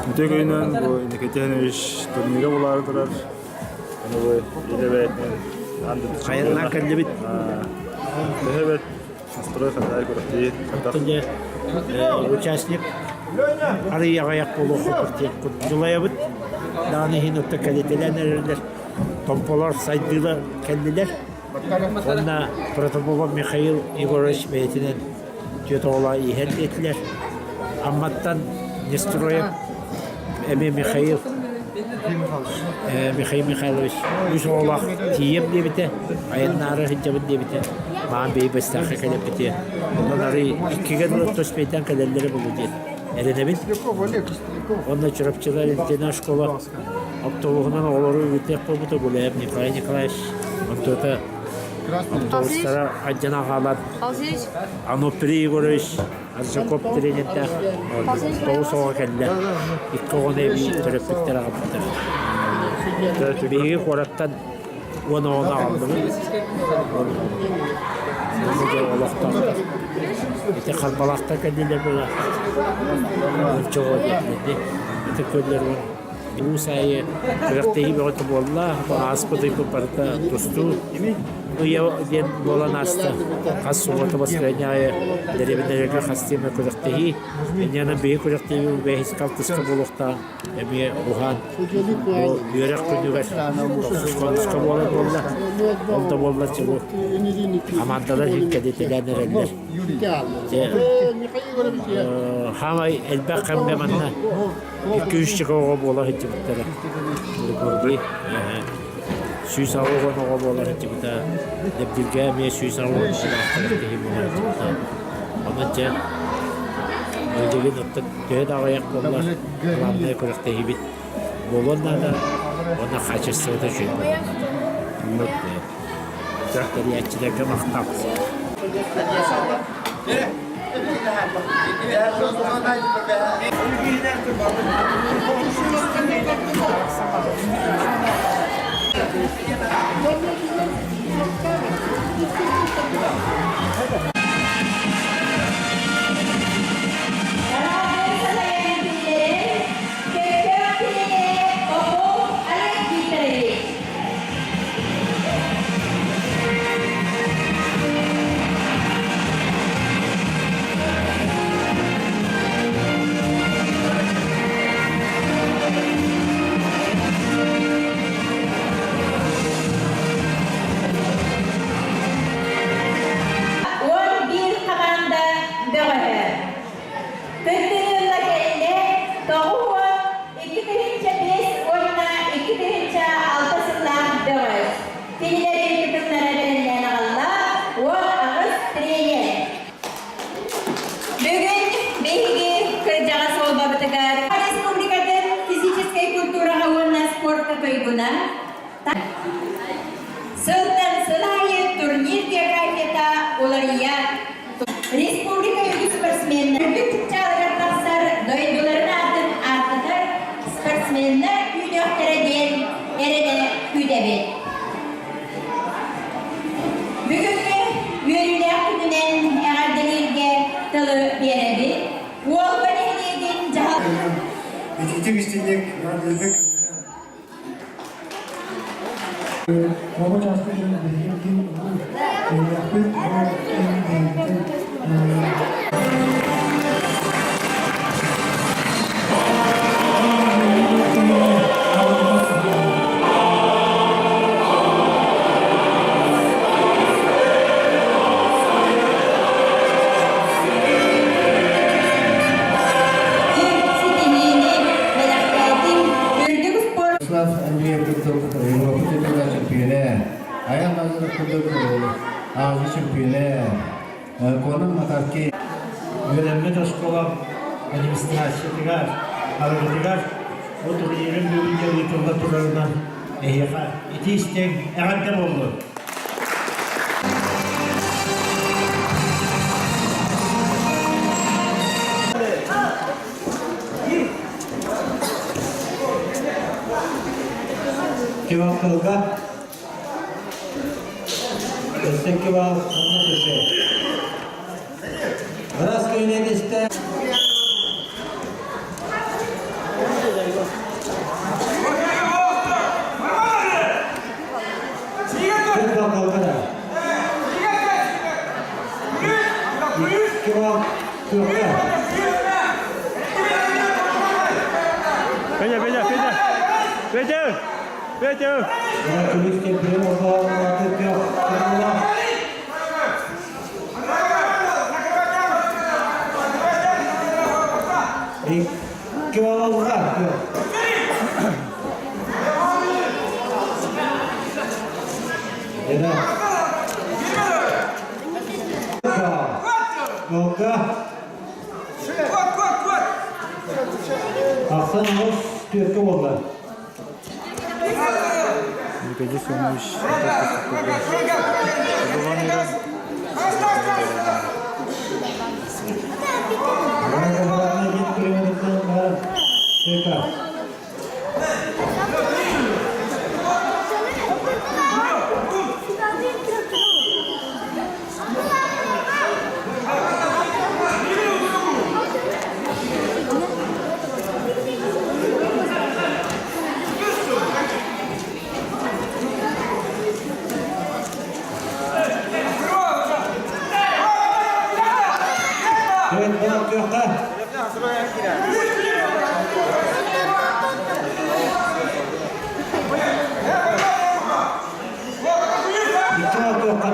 Үтүө күнүнэн бу Никитинович турнира булаары турар. Аны бу илэ бэйэтинэн аан дойду Хайаннаан кэллибит. Төһө бэрт настрой ханна күрэхтэһии хайдах? Участник арый аҕыйах буолуохха диэн дьулайабыт. Даҕаны иһин отто кэлитэлээн эрэллэр. Томполор сайдыылар кэллилэр. Уонна Протопопов Михаил Егорович бэйэтинэн түөрт оҕолоох иһэр диэтилэр. Амматтан Нестроев эмиэ Михаил Михаил Михайлович үс оҕолоох тиийэм диэбитэ, айаннаары сылдьабын диэбитэ. Маан бэйи бэстэххэ кэлэппитиэ. Онон арый иккигэ дылы төспөйтөн кэлэллэрэ буолуо диэн эрэнэбин. Онно Чурапчылар интернат школа автобуһунан оҕолору ыытыах буолбута Гуляев Николай Николаевич онтуота автобустара алдьанан хаалан Аноприй Егорович Аржаков тренердээх тоҕус оҕо кэллэ. Икки оҕону эбии төрөппүттэр аҕалбыттар. Биһиги куораттан 10 оҕону аҕаллыбыт. Олохтоохтор. Ити Харбалаахтар кэллилэр була. Уонча оҕо диэтилэр. Ити көллөр Улуус аайы күрэхтэһии бөҕөтө буолла. Ааспыт ыйбыт барыта тустуу ыйа диэн буолан ааста. Хас суббота баскыһыанньа аайы дэриэбинэлэргэ хас тиэмэ күрэхтэһии. Инньэ биһи күрэхтэһии бэһис алтыска буолуохтаах эмиэ уһаан бу үөрэх күнүгэр тохсус хонуска буолар буолла. Ол да буоллар бу хамаандалар иһин кэлитэлээн эрэллэр. Дьэ, хаамай элбэх кэмҥэ манна Икки-үс оҕо буола сылдьыбыттара. Уруккурдуу 180 оҕо буола сылдьыбыта. Дэбдиргэ эмиэ 180 оҕолоох киһи буола сылдьыбыта. Онон дьэ, билигин оттон төһө да аҕыйах буоллар, главное күрэхтэһиибит буолуон наада уонна хаачыстыбата үчүгэй буолуон наада. Тэрийээччилэргэ махтал. Уон биир хамаанда бөҕөһө. Кыттыыны кэллэ 92 2005 уонна 2006 сыллаах бөҕөс. Кинилэри кытыннара бэлэмнээн аҕалла 18 тренер. Бүгүн биһиги кырдьаҕас уолбабытыгар республикатын физическэй культураҕа уонна спортка туйгуна Сылтан сыл аайы турнир географията уларыйа Республика үгүс спортсменнар үрдүк чыпчаалыгар тахсар дойдуларын аатын ааттатар спортсменнар үүнүөхтэрэ диэн эрэнэ күүтэбит. Бүгүҥҥү үөрүүлээх күнүнэн эҕэрдэлииргэ тылы биэрэбит. Уолба нэһилиэгин дьаһал... Ититик истинник, Оҕо чааска дьон биһиги ким киһилээхпит Ситиһиини бэлэхтээтин үрдүк спорт Вячеслав Андреев курдук Европа чемпиона чемпионэ, Аян Лазарев курдук Азия чемпионэ, Конан Макарки Үөрэммит оскуолам администрациятыгар, барыбытыгар бу турнирын бүгүн ыытылла турарынан эһиэхэ итии истиҥ эҕэрдэ буоллун! кылга. Өссө 2 балл онно түшэ. Раз көнедисте. Бір балл кылга да. 2 балл кылга. Петя, Петя, Петя! Петя! Петя! Күлүс кемпірі орталарына көх кырыла. 2 баллға көх. Eda. Кылга. Ахсан ос түркі болды. Никодим Иванович. Evet, bak Kök'e. 2 bal Kök'e.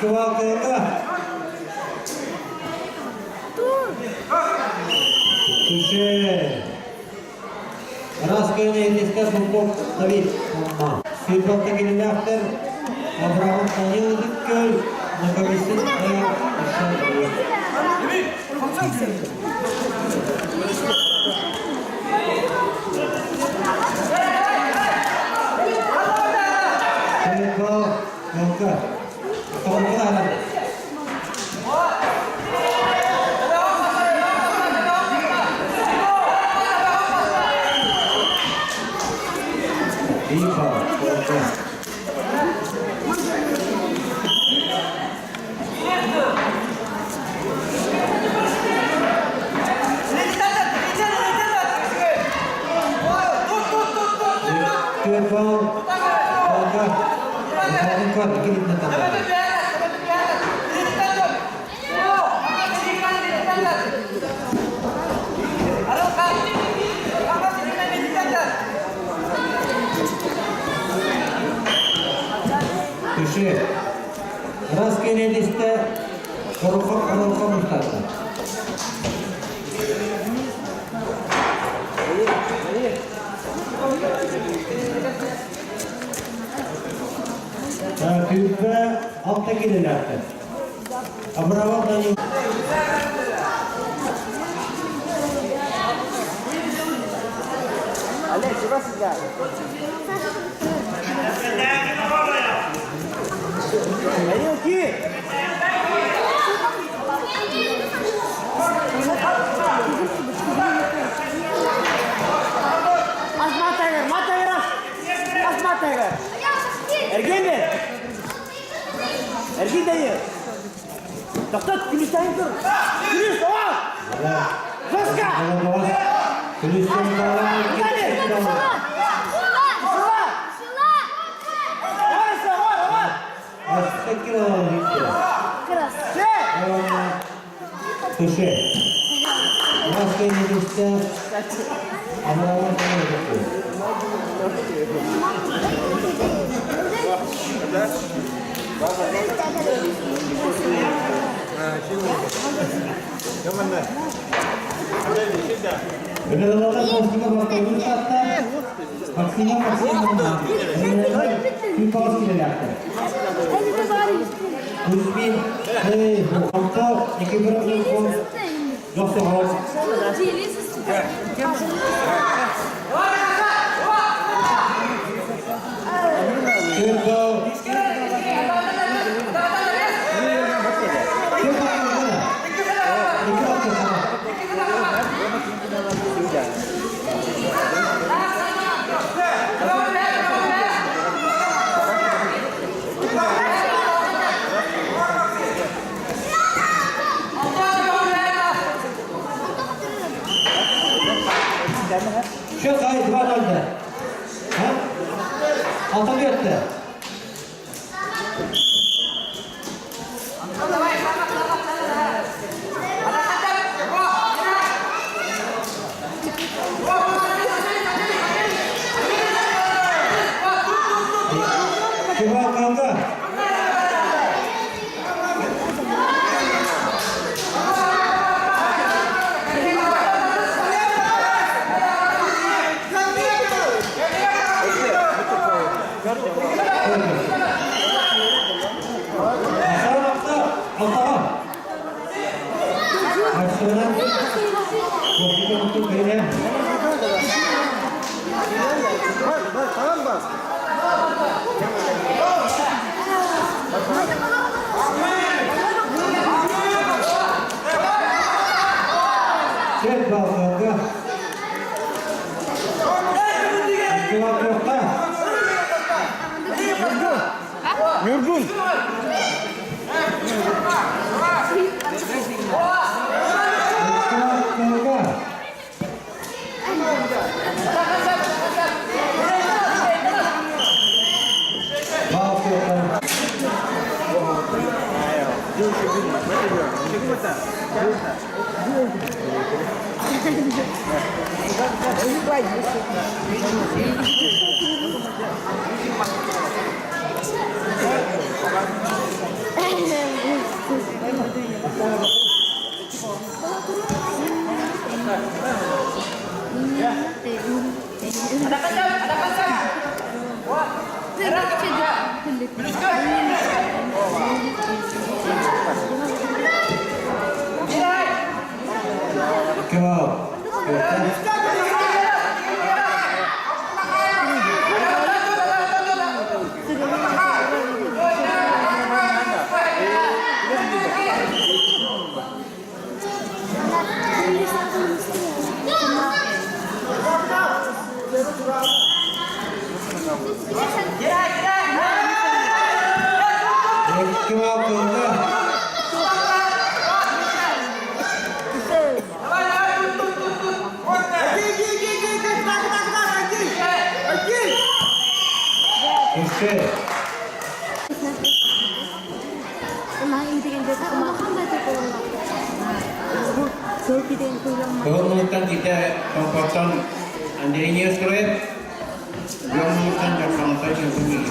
2 bal Kök'e. Түше. Раз көнедисте Султок Давид. Сүйбалта келеләхтер Абрахам Данилович көл Накабисин аяқ Сүйбал Көлкө. Тоғыз Бифа, Көлкө. Төрт балл Көлкө. Көлкө килитне табады. Түше. Раз кенедисте Орухо Орухо Мустафа. Күббә алта килеләрдер. Абрава Данил. Ergin dayı. Тоқтат, күлістен тұр. Күліс, оға! Жестко! Күлістен Түше. Раз кенедисте Абрава Данил. Öyle koştuğuna baktığımız hatta Maksima Maksima Tüm kilelerdi. Kuzmin, hey, Hamta, iki bir Yoksa hava. Türko. Счет қай 2-0. А? Алтын кетті. Кебал қалды. Алтаға. Арсынан. Чет балқанға. Километрға. Нюргун! Километрға. Балқанға. Кебал. Кебал қалды. Үші. Кылмыттан ките компоттан Андрей Нескроев, Жоммуттан Жапсантай Нюргун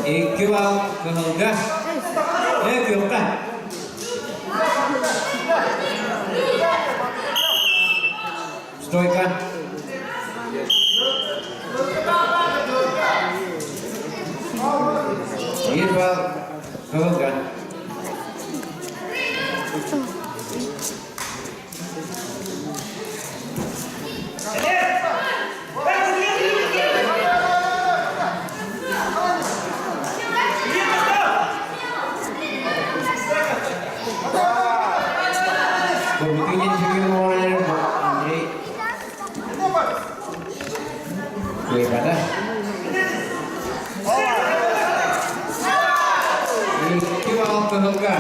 Икки бал кыһылга, э күөххэ. Стойка. Биир бал кыһылга. Курбутун чемпион оҕолору Андрей Куйбата. Икки бал кыһылга.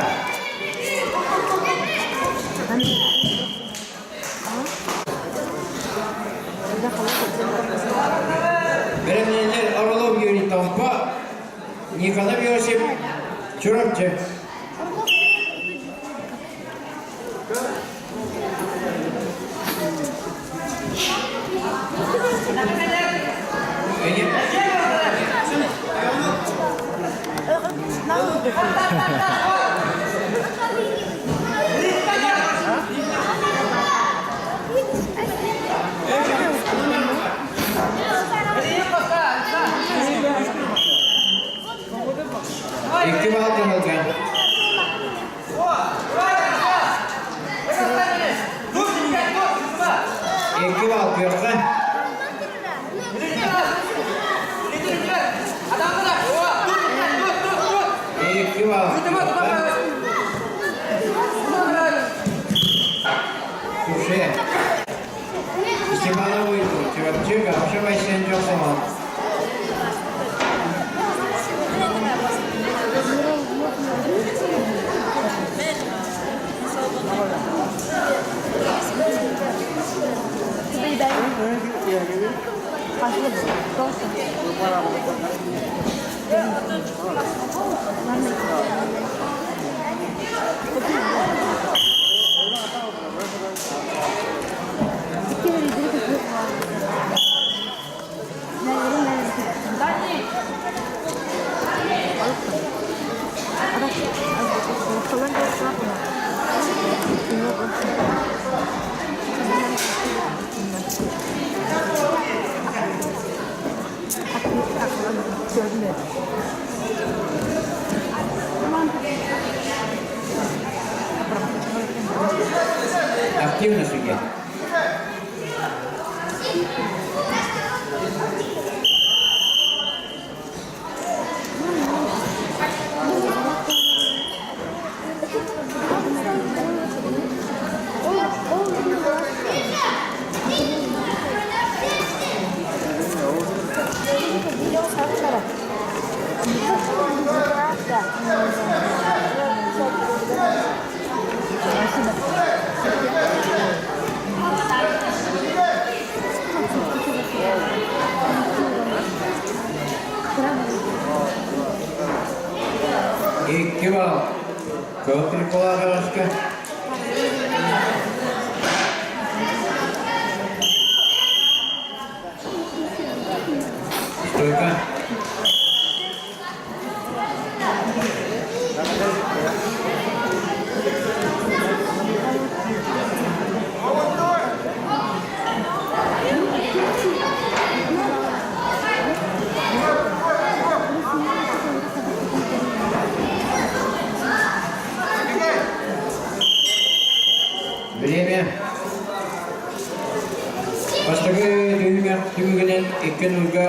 Бэрэмнэнэр Орлов Юрий Томпо, Николай Иосип Чурапчы. Икки бал кыһылга. Туше. Степанов Чурапчы, Габышев Айсен Дьохсоҕон. Активно судья. Икки балл. Кылтыркалаах Стойка. Время. Бастакы түһүмэх түмүгүнэн икки нульга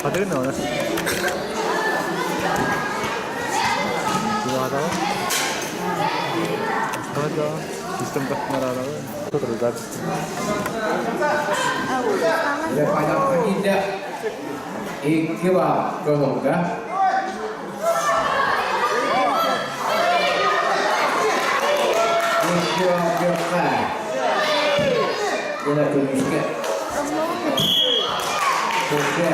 Хатырын оны. Югадава. Астага систем тахмарарава. Тотырдар. Икки баа кыһылга. Икки баа күөххэ. Гына көмүскэ. Көмүскэ.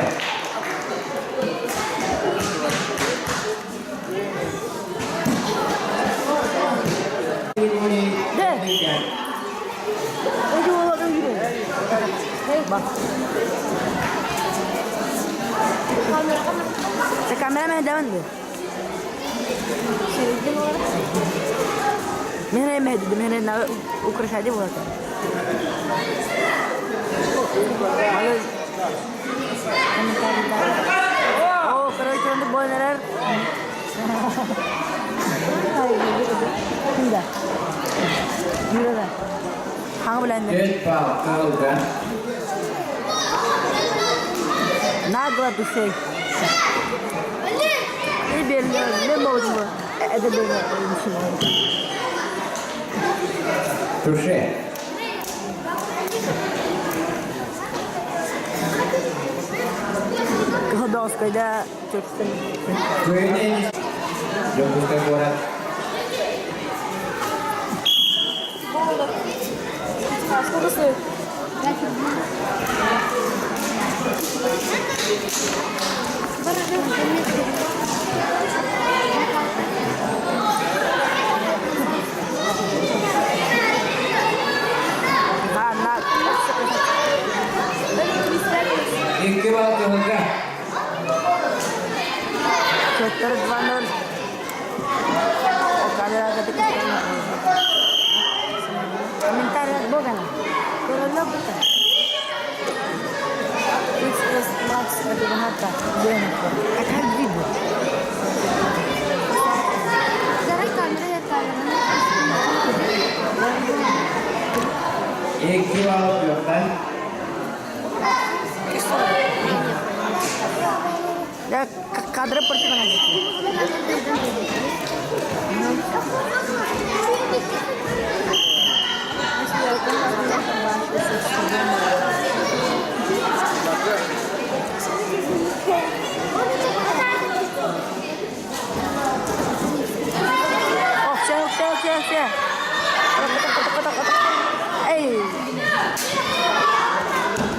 Төрт баал кыһылга. Туше. Күөнэ Дьокуускай куорат. Икки баал кыһылга. Икки баал күөххэ.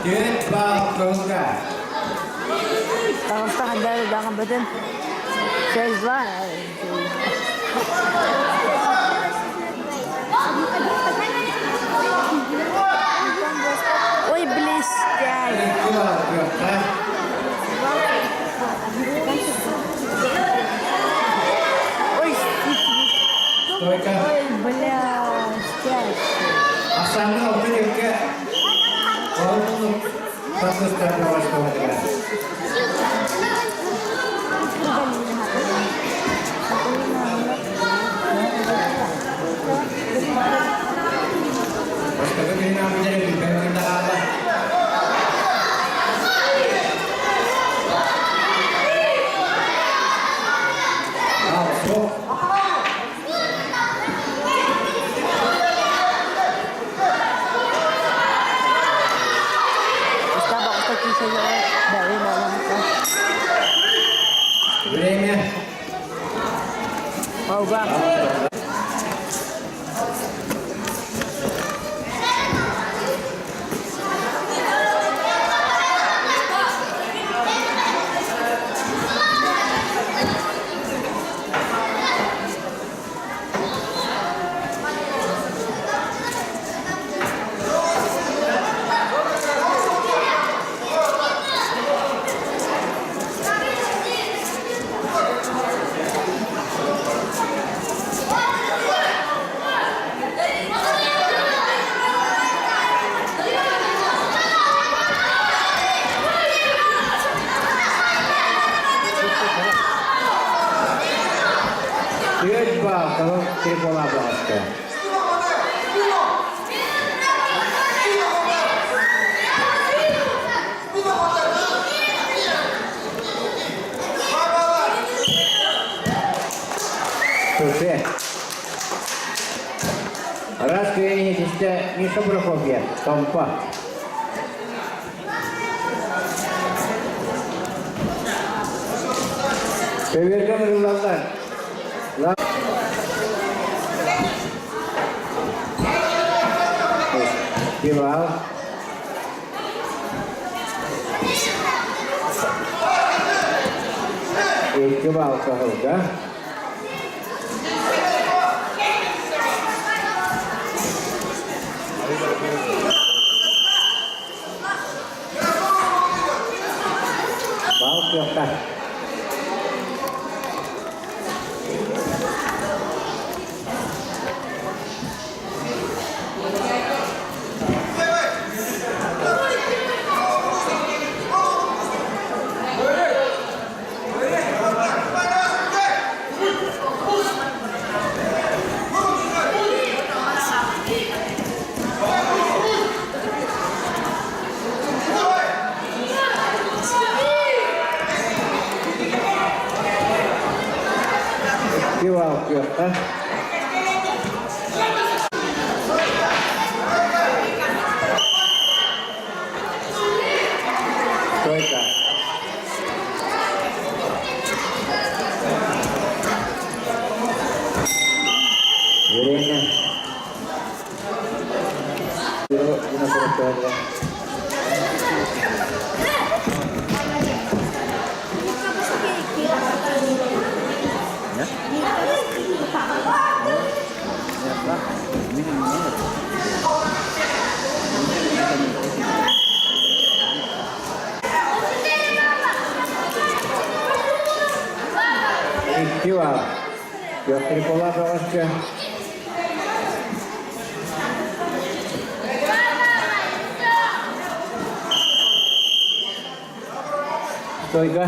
Түөрт баал кыһылга. Ой, блестяй. Икки баал күөххэ. Ой, Стойка. ой, блестящий. Ахсааҥҥа алта кэккэ Оҕолорун тастыстар бөҕөстөҕүтүгэр. Бастакы күннээх бүтэрэ билбэт күннэ хаалла. Ал, суох. Время. Түөрт баал кыһыл трибуна баҕаска. Туше. Раз күйенетисте Миша Прокопьев, Томпа. Көбүөргэ ырыллаллар. Фестивал. Икки баал кыһылга. Баал кыахта. Пивал кыахта. Стойка. Время. Икки баал. Петр Николаевичка. Стойка.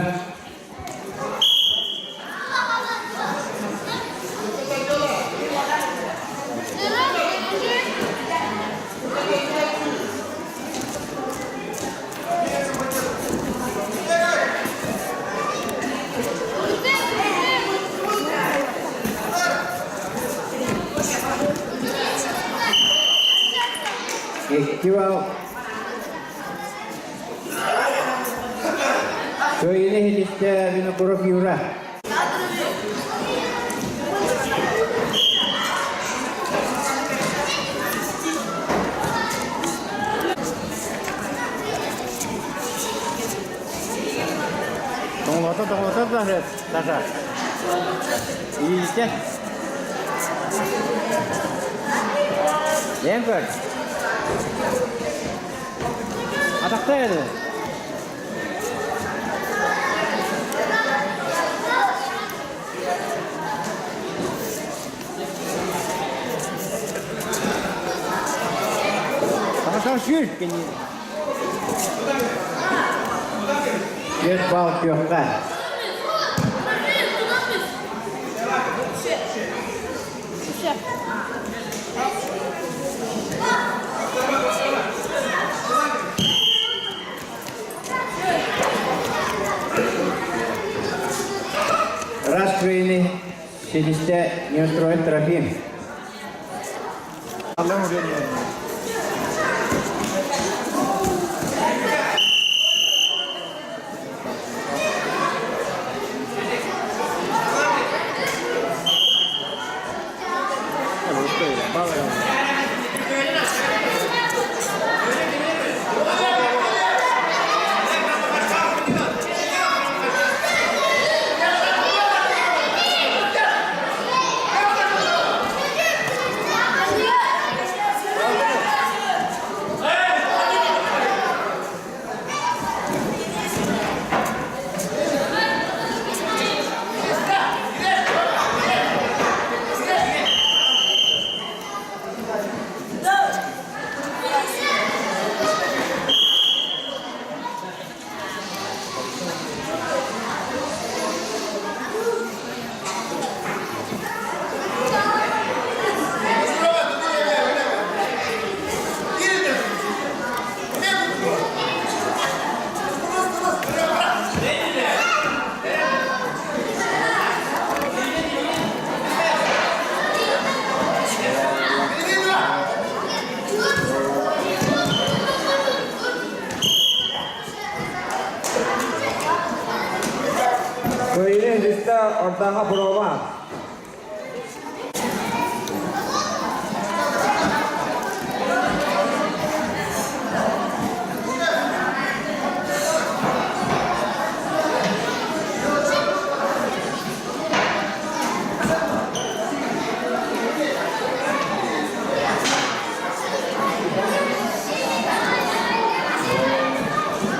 Икки бал. Кыайыыны иһитистэ Винокуров Юра. Тоҥлото тоҥлото да Саша. Иилитэ. Эн көр. Атахта еді. Саша сүүр кини. Үс бал күөххэ. Раскрыли силистэ Неустроев Трофим. Кыайыыны иһиттэ Ордааха Бурома.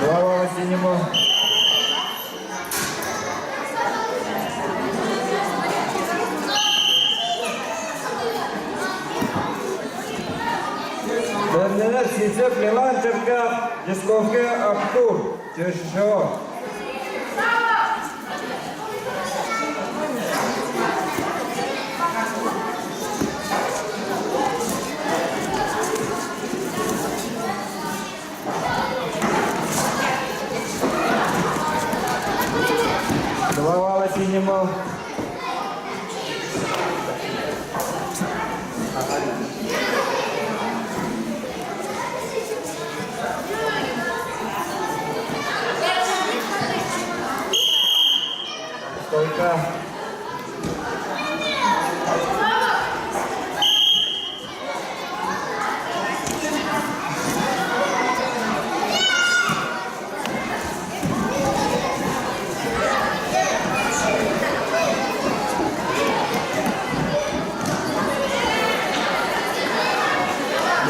Слава синему! Бэлэмнэнэр Сивцев Леван Черкав, Десковке Аптур, ЧШО. Два балла синему. Стойка.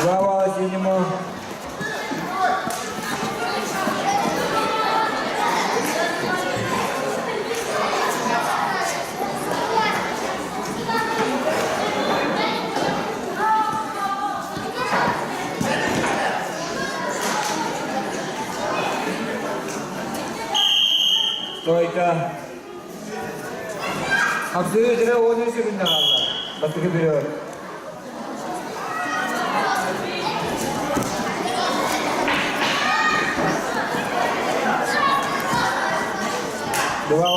Два балла синему. Стойка. Хапсыы үтүрэ уон үс күннэ хаалла. Бастакы период. Два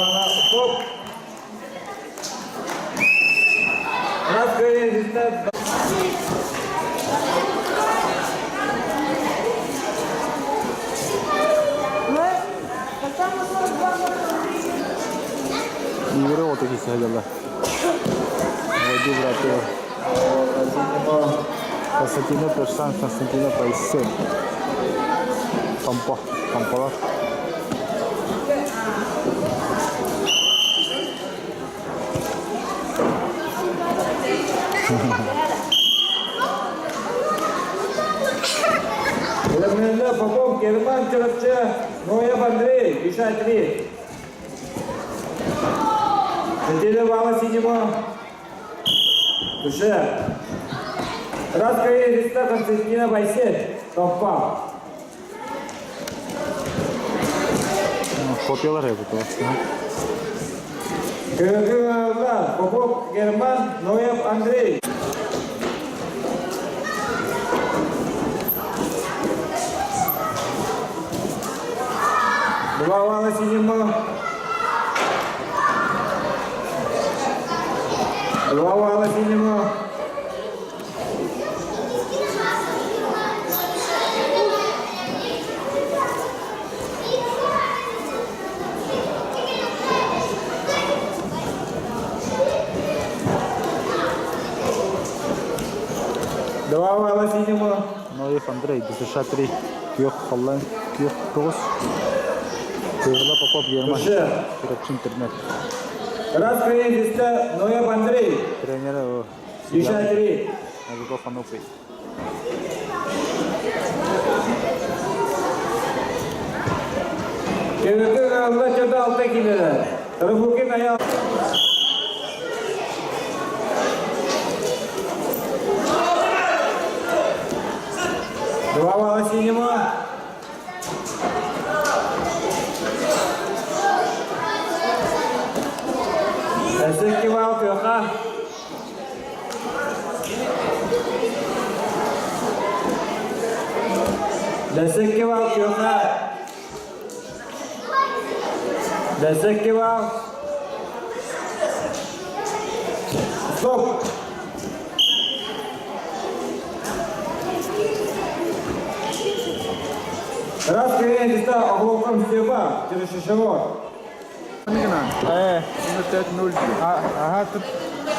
Стоп! Раз, Игорь оҕото киирсэ сылдьаллар. Вадим братыгар. Константинов Персан, Константинов Айсен. Томпо, Томполор. Владимир Попов, Герман Чурапчы, Ноев Андрей, Миша 3. Неделя вала синего. Душе. Раскрыли листа Константина Байсет. Топпа. Копиялар эбит Кыргызстан, Попов Герман, Ноев Андрей. Два балла синему. Два балла синему. Два балла синему. Ноев Андрей, ДСШ 3, Күөх Халлаан, Күөх Тоҕус, Кыһыла Попов Герман, Чурапчы интернет. Раз Ноев Андрей. Тренер Миша 3. Мужиков Ануфрий. Кевекке Алла чада алта килелер. Тарабукин аял. Два балла синему. Эсекки балл Пеха. Дэсэкки балл Пеха. Дэсэкки балл. Стоп! Раз клиентиста оглохом Степа, через шишево. Э, 5-0. Ага, тут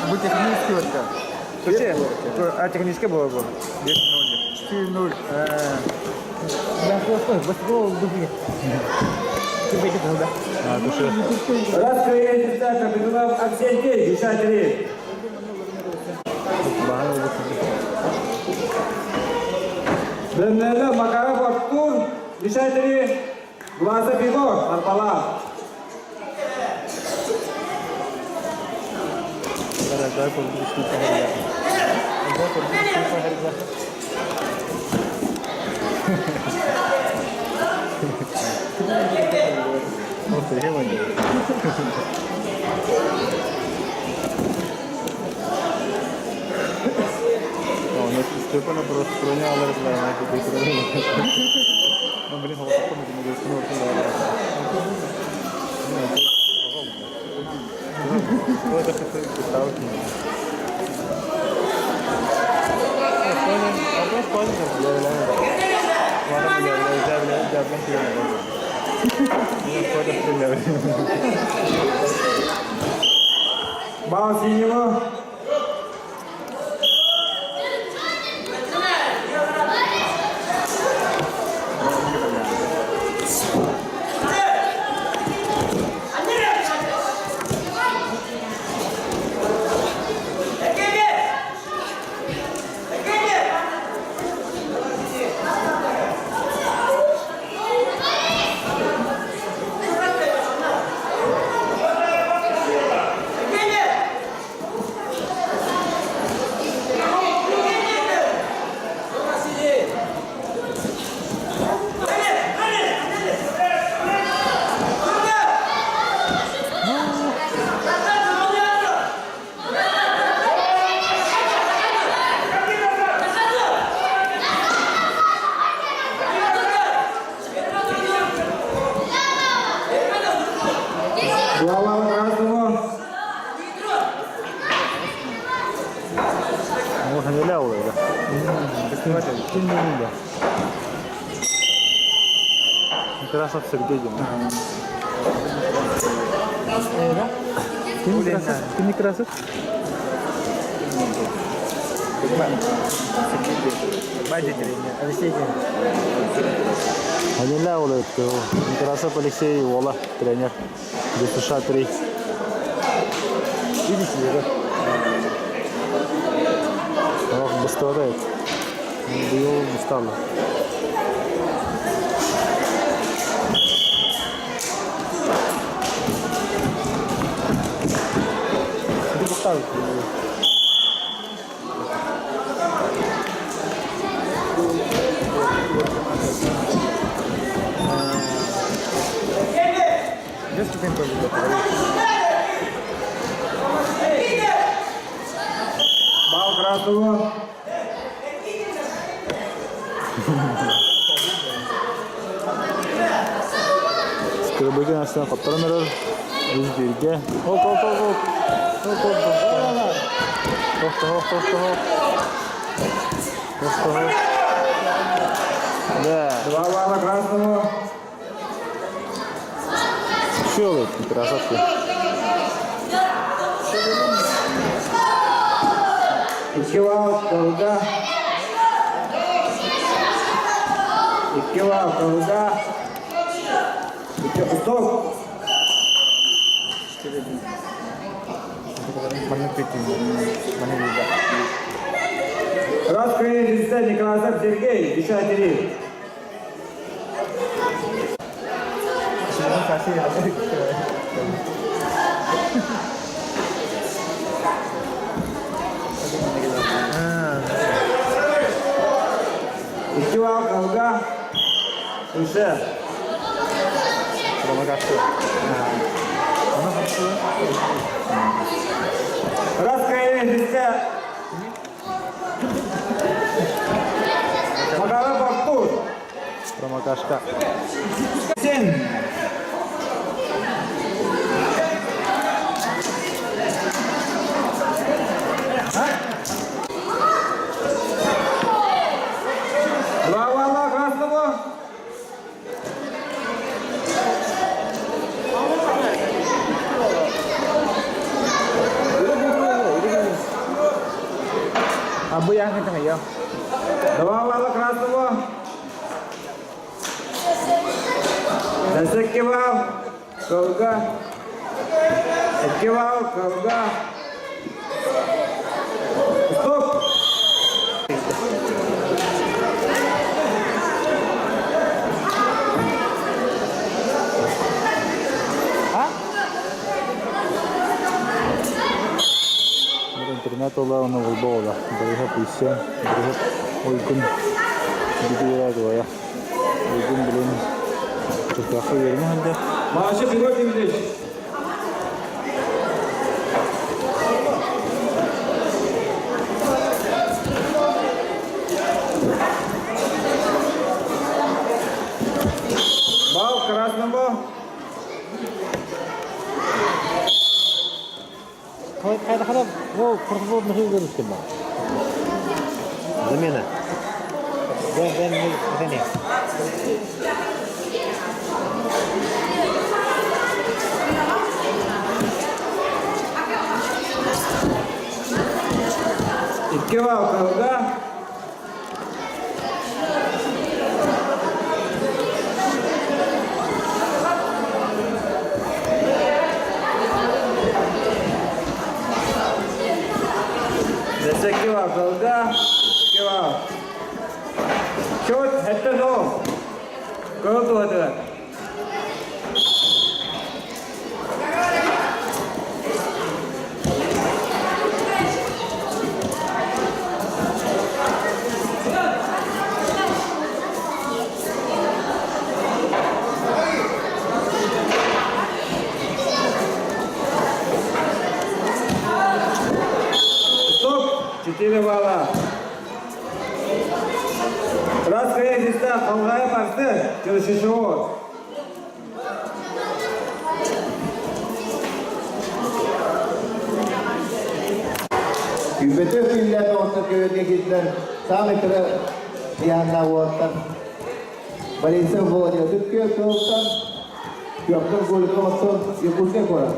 бу технический вот Слушай, а технический было бы? 4-0. А, душе. Раз клиентиста капитанов Аксентий, душа 3. Бемнелі Макаров Артур, душа 3. Глазов Егор, Арпалав. Балл синему. Два балла красному. Красов Сергей. Ким Некрасов? Алина уола Некрасов Алексей уола тренер. ДСШ 3. Видите, да? Ох, быстро Быйыл бысталы. Бал Красова. Скребыгин астан хотторон эрэр. Үс бииргэ. Оп, оп, оп, оп. Оп, оп, оп. Тохто, тохто, тохто. Тохто. Да. Два балла красному. Все, красавцы. Икки балл Калга. Икки балл Калга. Икки стоп. Раскрыли Некрасов Сергей, 53. Икки балл Калга. Выше. Раскрыли Макаров Артур. Промокашка. Семь. Два балла красному. Два балла красному. Икки балл Калга. Икки балл Калга. Стоп. Интернет ола, оны олба ола. Дырыға пүйсен, дырыға ойгын бидире оя. Ойгын билен чөкәхі верме хәлдә. Maaşı Pilot İngiliz. Балл красному. Замена. Бен бен Икки балл Калга. Икки балл Калга. Икки балл. Счет это нол. Кыл туһатыгар. Стоп! 4 балла. Раскрытие Халгая Парсы, Челшишово. Күбөтө күлләр оҕото көбөтө киттер саамай кыра ыйааннаах уолаттар Борисов Володя Түккө кылтан Петр Голиков Якутскай куорат.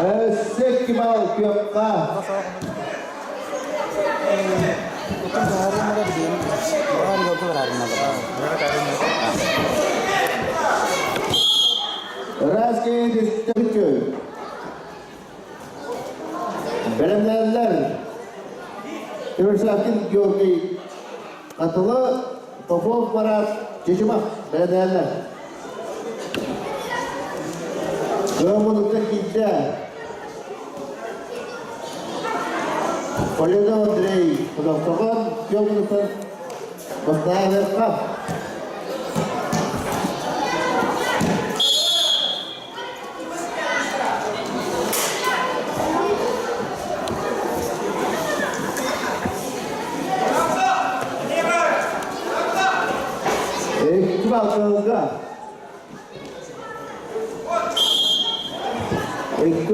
Өссө кимал күөххэ. Ыраас киһи Бэлэмнээллэр Тимирсакин Георгий Хатылы Попов Марат Чычымах бэлэмнээллэр. Кыаммытыттан киирдэ Полинов Андрей Худовтоҕон Кыаммытыттан Бастаевка. Икки Икки раз Икки Икки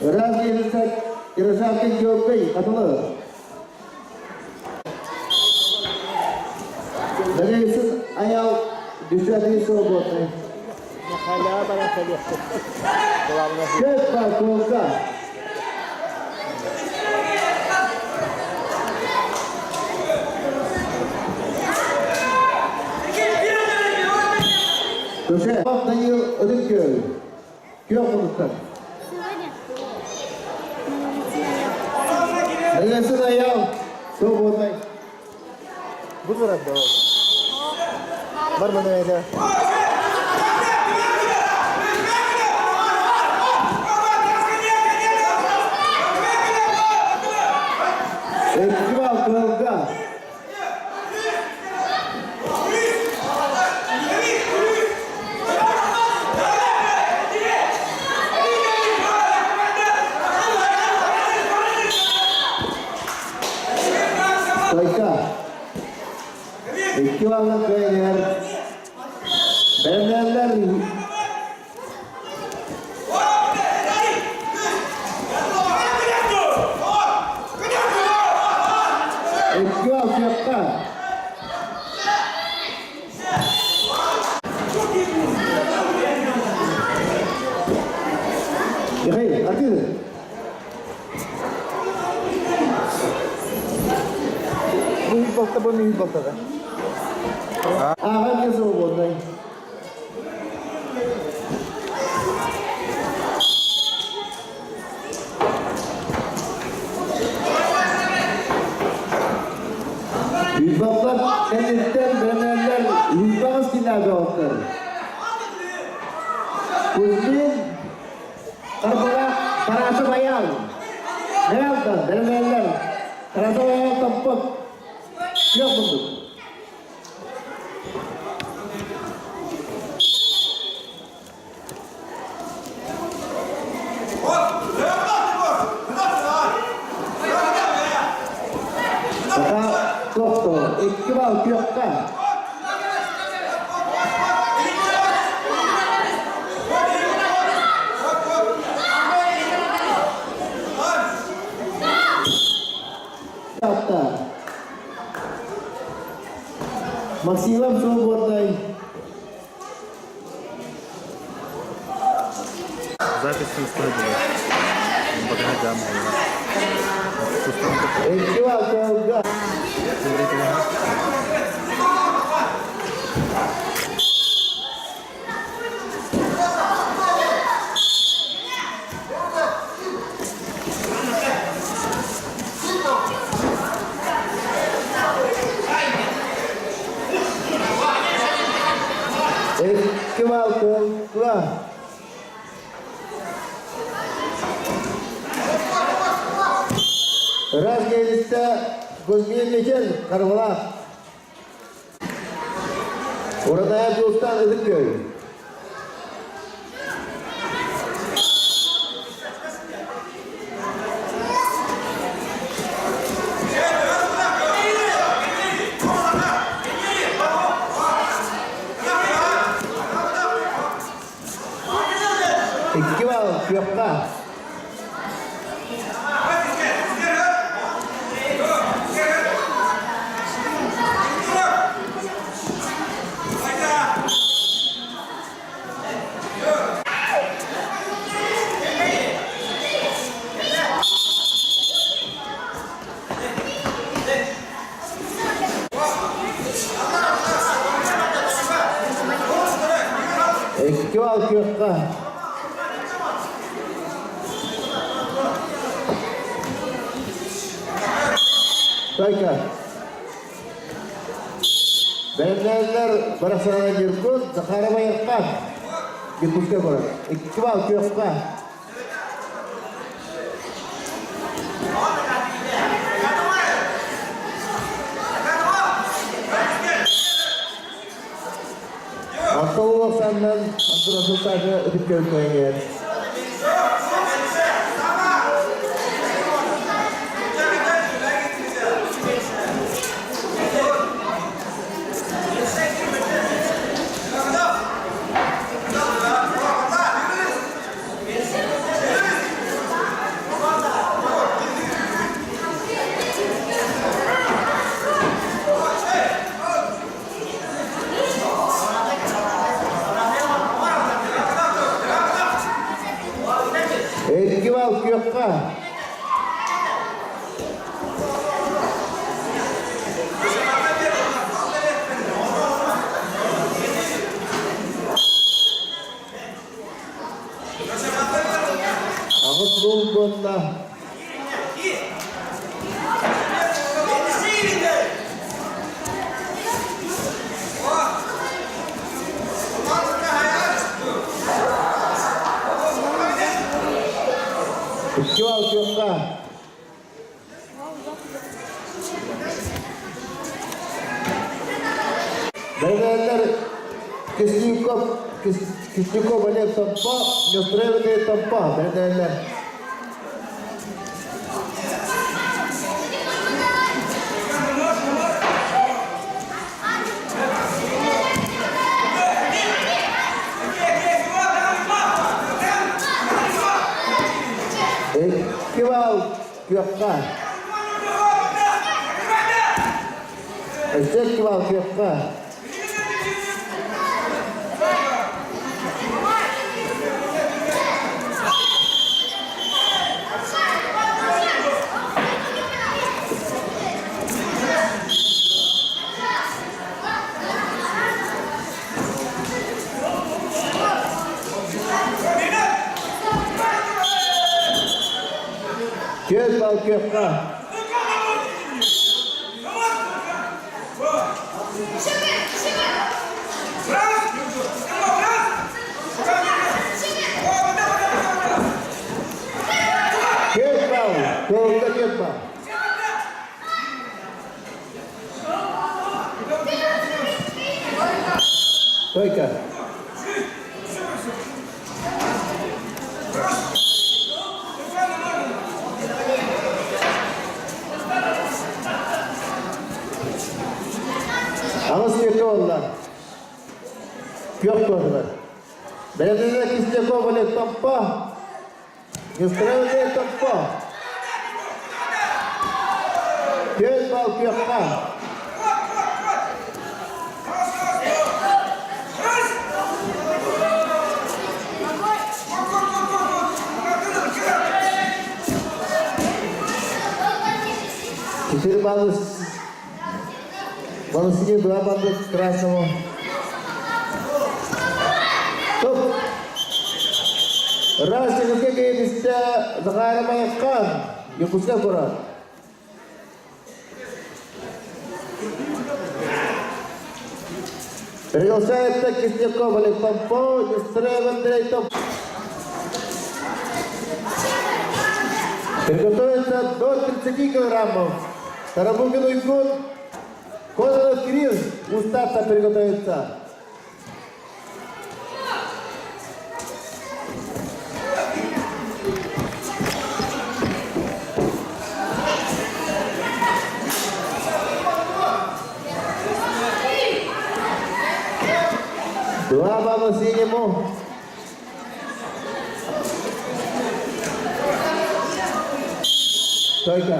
Раз Красавчик Георгий, Хатылы. Дагайсын аял дюшаты свободны. Көп бар қолда. Көше Даниил Ыдыккөл. Күөх құлыттар. Дагайсын аял свободный. Бу барар да. Бар мына эде. Икки балкылга. Тойка. Икки баллы кыайар. Бэлэмнээллэр Икки бал күөххэ. Михаил, а ты? Бу балта бу мин балта да. Ага, не свободный. Юлбаптар кэнниттэн бэнэллэр юлбаҕыс кинээбэ оттор. Кузьмин Тарбалаах Тарасов Аял. Нэлтон, бэрэмээллэр. Тарасов Аял топпот. Күөх курдук. Саха тохто, икки бал күөххэ. Апта. Максимов свободный. Запись студия. Багажам. Икки бал кыһылга. Икки бал кыһылга. Раз келісті Кузьмин Михел Карвалах. Уратая Дулстан Ыдыккөй. күөххэ. Икки бал күөххэ. Тойка. Бэрнээллэр Барасарана Ньургун, Захарова Ерхан. Якутскай город. Икки бал күөххэ. Алта улахсаннан Антурасылтааҕы ытык көйгөйүгэр Икки бал күөххэ. Аҕыс буол буолла. Икки бал күөххэ. Бэрдээллэр Кисляков, Кисляков Олег Томпо, Неустроевый Томпо, бэрдээллэр. Икки бал күөххэ. Өссө икки бал күөххэ. Түөрт бал күөххэ. Түөрт бал, кыһылга түөрт бал. Стойка. Аҕыс күөккэ буолла. Күөх туотугар. Бэлэмнэнэ Кистяков Олег Томпо. Нестроевый Томпо. Күөл бал күөххэ. Теперь баллы, баллы синий, два балла красному. Стоп! Раз, Якутска киһитистэ Захара Майыккан, Якутска курат. Приглашается Кисляков Олег Попов, Нестреев Андрей Топ. Приготовиться до 30 килограммов. Тарабукин Уйгун, Кононов Кирилл, Устата приготовиться. Два балла синему. Стойка.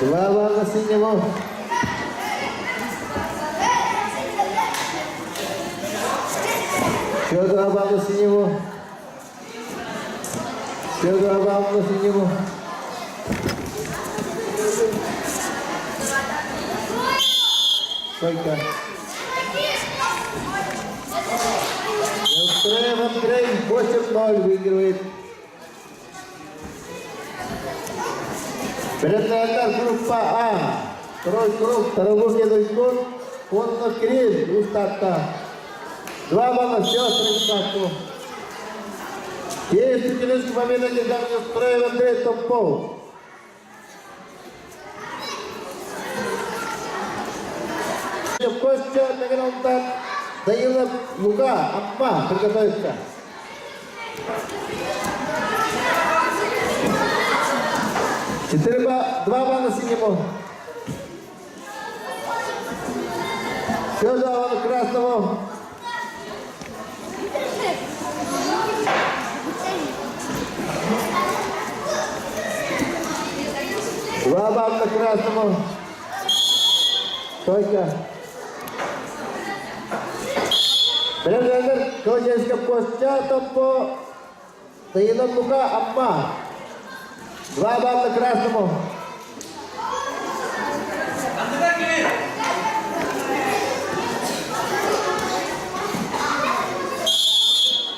Два балла синему. Еще два балла синему. Еще два балла синему. Стойка. Неустроев Андрей 8-0 выигрывает. Перед группа А. Второй круг, Тарабурский Дойкун, Коннов Кирилл, Устатта. Два балла, все, Тринкату. Есть ученическая победа державы Неустроев Андрей Топов. Костя Мегранта, Данилов Лука, Аппа, приготовиться. Четыре ба, два балла синему. Все два балла красному. Два балла красному. Стойка. Бэлэмнэнэр Кылдьаска Костя Топпо, Таилов Лука Амма. Два балла красному.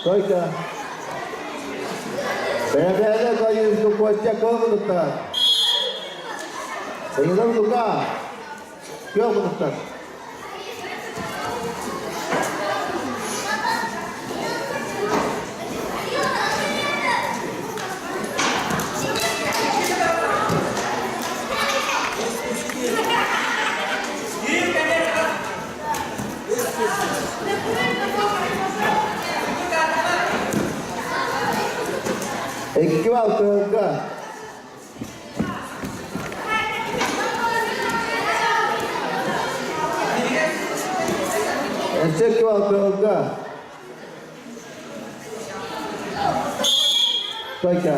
Стойка. Бэлэмнэнэр Кылдьаска Костя Кылмынуттар. Таилов Лука Кылмынуттар. Икки балл кыһылга. Өссө икки балл кыһылга. Стойка.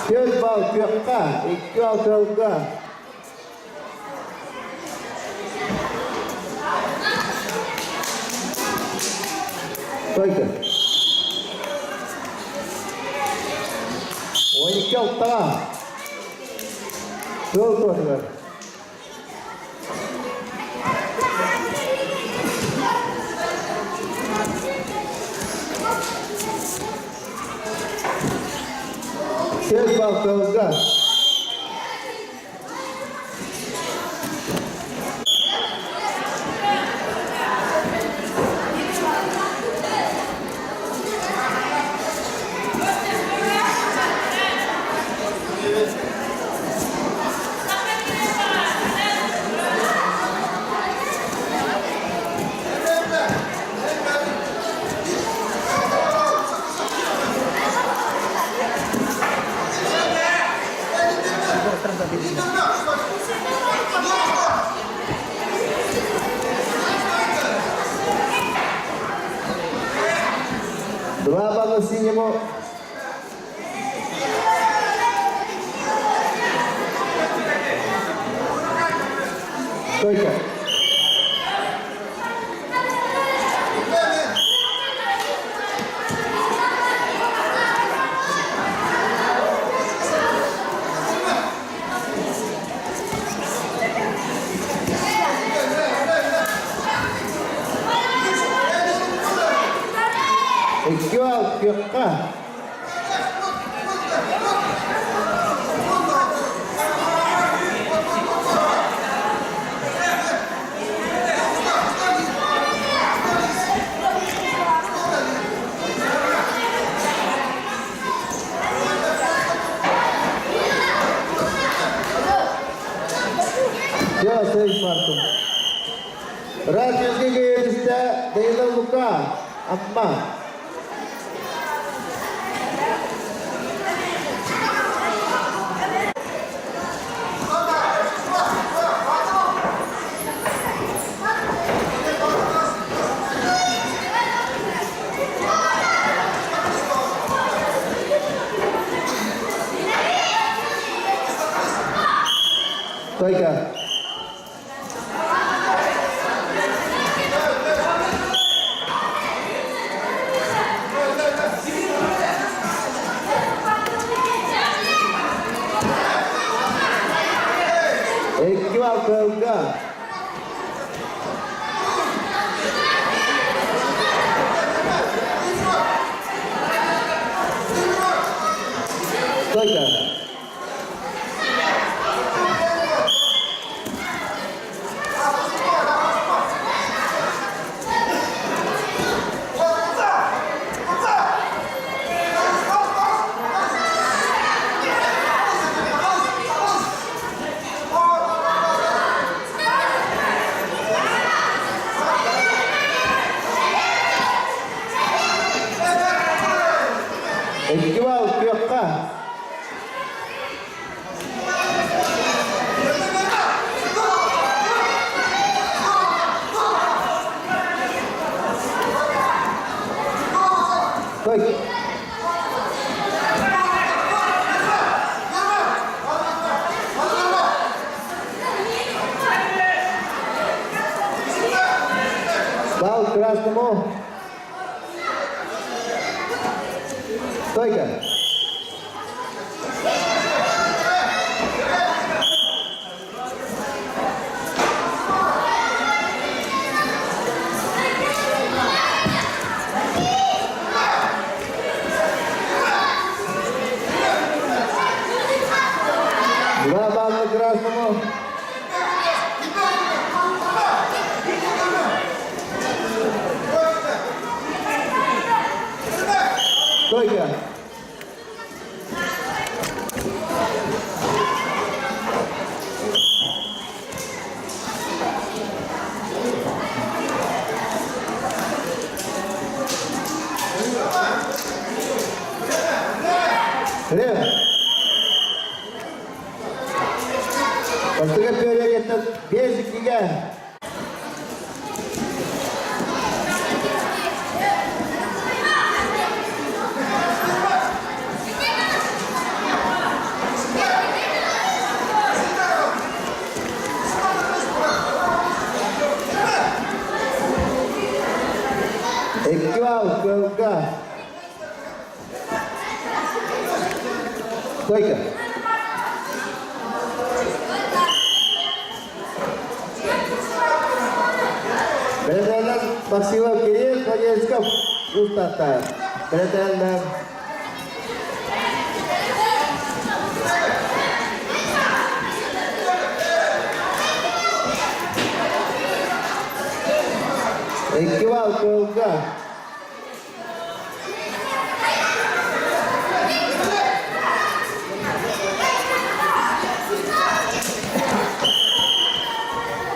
Түөрт балл күөххэ, икки балл кыһылга. Стойка. 12 алтаҕа. Сыл туотугар. Түөрт балл кыһылга. Два балла синему. Стойка. Икки балл күөххэ. Радиоска кииристэ Дейла Лука, Амма. Стойка. Икки балкылга. Стойка. Икки бал күөххэ. Стой. Бал красному. Стойка. Два балла красному. Стойка. Лев. Бастыга пиэрэгеттэн биэс иккигэ. Икки бал кыылга. Стойка. Бэрэтээлэр Максимов Кирилл Кладецков устаттар. Бэрэтээлэр Икки бал кыылга.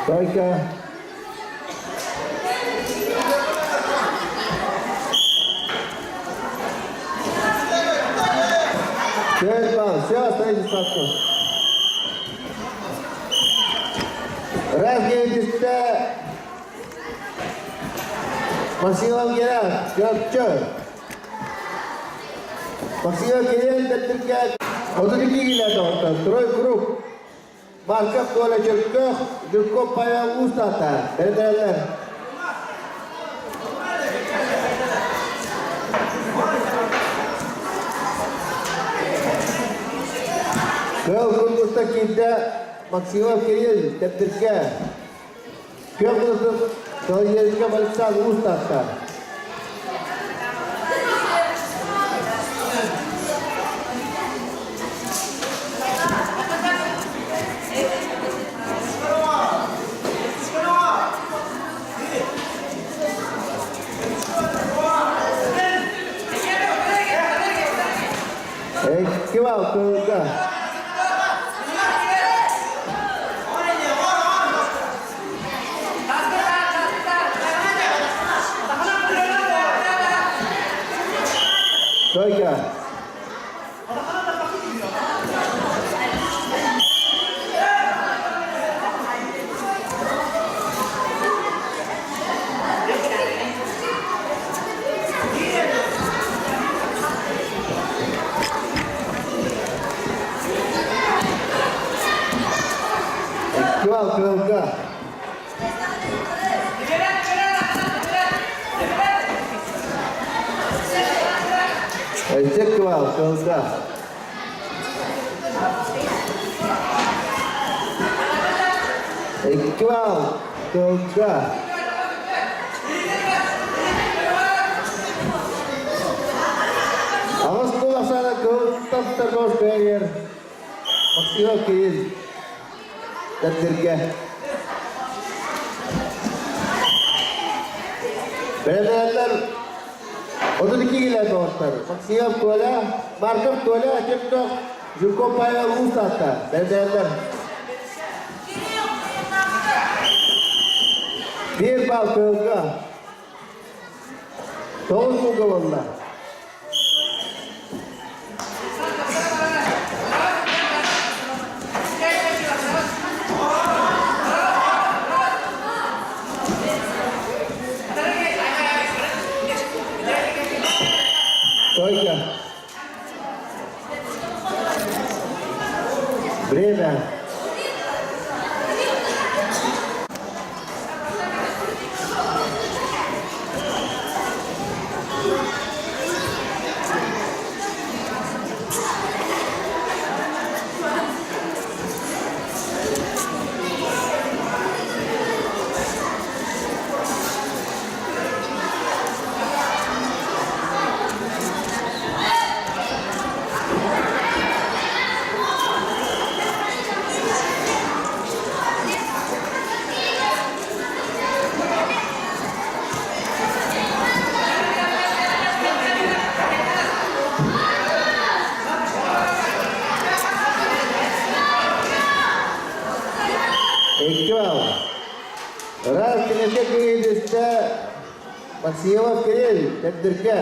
Стойка. Пять балл. Все, остаетесь в Раз девять Максимов Геран, Чурапчы. Максимов Кирилл Теттиргэ 32 килэ тоҕуттан Трой круг. Марков Коля Чөркөөх, Жирков Павел Уус-Таатта. Бэрэтээллэр. Кыыл курдуста киирдэ Максимов Кирилл Тэптиргэ. Күөх курдук Калиерга Александр Уус-Таатта. Икки бал кыылга. Икки бал кыһылга. Өссө бал кыһылга. Икки бал кыһылга. Аҕыс кул ахсаана кыһыл таптар бэйэр Максимов Кирилл Дэбдиргэ. Бэрэдээллэр 32 килэ доҕоттор. Максимов Коля, Марков Коля, Тимтов, Жирков Павел Уус аатта. Бэрэдээллэр. Биир бал кыһылга. Тоҕус кулга буолла. Только. Время. Икки бал. Раз кинилгэ киирдистэ Максимов Кирилл Дэбдиргэ.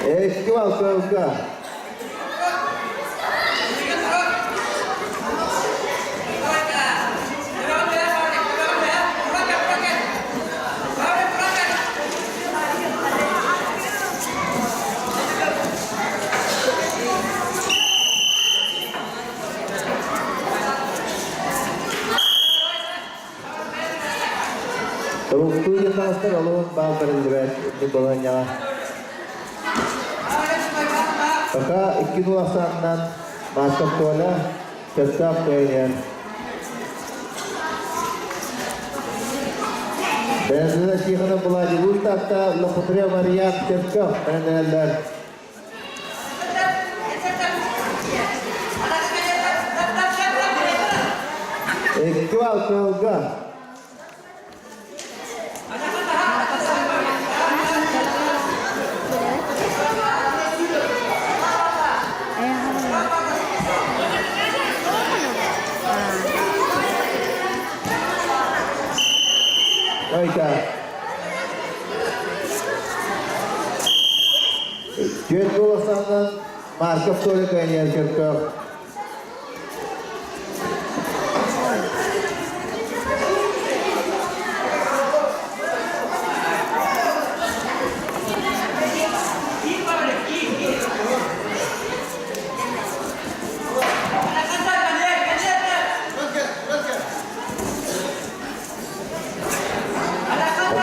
Икки бал кыһылга. Тобуктуу диэн таҥастар олуһун баал бэриллибэт балаһыанньаҕа. Пока 2-0 ахсаанынан Марков Коля сөптөөх кыайыан. Бензина Тихонов Владимир Таатта Лохотуря Мария Чепков бэриллэллэр. Икки бал кыһылга. Ойка. Түөрт буоласааннан Марков Толя кыайан Чөркөөх.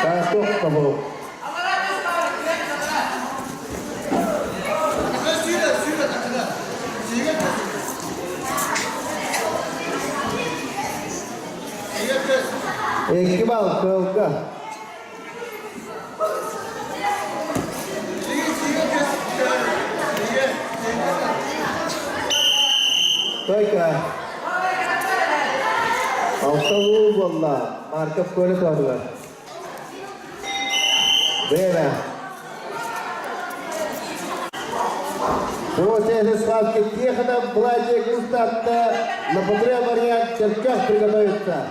Пока тобу. Икки балл кыһылга. Тойка. Алта уу буолла. Марков Коля тоодугар. Время. После схватки Тихонов Владимир Густавта на вариант Черкас приготовится.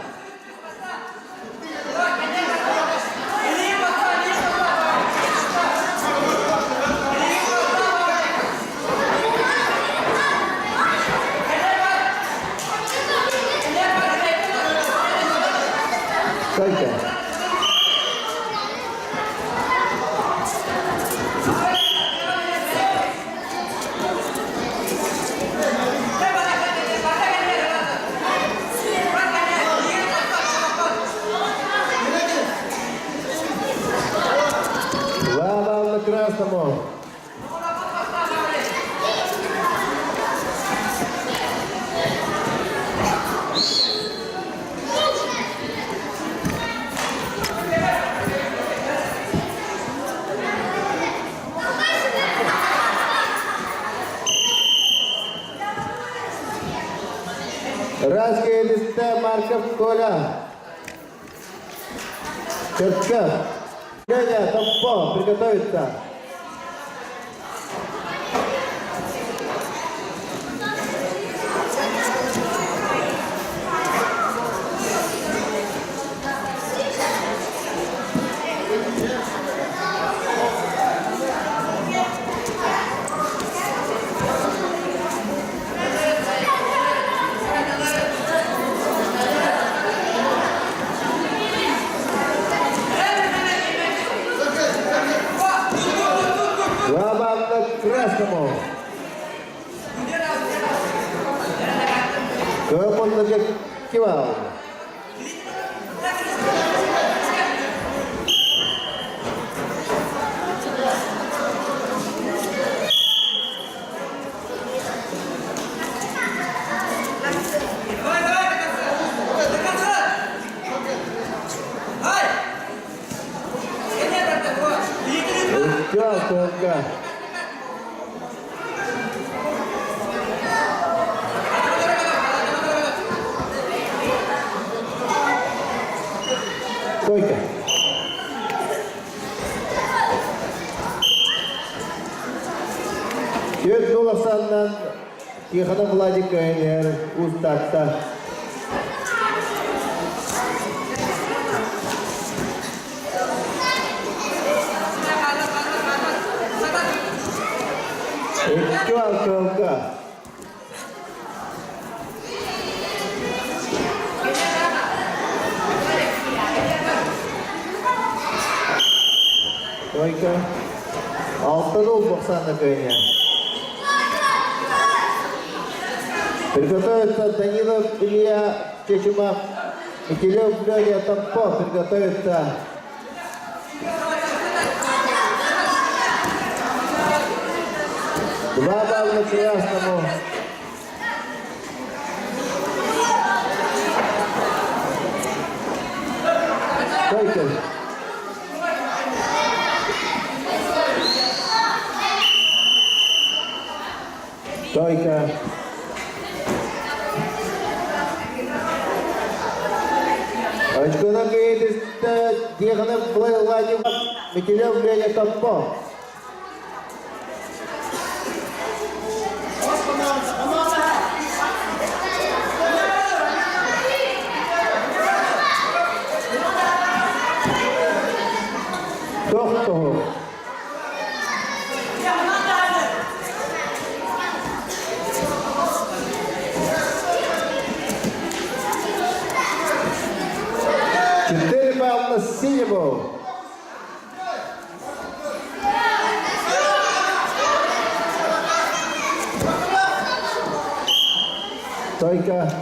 красному. Раз киһитэ Марков Коля. Чертков. Женя, Топпо, приготовиться. Два красному. Кыпыллыгы кивал. Икки Стойка. Түөрт долларсаннан Тихонов Владик кыайан Уус Таатта. Икки алтыга. Стойка. Алта дол боксана кыайан. Приготовиться Данилов Илья Чечумов. Метелев Леня Томпо. Приготовиться. Два балла красному. Стойка. Стойка. Очконы киһитистэ Тихонов Владимир Метелев Леня Томпо. Тохтоо. Четыре балла синему. Стойка.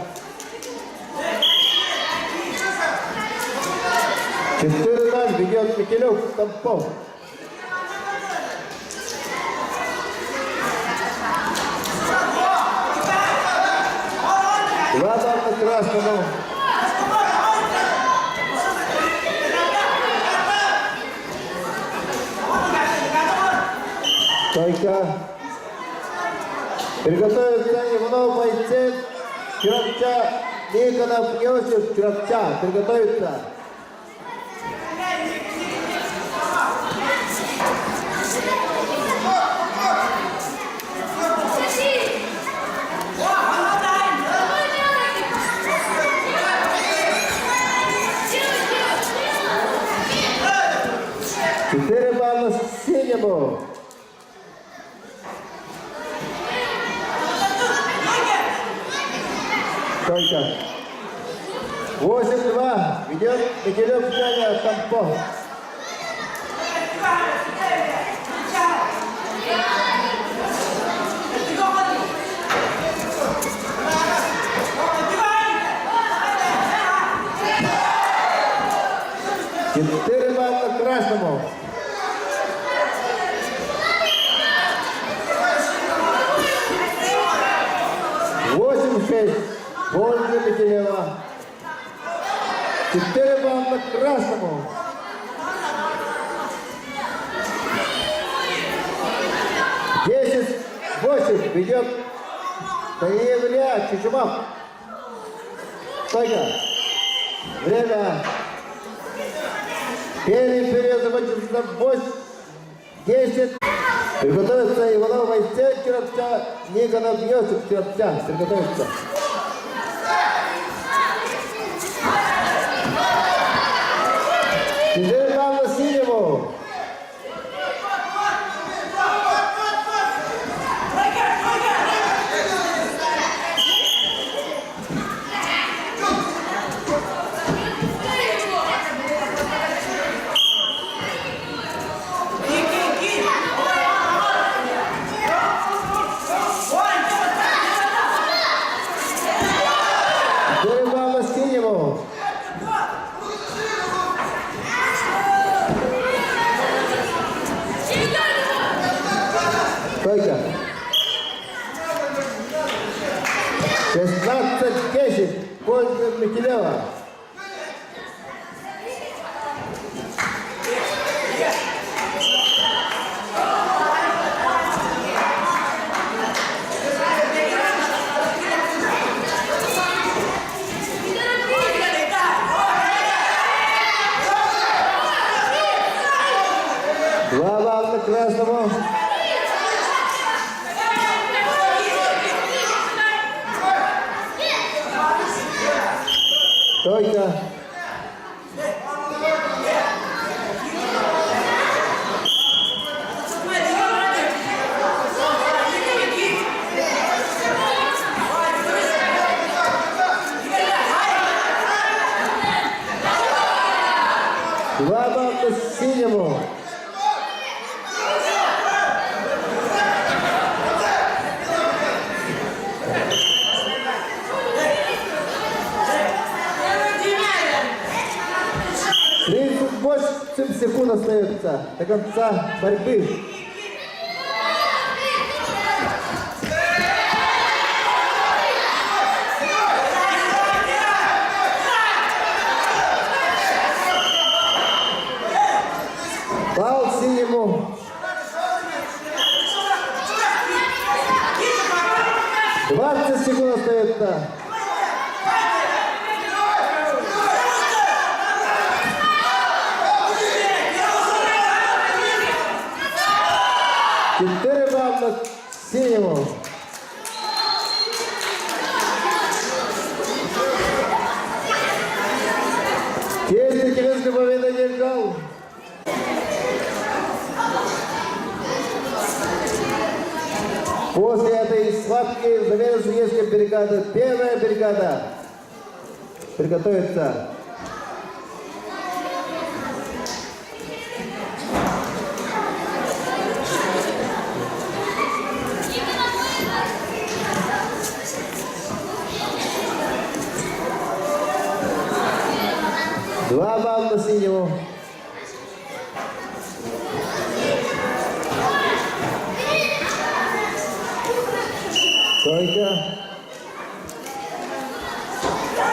4-0 ведет Метелев Томпов. Два балла красному. Стойка. Приготовиться Иванов Майцет, Чурапча, Никонов Иосиф, Чурапча. Приготовиться. Четыре балла синему. Стойка. 8-2. Ведет Метелев Леня Томпо. Четыре балла красному. Метелева. 4 балла красному. 10-8 ведет Даниил Илья Чучумов. Стойка. Время. Первый период закончился 8 10. Приготовиться Иванов Войцех Чурапча, Никонов Йосип Чурапча. Приготовиться. Теперь вам Васильеву. Теперь вам Васильеву. Стойка. 16-10. Польза Метелева. Два балла красному. Стойка. Два балла синему. 38 секунд остается до конца борьбы. Бал синему. 20 секунд остается. 4 балла синему. Честь и победу одержал. После этой схватки замена судейской бригады. Первая бригада приготовится. Два балла синему. Стойка.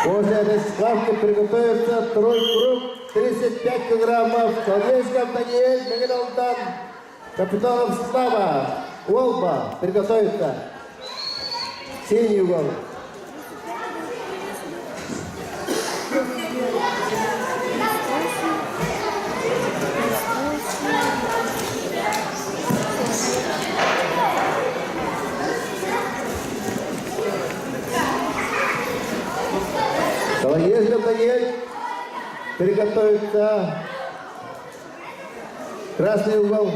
После этой схватки приготовится второй круг 35 килограммов. Солнечков Даниэль Мегалдан, Капитанов Слава, Уолба приготовится. Синий угол. Соловьев Даниэль приготовится. Красный угол.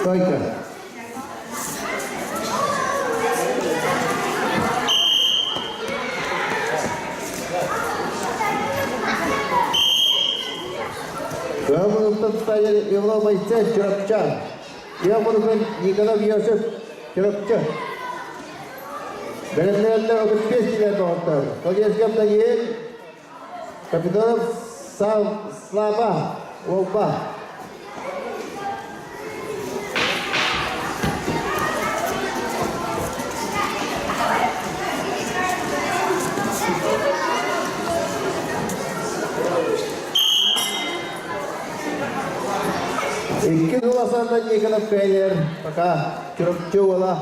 Стойка. Иванов Айсен Чурапча. Иван Николаев Иосиф Чурапча. Бэлэмнэнэллэр 35 килэ доҕоттор. Коллежка Даниил Капитонов Слава Уолба. Икки сыл асанна Никонов кэлэр, пока Чурапчы уола.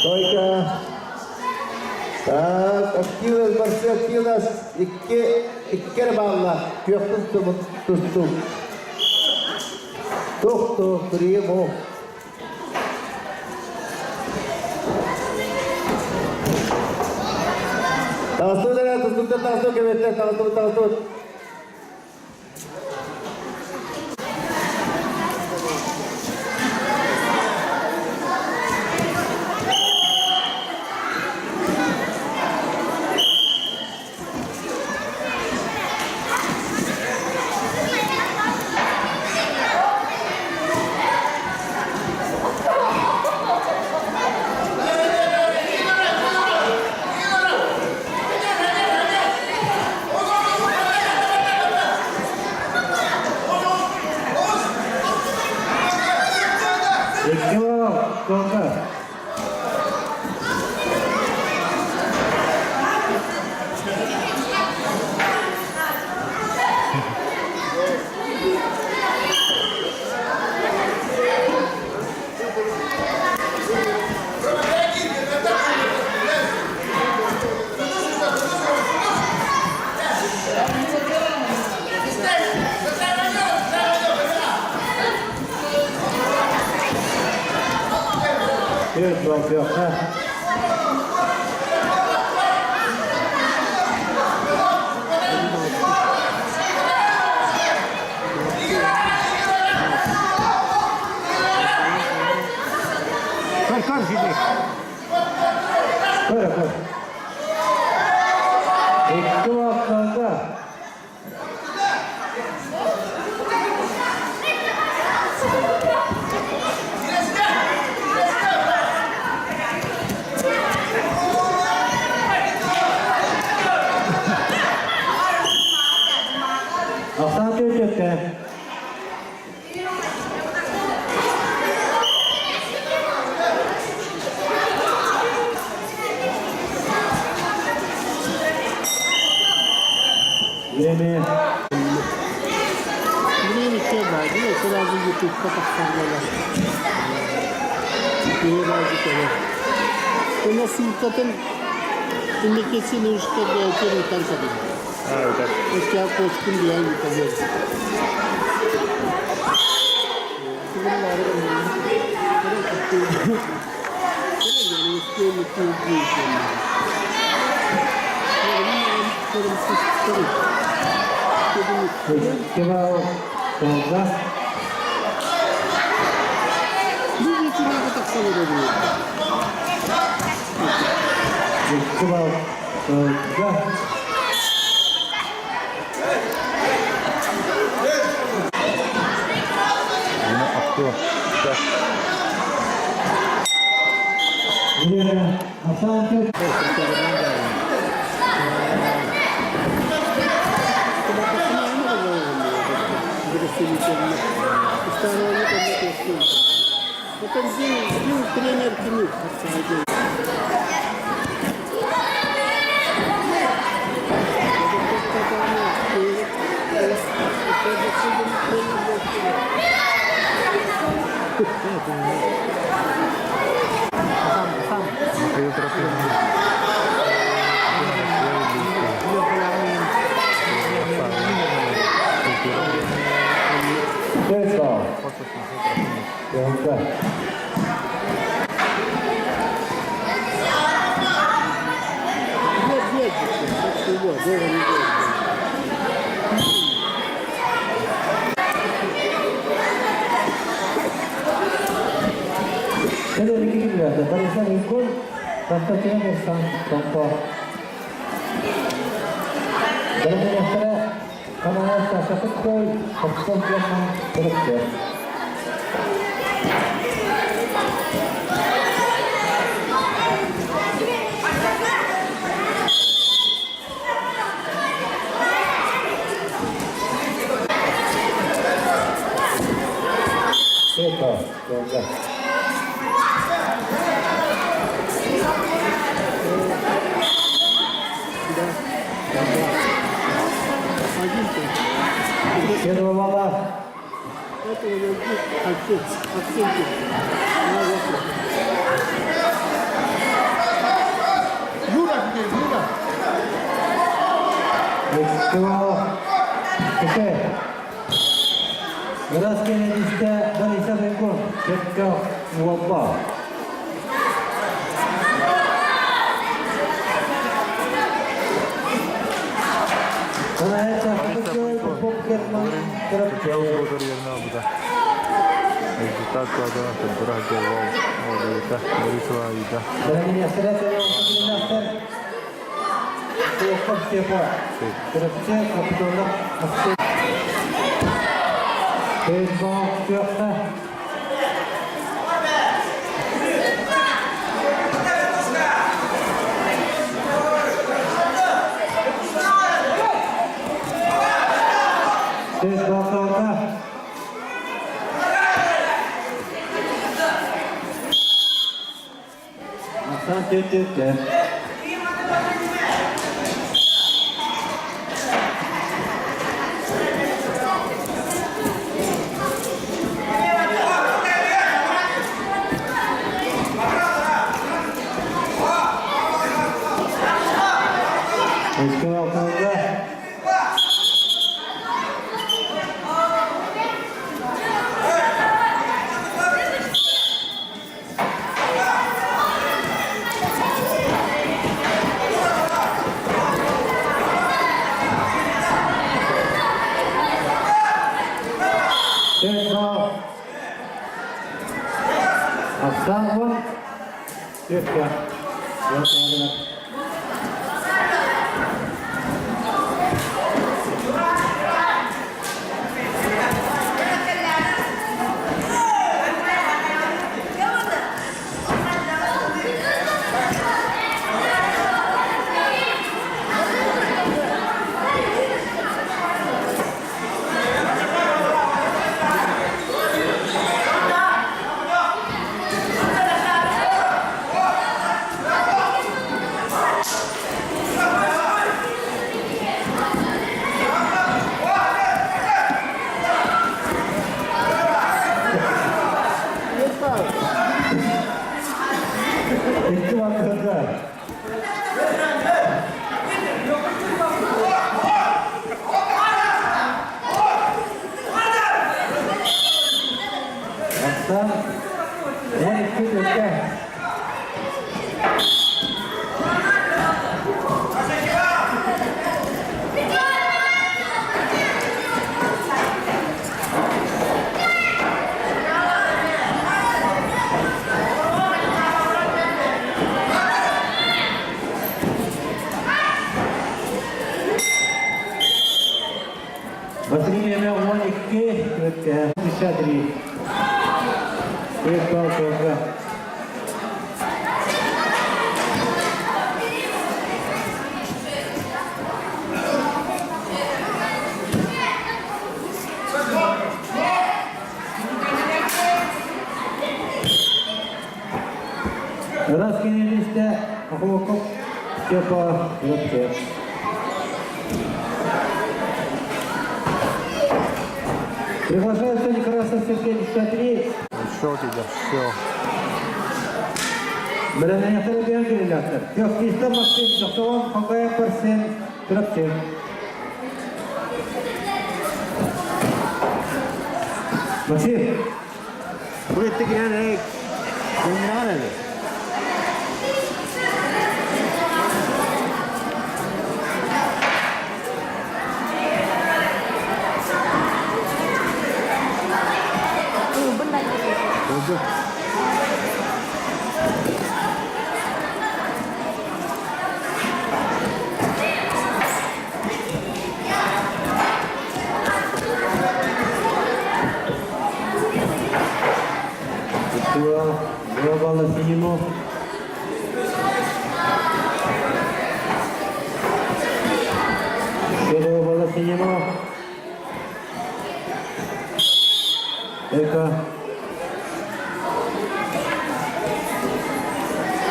Только так, активность, борцы активность, икки, икки балла, күөхтүн тустук. Тохто, приему. Тасту да, тустук да, тасту кебетте, тасту, тасту. Икки балл, Туока. Түөрт балл күөххэ. Көр, көр, сиди. Көр, көр. Икки балл Ахсаан түөрт Время. Время баар, сразу ютубка тахсар буолар. Киһи разы кэлэр. Уонна ссылкатын инникитин ушка бэйэтин ыытан кэбиһэр. Өскөөх куоскун диэн ыытан Икки балл Туолга. Икки балл Туолга. Время. Ахсаан түөрт. Тренер кини. Михаил Трофимович Результат кладана Федора Белова, Борисова Аида. Все тебе, все. Бэлэмнэниэхтэрэ биэн кирилээхтэр. Феоктиста Максим Дохсоҕон Хоҥкойо Парсен Чурапчы. Максим. Бу эттик эн көҥүлэҕин эбит. Oldu. Два, два балла синему. Еще два балла синему. Эко.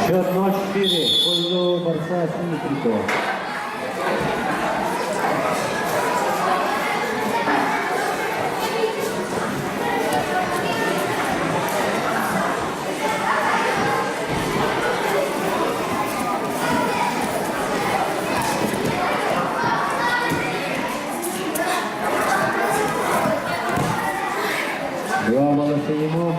Счет 0-4 в пользу борца Синитрикова. Два балла синему.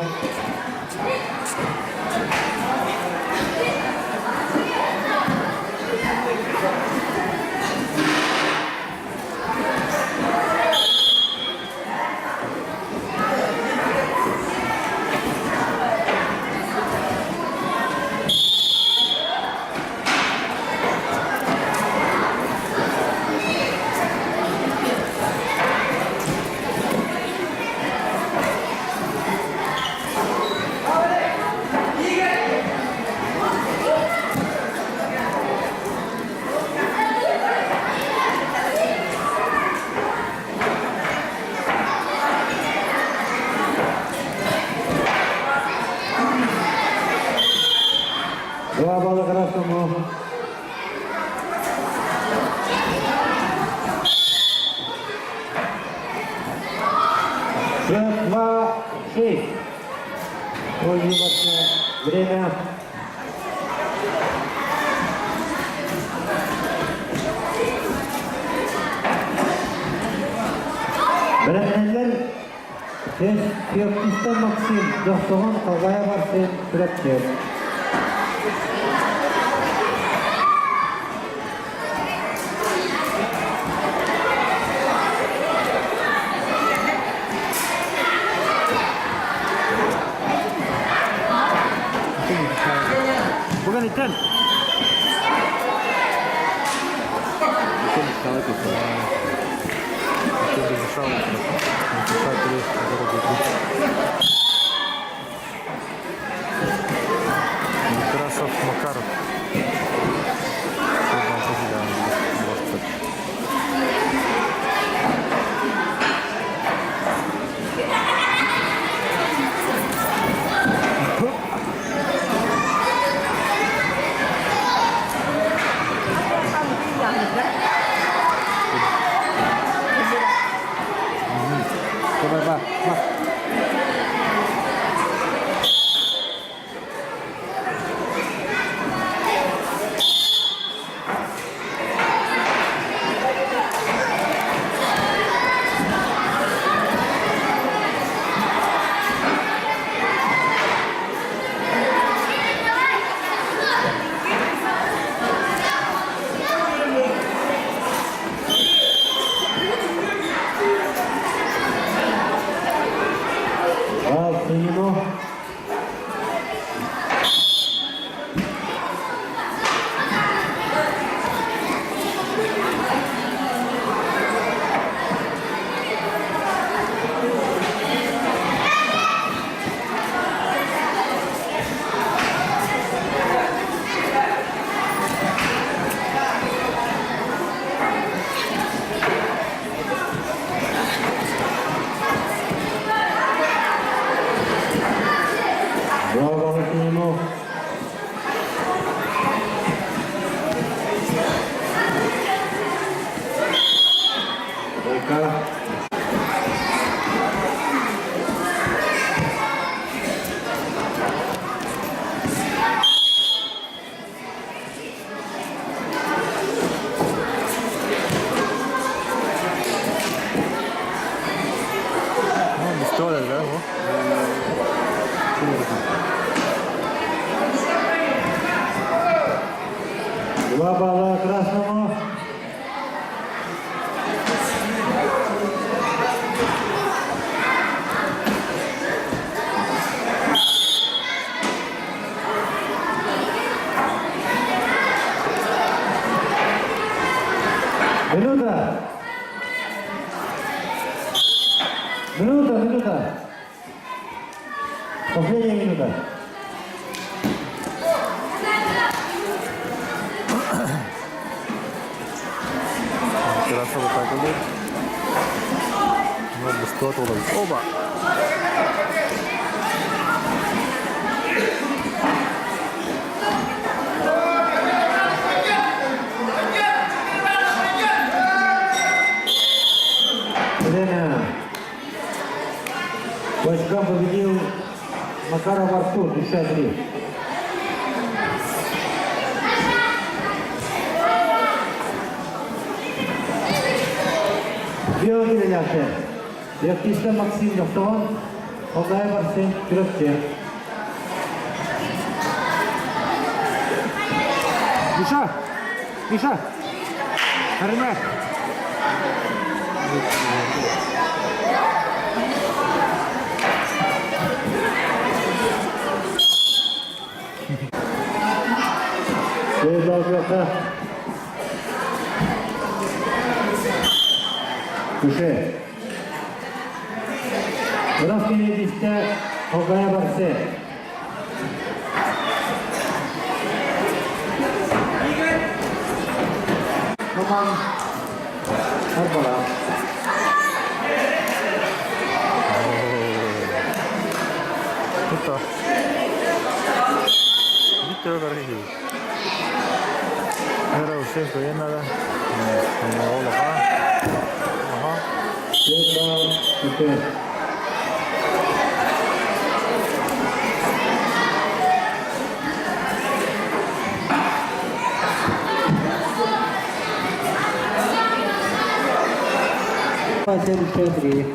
Два балла красному. Счет 2-6. Пользу борца. Время. Бэлэмнэнэллэр Феоктиста Максим Дохсоҕон Халҕайа Барсен Чурапчы. Bugün iten. Некрасов Макар. Давай, ба, ба. Балл синему. Два балла синему. Эко. Два балла красному. Минута. Минута, минута. Последняя минута. Оба! Время. По очкам победил Макаров Артур, 53. Белый Ляше. Яктиста Максим Дохтон, Хогаев Арсен Чурапче. Миша! Миша! Харина! Туше. Граф Кенедистэ Хогаев Арсен. Роман Арбала. 됐다. 밑으로 가르기. Era usted nada. Ага. Следующая три.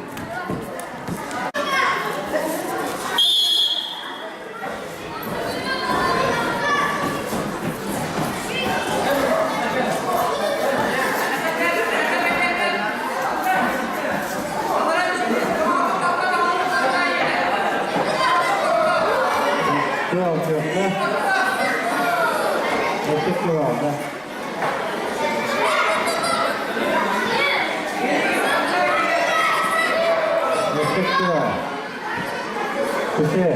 Да? Это да? Это Туше.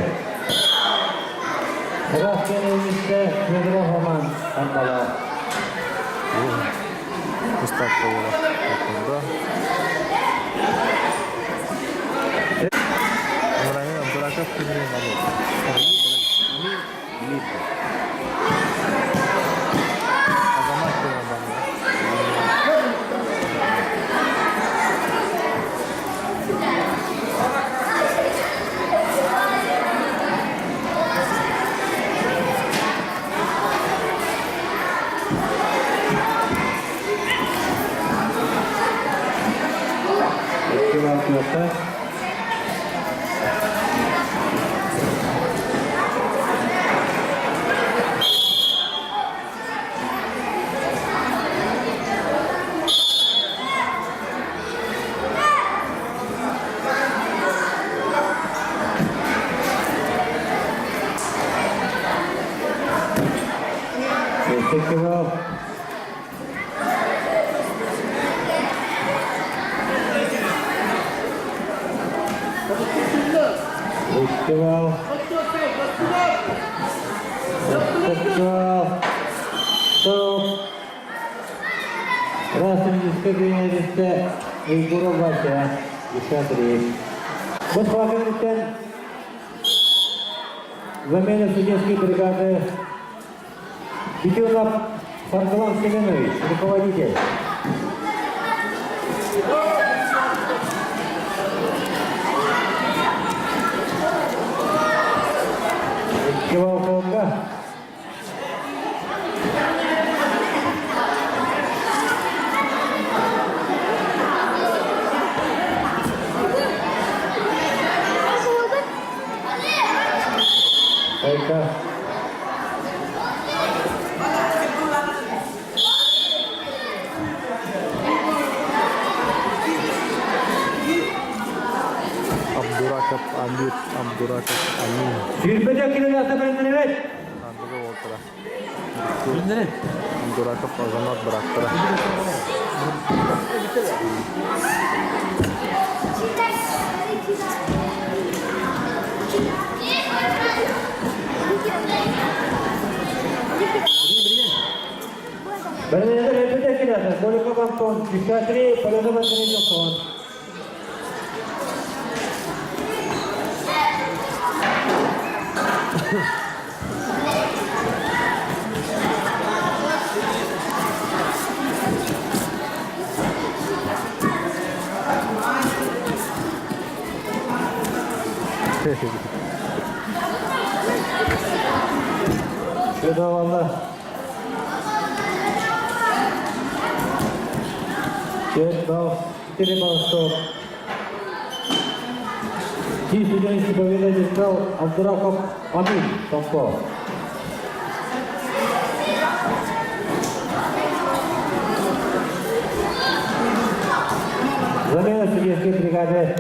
Раз Федоров Роман Арбала. Поставка была. Да. Браков Азамат Кивал Кивал. Кивал. Кивал. Стоп. Раз кабинетте Егоров Вася. 53. Вот хватит Замена судейской бригады Петюнов Саргалан Семенович, руководитель. Кивал полка. Айка. Абдураков Амир, Абдураков Амин. Сүүрбэтэ килэлээхтэ бэриннэрибит. Андыга уолтара. Абдураков Азамат бырааттара. Бэриннэрэр элбэтэ килэлээхтэ. Голиков Антон, 53, Полезов Андрей Ньохсон. Bedavalar. Пять балл, 4 балла, стоп. Тихий победа одержал Абдурахов Амин Томпо. Замена судейской бригады.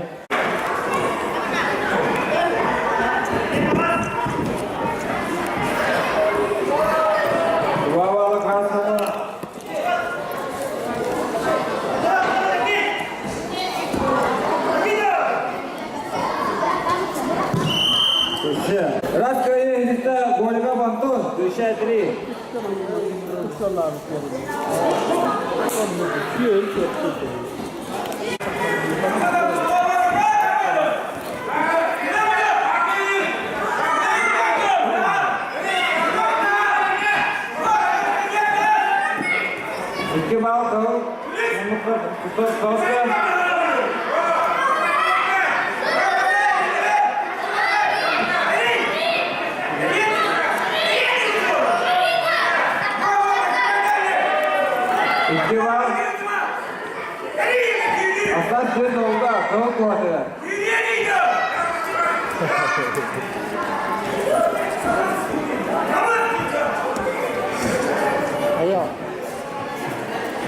Два балла красному. Раз кайы Голиков Антон, 63. Икки балл кыл. Тоска. Икки балл. Аслан күн олда, кыл куатыгар. Айа.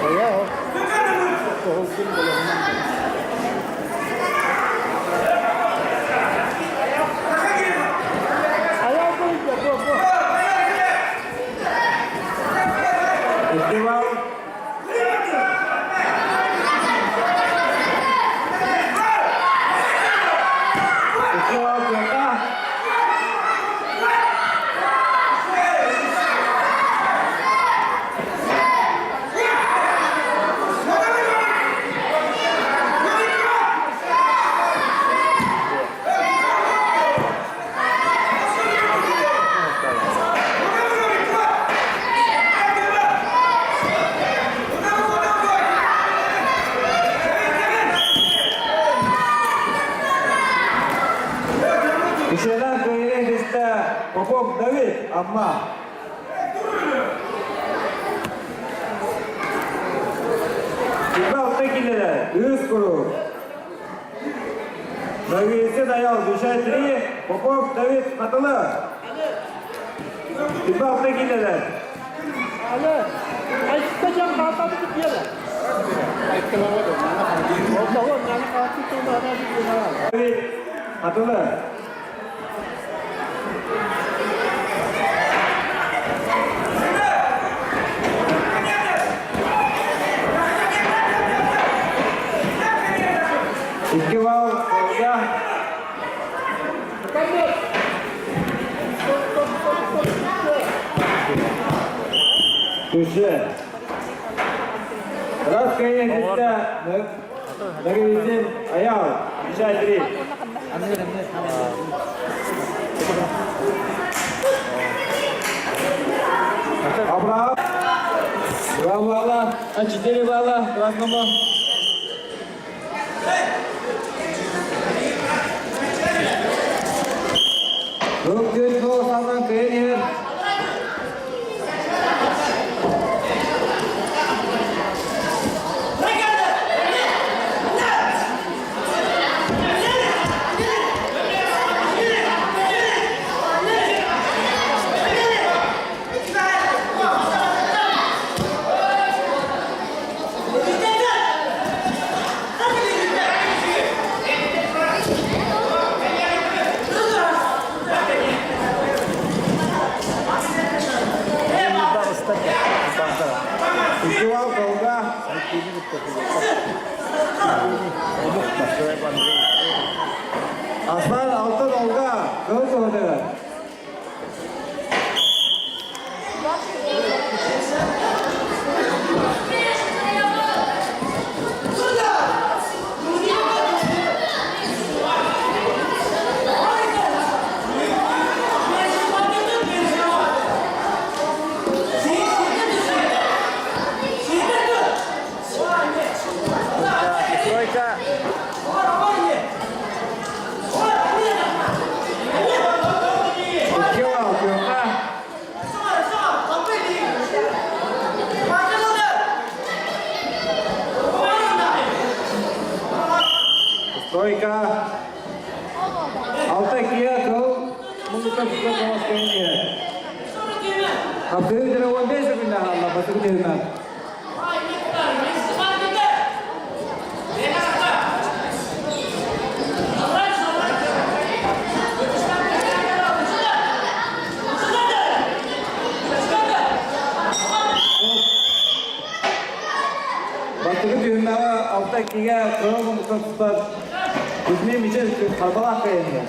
Айа. Тоһулкун болоннан. Айа бу бу бу. Икки балл. Икки балл кыата. Ишенан кыйын Попов Давид, Амма. Ибал текилere, үс куру. Нависи даял, 53, Попов Давид Хатылы. Ибал текилere. Але. Айтта жан катады дип yere. Давид Хатылы. Икки балл Олга. Түші. Раз кайын Нагавизин Аял, 53. Абрахам. 2 балла, а 4 балла красному. Көк тоғысаннан кыйын ер. эрэр. Тройка. Икки бал күөххэ. Стройка. Алта киһи кыл музыка тута тоҕус кэнниэ. Хапсыһыы дьара 15 секунда хаалла бастакы түһүмэх. Бастакы түһүмэҕи алта иккигэ кыһыл муҥутан тутар Кузьмин Мичел Харбалаах кыайанна.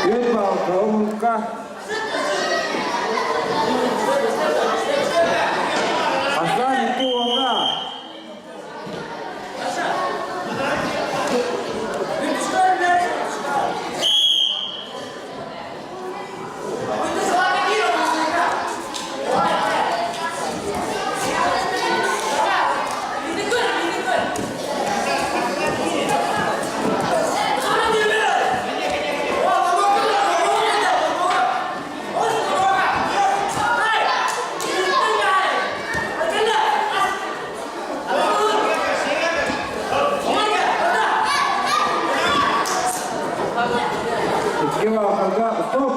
Үт балка омукка Аслан икки уонга Икки балкарга стоп!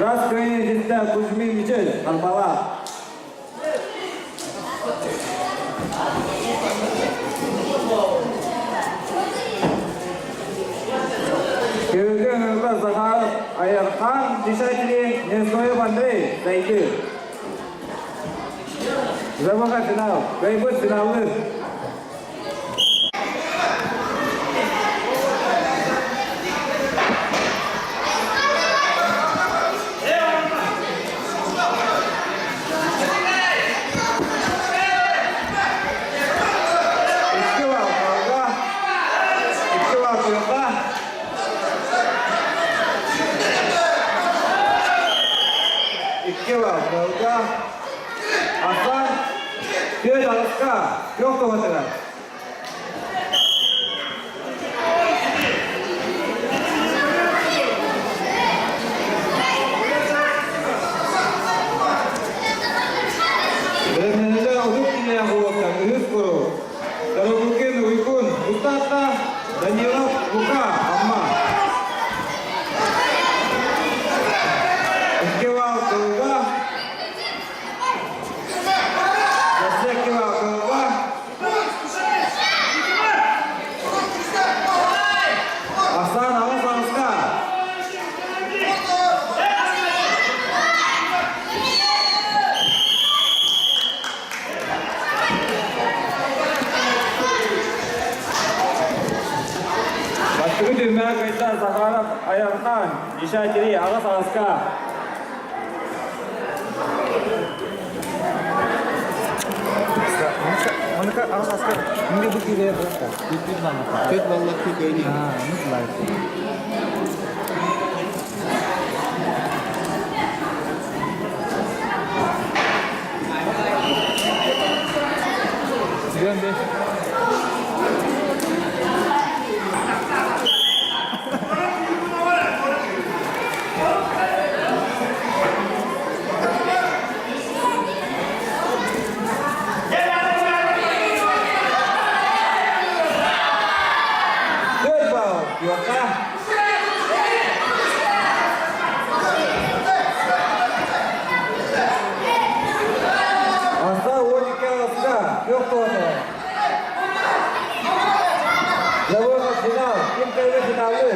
Раз кыайыы Кузьмин Мичел Харбала. Кевилген Ырла Захаров Айархан Десятили Несноев Андрей Зайды. Замаха финал. Кайбыт финаллы. Икки балкарга, икки балкарга. Икки балкарга. Асан түөрт алыска, күөх туһатыгар. Бэлэмнэнэлэ уһук килээх уолтан үһүс куру. Дорогукин Уйгун Устатта Данилов Лука Амма. Икки бал кылга. Өссө икки бал кылга. Асан аҕыс аҕыска. Бастакы түһүмэҕи кыайда Захаров Айархан, Десятили аҕыс аҕыска. Төрт баллах көйнө. Төрт балл. Юрка. Аса 12 аска. Yok tuğanı. Заводный финал. Ким кайбы финалы?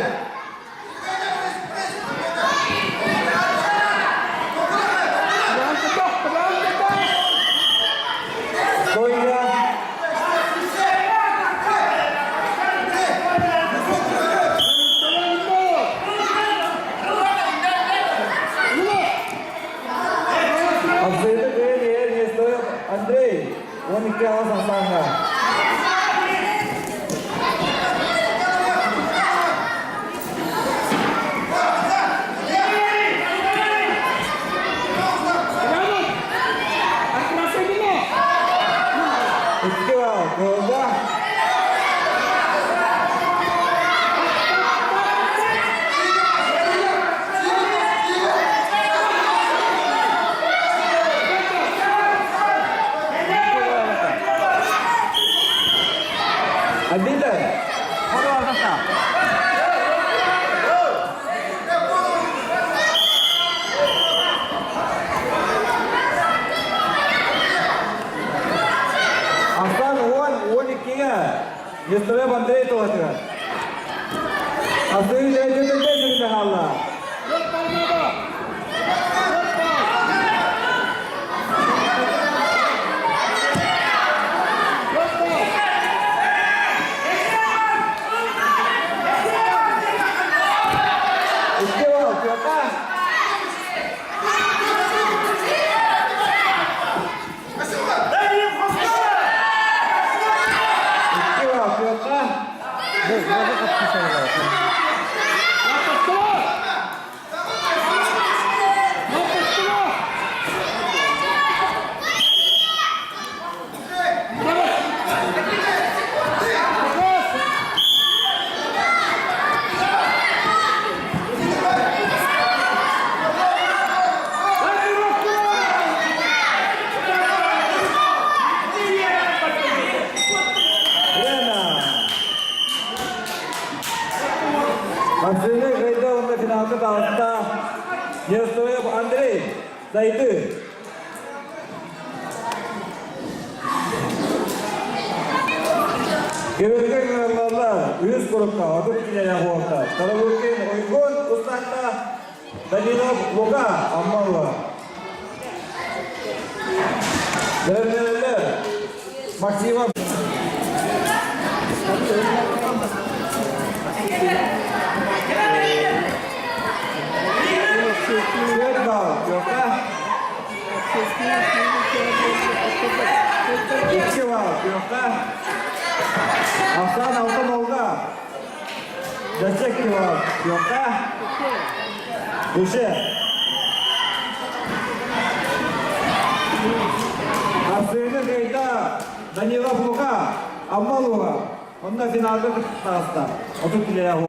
Сойя. Абзыйды кыйын ер Несторов Андрей. 12 ас асанга. Икки балл. Кылга. Альбита. Асан 10, 12-ге. Несторов Андрей туғатыға. Асыры дәрежеде бесігінде қалды. Икки балл, Петр. Икки балл, Петр. Время. Арсений Гайда онда финалга таҕыста. Нестоев Андрей Зайды. Кебекке кыраллар үс курукка отут кинене хуолта. Тарабукин Уйгун Устакта Данилов Лука Аммалла. Бәрнелер Максимов. Төрт балл. Йока. Икки балл. Йока. Асан Алтын Олга. Дәсек балл. Йока. Душе. Арсений Гайда, Данилов Лука, Аммалуга. Онда финалга таҕыста. Отут килere.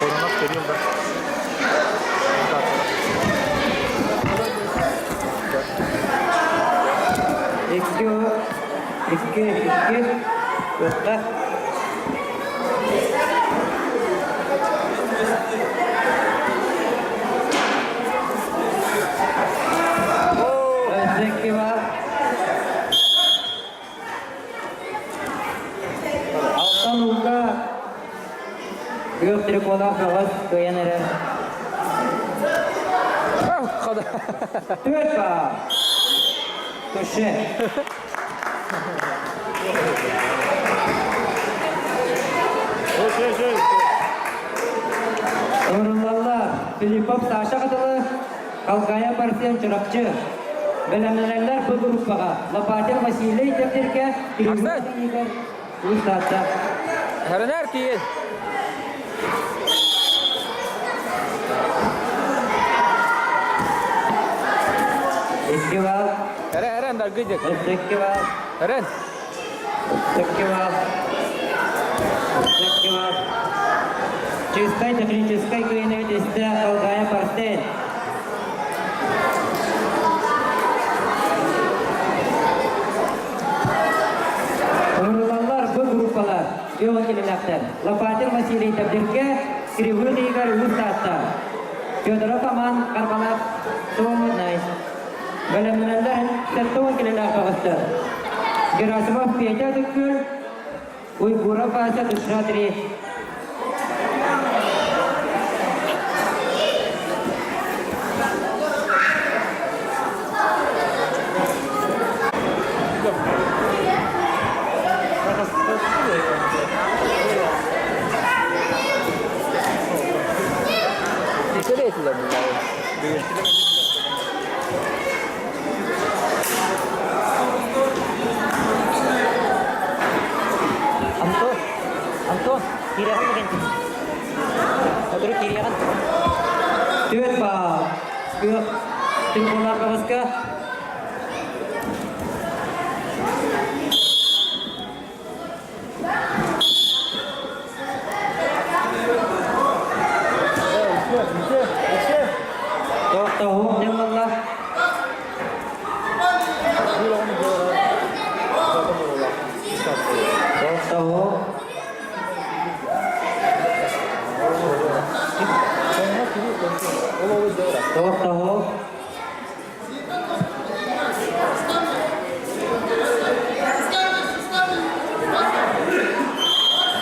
Икки, икки, икки, ыкка. Икки бар. Алтан Лука. Күөх триколаах бөҕөс кыайан эрэр. Түөрт баар. Туше. Орунлаллар Филиппов Саша Каталы, Халкая Парсен Чурапчы. Бэлэмнэнэллэр бу группаҕа Лопатин Василий Дэбдиргэ Кирилл Уус-Таатта. Хэрэнэр киин. Икки бал. Эрэ эрэн даргыдык. Икки бал. Эрэн. Икки бал. Икки бал. Чистай техническай кыйыны истэ Алгая Партен. Ыҥырылаллар бу группалар Ион Килилэхтэр, Лопатин Василий Табдиргэ, Кривых Игорь Уус Таатта, Федоров Аман Карбалаах Туомунай, Бэлэмнэнэллэр Сэттэ килилээх бөҕөстөр, Герасимов Петя Түккүр, Уйгуров Вася Душатри. Антон, Антон, киирэҕин дэгэнтин. Сотору киириэҕин. Түөрт баал. Күөх Трибуналар баҕаска. Тоқтоһуох диэн буолла. Тоқтоһуох. Тоқтоһуох.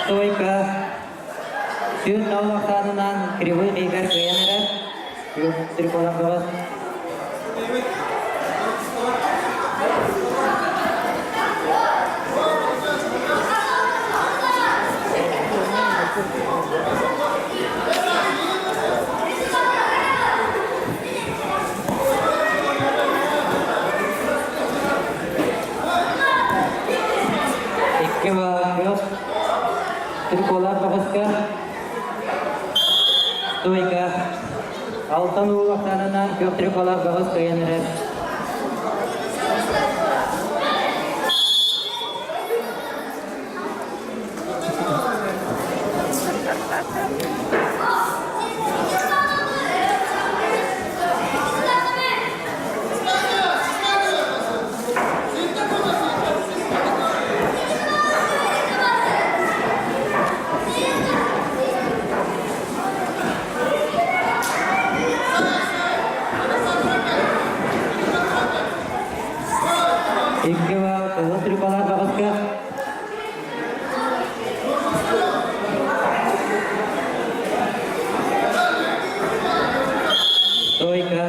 Стойка. Сүр таулахтаанынан кривой Игорь кыайан эрэр. Триколар бөҕөс. Икки баал Триколар бөҕөскө Стойка. Алтан уулахтарынан күөх триколар бөҕөс кыайан эрэр. Икки баал кыһыл триколар бөҕөскө. Тройка.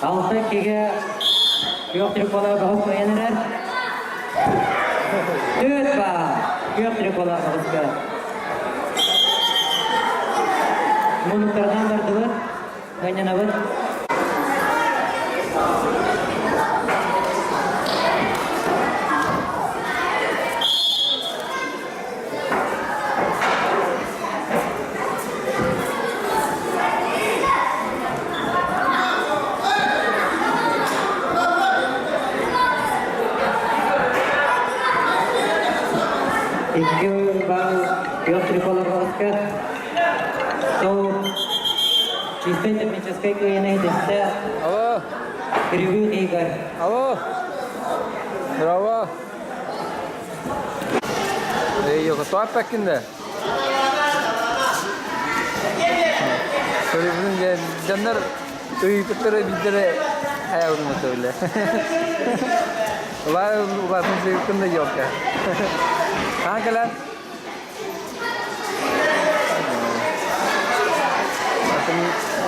Алта иккигэ күөх триколар бөҕөс кыайан эрэр. Түөрт баал күөх триколар бөҕөскө. Мунуктарынан бардыбыт. Мынньанабыт. Икки бал Петр Николаевичка Чистай техническай кыайыны иһитистэ. Алло. Кривых Игорь. Алло. Браво. Эй, тоаппаккин да. Көрүбүн дьоннор ыйыпыттары билдere хаябын өтөбүлэ. Улар улатын сыйыппын да ёлка. Хаан кэлэн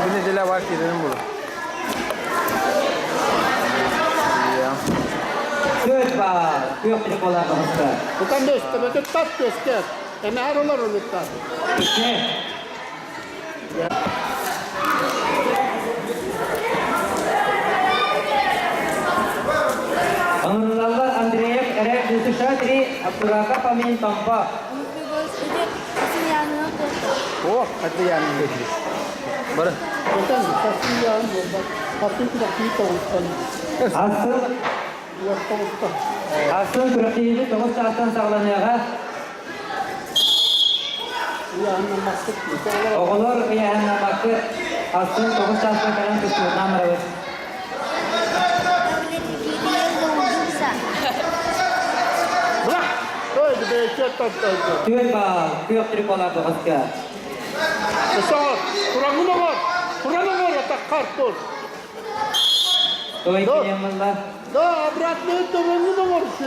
Бу неделя бар киирэрим буолуо. Төрт баар, күөх триколар таҕыста. Тутан бэстэмэтэ тат көстөр. Эмээр олор олуттар. Икки. Дюшатри Абдураков Амин Томпо. О, Адриан. Бары. Асыл Асыл күрэхтэһиини тоҕус саастан саҕаланыаҕа. Оҕолор ыйааһыннаммаккыт Асыл тоҕус саастан кэлэн тустубутунан барабыт. Түөрт баал, күөх триколар бөҕөскө. Той кириэммалла. Да, обратно это не говоришь.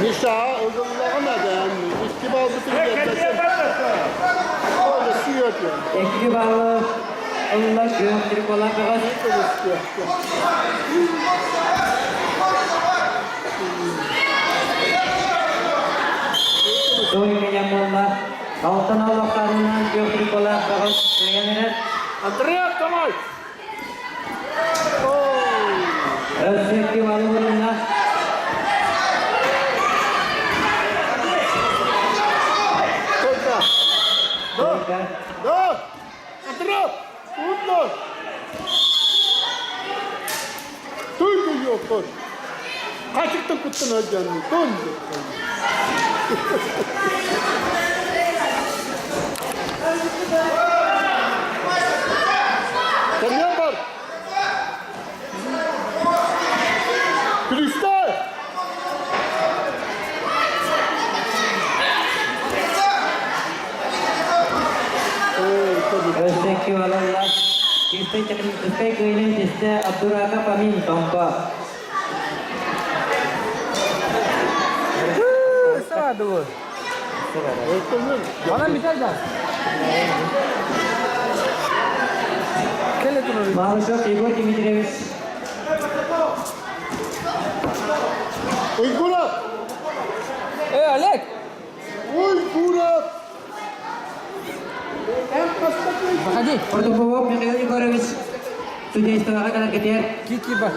Миша, ыллаҕына икки балбытын биэрбэтин. Öyle suyot yani. Икки баллы ылла күөх триколар бөҕөс. Той кириэммалла. Алтан олохтарынан күөх триколар бөҕөс кыайан эрэр. Андреа, давай! Өссө икки баллы булунна. Только. Да, Только. да! Андреа, умно! Туй ее тоже. Kaçıktın kuttun hocanı. Dön. Sen var. Kristal. Өссө икки баллы ылла. Чистай техническай кыайыы тистэ Абдураков Амин Томпо. Малышев Егор Дмитриевич. Уйгуров. Э, Олег! Уйгуров. Проходи. Протопопов Михаил Егорович. Судействоға кэлэр Кики ба.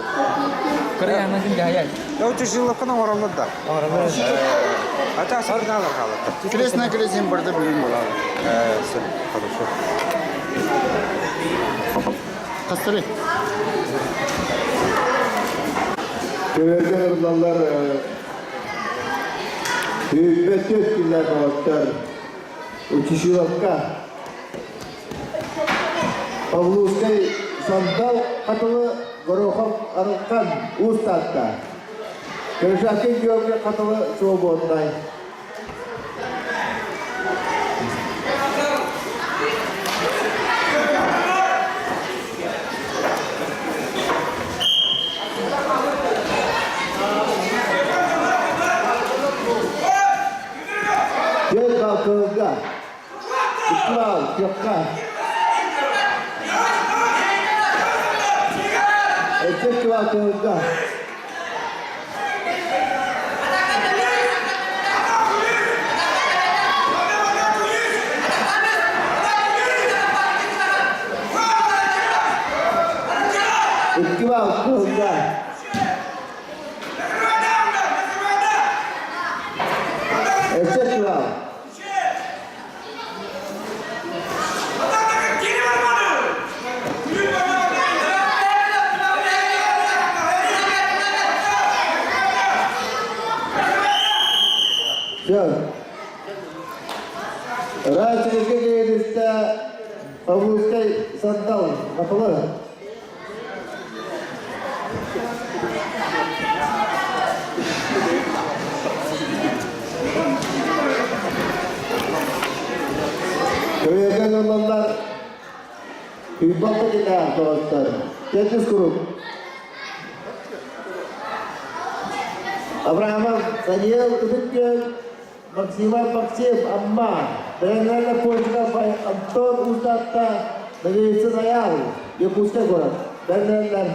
Кырыяна дин Өтүшілікінің оралды да. Ата сарналар қалады. Крестна крестин барды бүгін болады. Хорошо. Kastırı. Көберген ырылалар Hübbet ötküler doğutlar. Учишиловка. Павловскай сандал катылы Горохов Арылхан Устатта. Крышакин Георгий катылы свободный. Көл халкыга. Иклал, кёкка. Эчек кылга. Иклал кылга. Эчек кылал. Все. Раньше келесте Павловскай сандал катылы. Көйөкөн олалар Үйбалта келе доғыстар. Тетис круг. Абрахамов Даниил Үтіккен, Максимов Максим Амма, Бәрінлерді Польшаға бай Антон Устатта, Надеется Заял, Якутский город. Бәрінлер.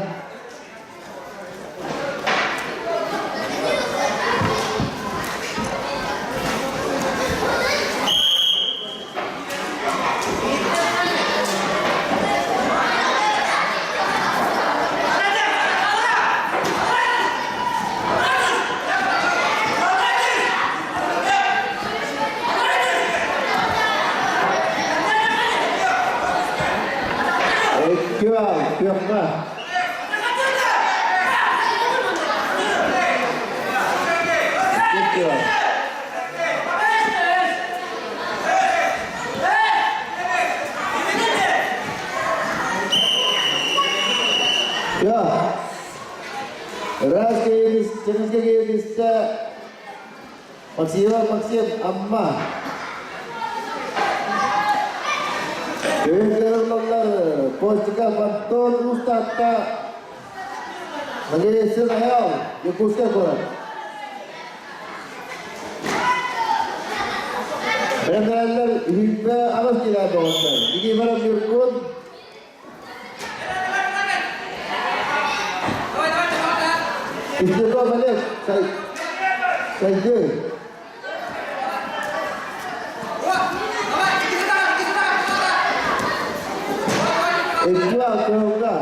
күөххэ. Икки Я. Раз киһи киһи Максимов Максим Амма. Өйдөрүллэр Костиков Антон Устатта Валерий Аял Якутскай город. Бэрдэрэллэр үһүкпэ аҕыс килэ доҕоттор. Никифоров Юркун Кисляков Олег Сайдыы. Икки алтыһылга.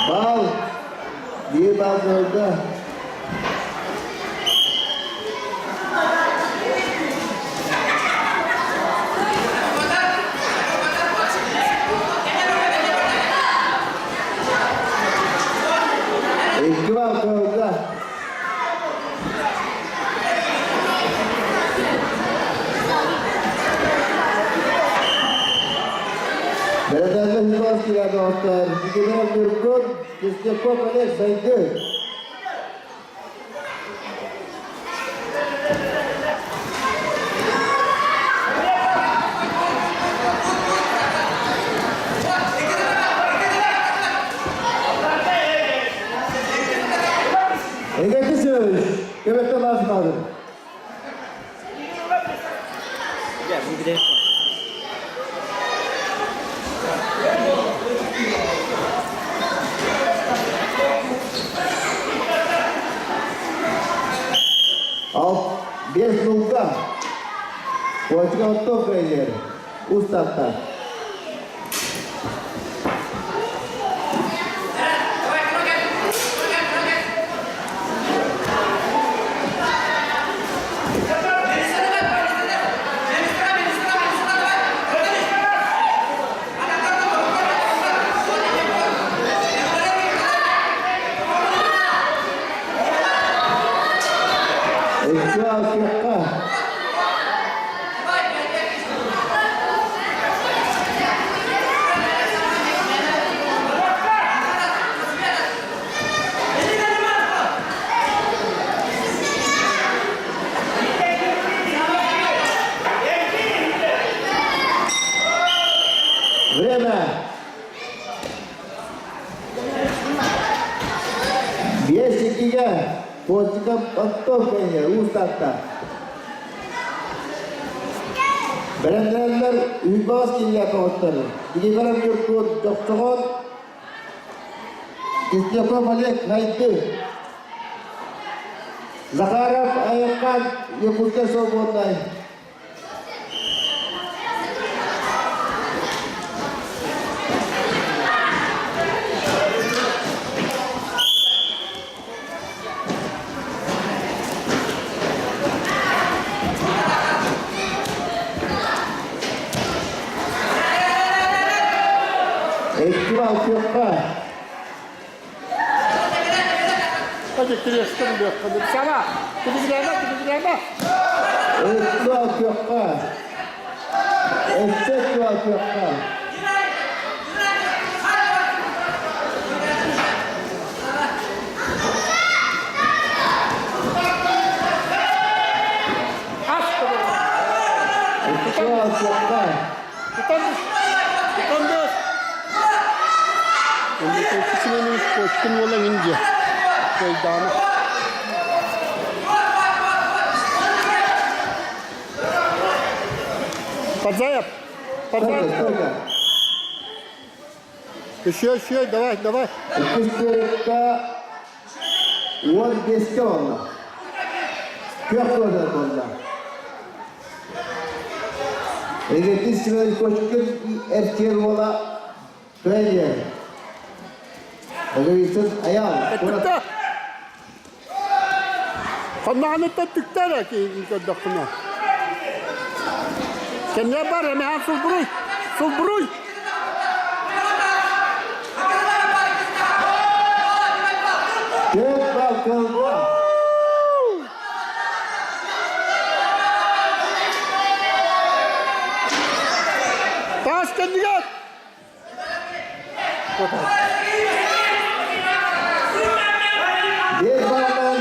Бал, биир бал буолда. Икки бал буолда. Бэрэдээллэ Хикос киирэ доҕоттор, Никифоров Ньургун, Кистяков Олег Сайдыы. Эгэти сөз, көмөттө басмадым. Ал бес нулга. Котика оттон кайнер. Устатта. Икки алтыахха. Время. Биэс иккигэ Постиков Антон кэннэ уустаатта. Бэлэмнэнэллэр Уйбаҕас киллэ тоҕоттор. Никифоров Ньургун Дьохсоҕон Кистяков Олег Найды Захаров Айыкхан Якутскай свободнай Икки алтыахха. Икки алтыахха. Өссө икки алтыахха. Икки алтыахха. Кочкун уола Индия. Койдаана. Подзаев. Стойка, Подзаев. стойка. Еще, еще, давай, давай. Иккис түөрүккэ уон биэскэ буолла. Күөх куотар буолла. Эгэтин Семен Кочкин Эртиэн уола Кыайан. Эгэтин Аял. Өттүктэ. Хонноҕунуттан түктэ эрэ киһигин көрдөххүнэ. Кэннэ бар эмэһэн сулбуруй! Сулбуруй! Төрт бал кылга. Таас кэннигэр! Биир балынан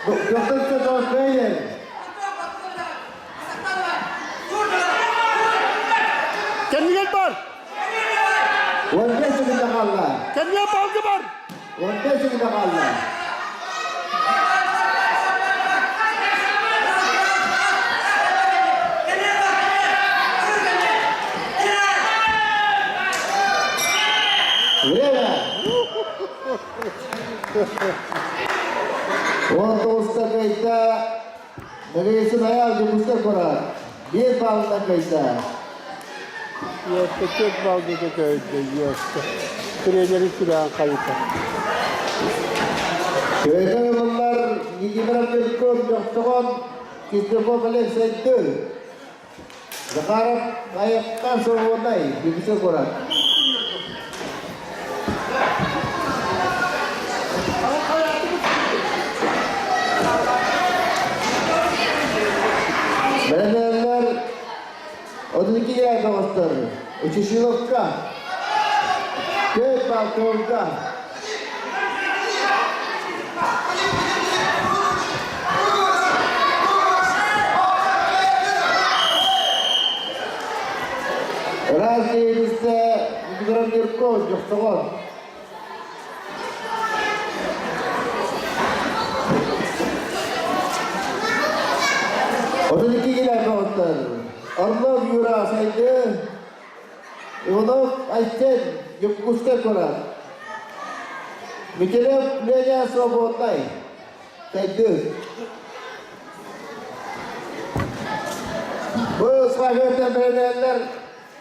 көх көхтөн кыайан. Кэннигэр бар! 15 секунда хаалла. Кэннигэр балгы бар! 15 секунда хаалла. Время! 19 кайта Нэгейсин аял Дьокуускай куорат. Биир баллынан кыайда. Үөттэ төрт балга да көйдө, үөттэ. Тренери сүрэҕин хайыта. Көйдө ылыллар Никифоров Юрков Дьохсоҕон Кистяков Алексей Захаров Айыкка Свободнай Дьокуускай куорат. Бэлэмнэнэллэр 32 доҕоттор Учишиловка, Көй Балтовка. Ыраас киһилистэ Микрофирко Дьохсоҕон. 32 килэ доҕоттор. Орлов Юра Сайды, Иванов Айсен Дьокуускай куорат. Микелев Леня Свободнай. Сайды. Бу схватыватель бэрэнэллэр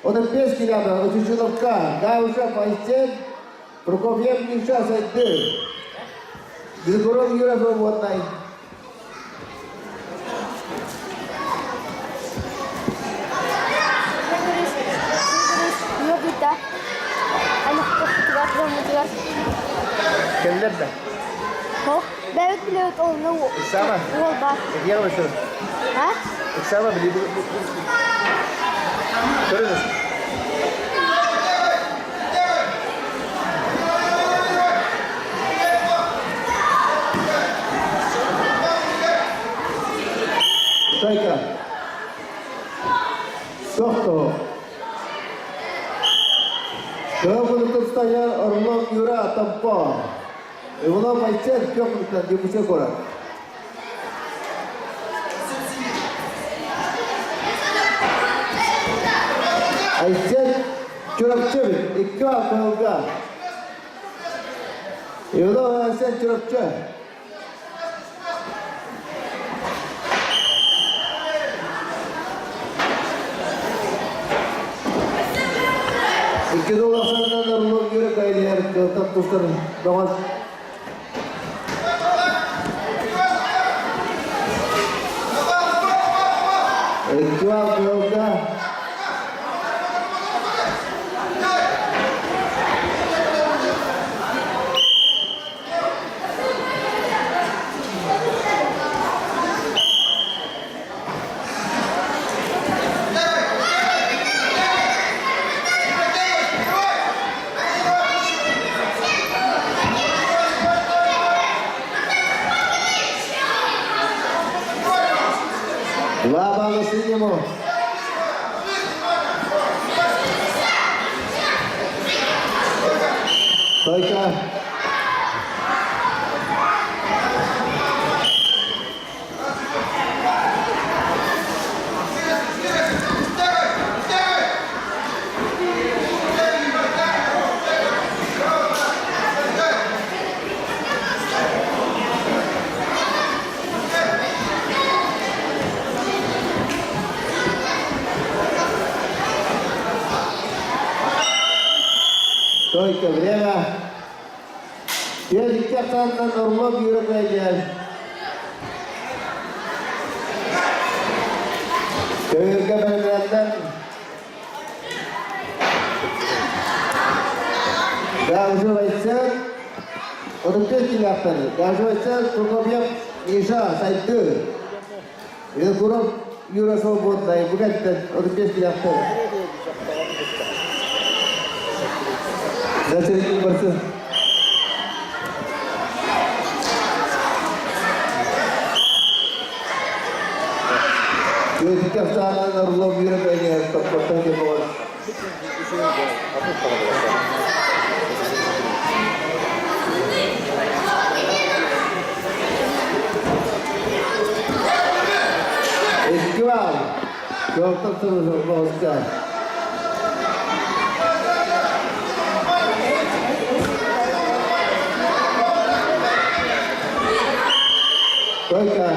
35 километр Учучиловка, Гаушев Айсен, Прокопьев Миша Сайды. Григоров Юра Свободнай. Кэллэр да? Бэйбит билэбит онно Ыксаама. уол баар. Этиэх бэсэр. А? Ыксаама били Көрүнүс. Стойка. Тохто. Кыһыл стояр Орлов Юра Томпо. Иванов Айсен Петр Дьокуускай куорат. Айсен Чурапчы икки кыһылга. Иванов Айсен Чурапчы. Икки долларсаннан Орлов Юра кайылыйар кылтан тустар доҕос. Икки кыһылга. Два балла синему. Стойка. Только время. Тиэдиккэ ахсаанынан Орлов Юра Кайдиан. Көйөргө бэлэмнэннэр Гавжо Вайцер, 35 километр. Гавжо Вайцер, Прокопьев Миша, Сайды. Винокуров Юра Свободный, Бүгәттен, 35 километр. Зачерикин барсын. Көтүккэ ахсаанынан Орлов Юра Пионер топпоттон кемоҕор. Икки баал. Кыалтан сылыска. Только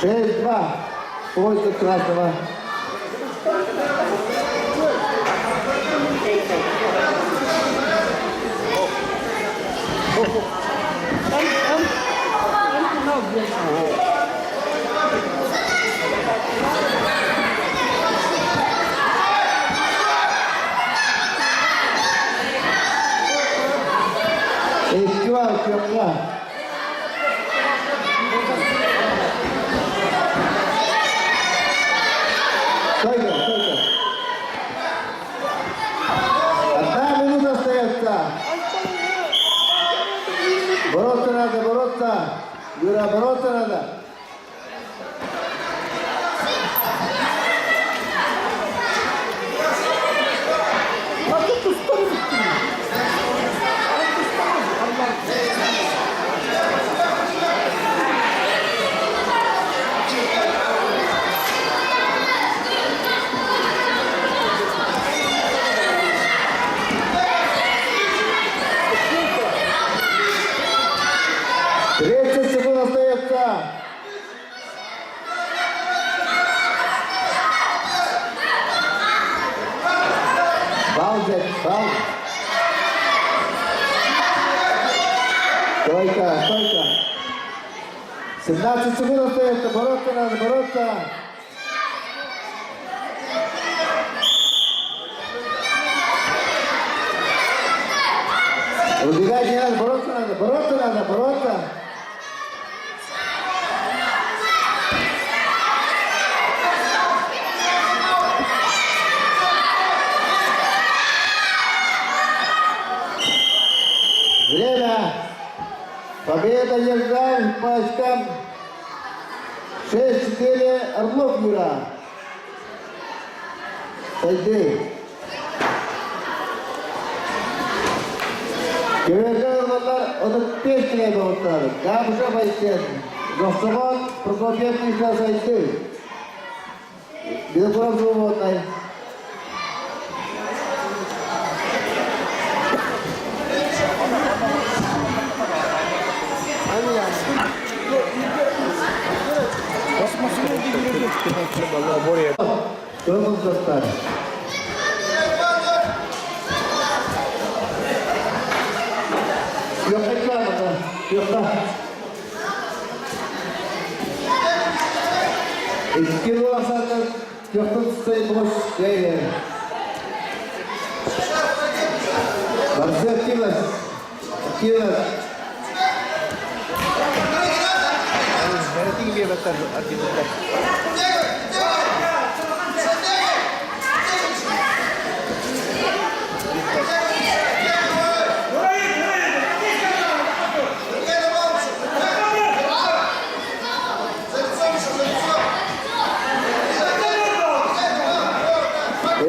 6-2. Пользу красного. Икки баал күөххэ. Стойка, стойка. Одна минута остается. Бороться надо, бороться. Юра, бороться надо. 30 секунд остается. Бал взять, бал. Стойка, стойка. 17 секунд остается. Бороться надо, бороться. Убегать не надо, бороться надо, бороться надо, бороться. Время. Победа одержал по очкам 6-4 Орлов Юра. Сайды. Көбөргө ылаллар 35 киле доҕоттор. Габышев Айсен, Дохсоҕон Прокопьев Миша Сайды. Винокуров свободный. Көңүл Күөххэ. Икки буолахсааттан күөхтэн тустай тоҕус кыайар. Барсы активность. Активность.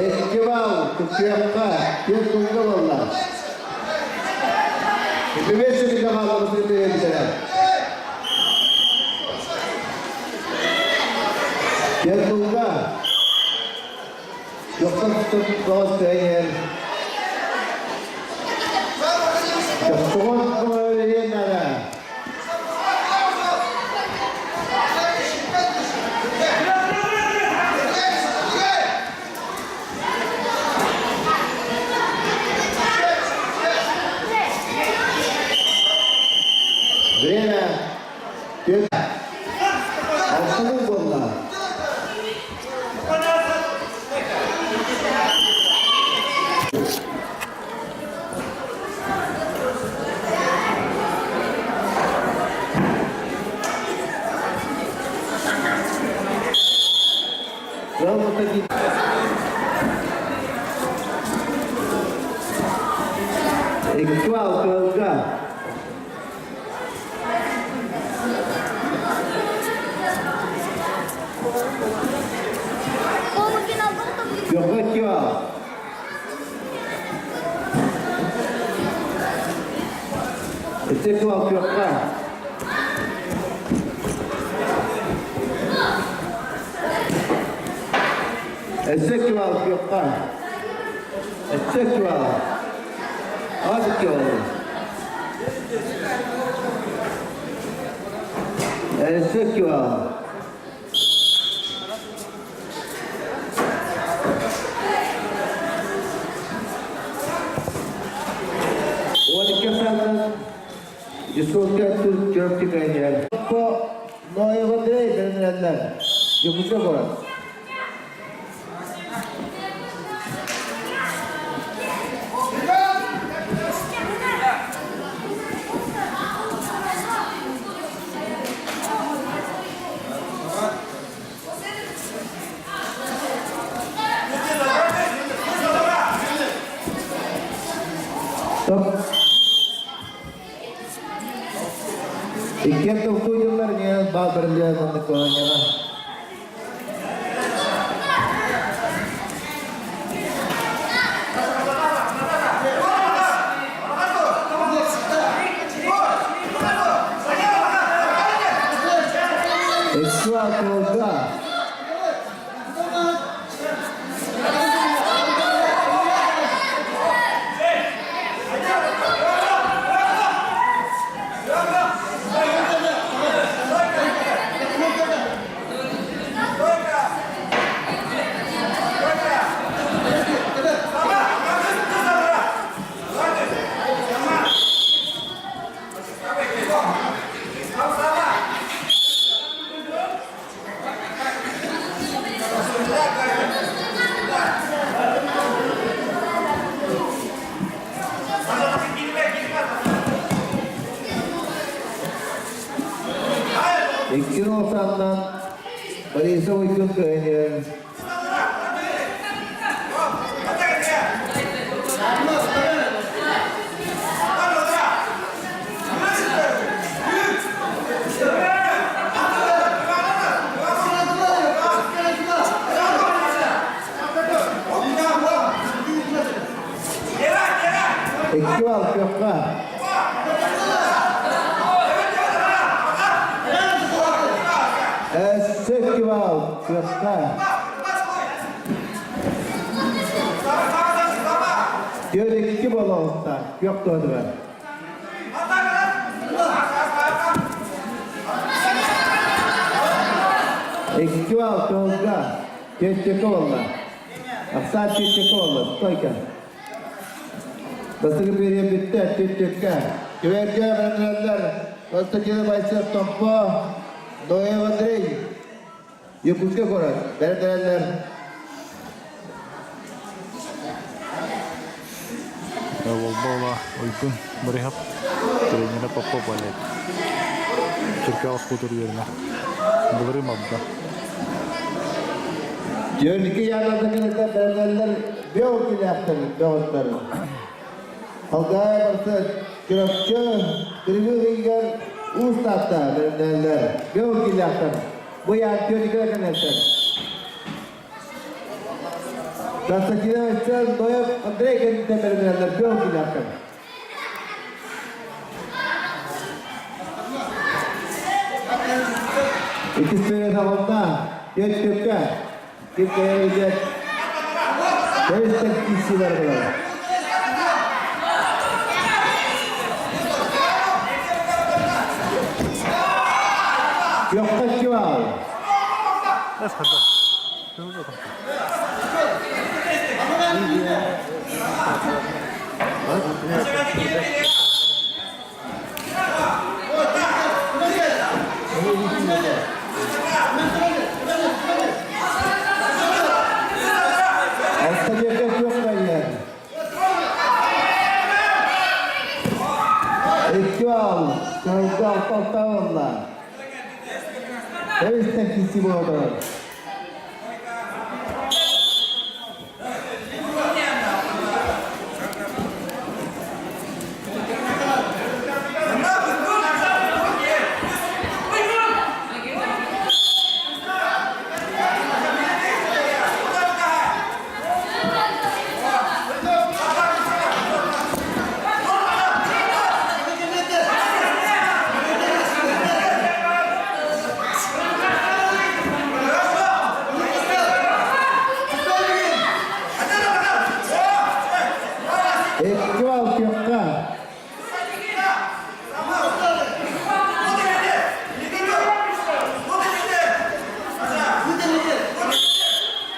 Икки бал күөххэ түөрт тулга буолла. Приветствие командабытын биэрдилэр. Түөрт тулга Дьохтон тоҕус тренер. Дьохтоҕун көмөлөһүөн наада. Икки алтыга. Күөххэ Икки күөххэ. Өссө кивал күөххэ. Өссө кивал. Аз кивал. Өссө кивал. 12 саатан Дискотка чөрт кэннигэр. Ноев Андрей бэринэрэллэр. Якутска город. Стоп. Иккиэн толкуйдууллар ньиэн баал бэриллиэн оннук ньана. Эксуа Толга. Икки нолсаннан Борисов Уйгун кыайан Икки бал күөххэ. Өссө икки бал күөххэ. Түөрт икки буолуохта күөх туһатыгар. Икки бал туолга, түөрт буолла. Ахсаан түөрт буолла, стойка. Бастакы период бүттэ, түөрт Түбэргэ бэрнэллэр Константин Байсев Томпо, Ноев Андрей, Якутскай куорат, бэрнэллэр. Волбола Уйгун Барыһап тренерэ Попов Олег. Чиркалов кутур үөрэнэ. Былырым абда. Дьөрүкү яаларда кэлэтэ бэрнэллэр бөҕө килээхтэр бөҕөттөр. Халгаай барса Чурапчы Кыргыз ыйыгар Уус Таатта бэрнэллэр бөҕө килээхтэр. Бу яар түөрүкү кэлэллэр. Константиновичтан Ноев Андрей кэнниттэн бэринэллэр бөҕө килээхтэр. Иккис период аҕалда, түөрт түөккэ, ким кэйэр илиэт, Көстөн киирсиилэр буолар. Күөххэ чуал. Алта диэки күөх кэллэр. Икки ал, кыһылга алта алта ылла. Эристэн киирсии буола турар.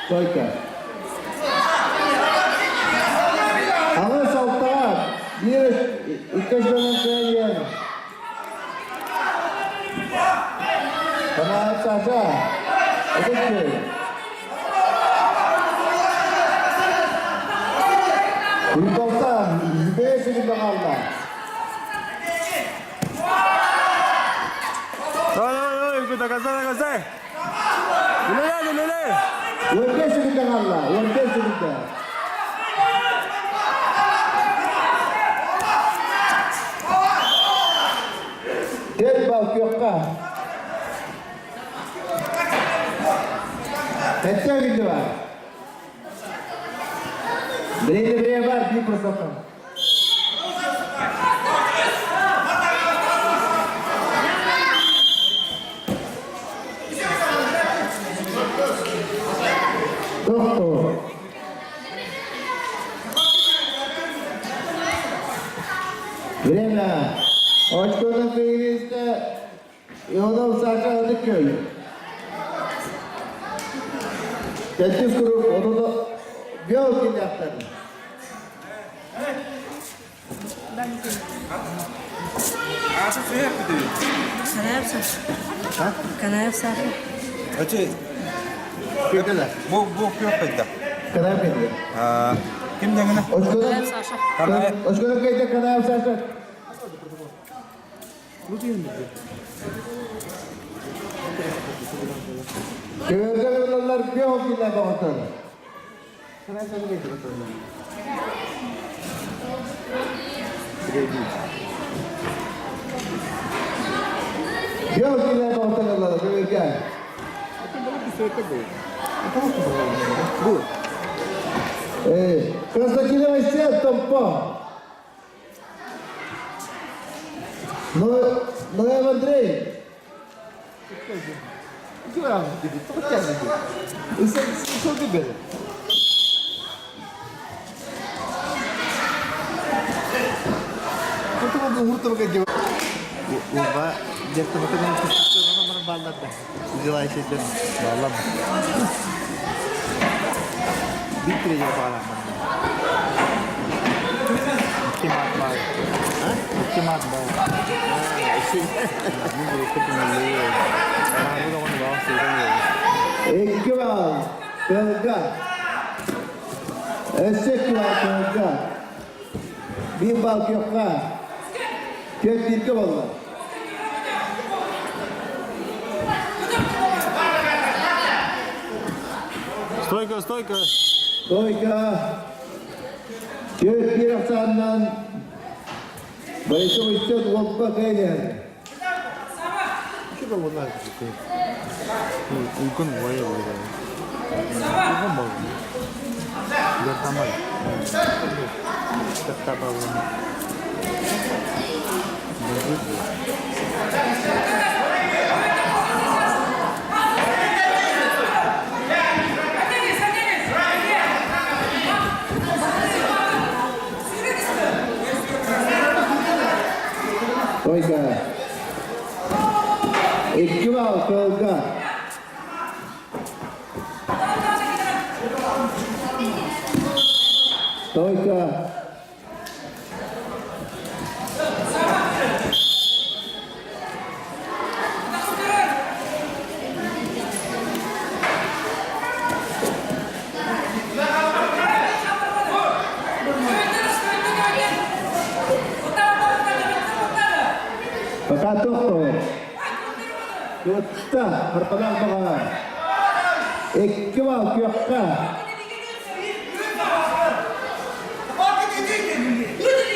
Стойка. Аҕыс алтаҕа биир икки дьонун кыайыан. Тамара Саша, Ытык Күөл. Уйбалта, бэйэ сирин хаалла. Давай, давай, давай, доказай, доказай. Үлэлээ, үлэлээ. 15 секунда хаалла, 15 секунда. Дед бал күөххэ. Сэттэ күндү бар. Время время бар, bir prosentом. Тохтоо. Время. Очкодан кыйгыста Иванов Саша Ытык-Күөл. Сэттис круг, отут биол киндяхтар. Канаев Саша. Эти бу бу күөх хайда. Канаев кайда. Ким деңіне? Очкодан Саша. Канаев. Очкодан кайда Канаев Саша. Көөргө ылаллар биол киндя боҕотор. Биол киндя боҕотор ылаллар көөргө. Константин Васильев Томпо. Ноев Андрей. Уба дьахтаматын балларда. Желающийден баллам. Бит тренер баллам. Икки мат бар. Икки мат бар. Икки бал. Кылга. Өссө икки бал кылга. Биир бал күөххэ. Түөрт бииргэ буолла. Стойка, стойка. Стойка. Түөрт биир ахсаанынан Борисов иччет уоппа кэйэн. Уйгун уойа буолар. Уйгун буолар. Дьартамай. Дьартабалын. Стойка. Икки бал кылга. Стойка. Пока тохтоо. Тутта, харпадан баҕа. Икки бал күөххэ.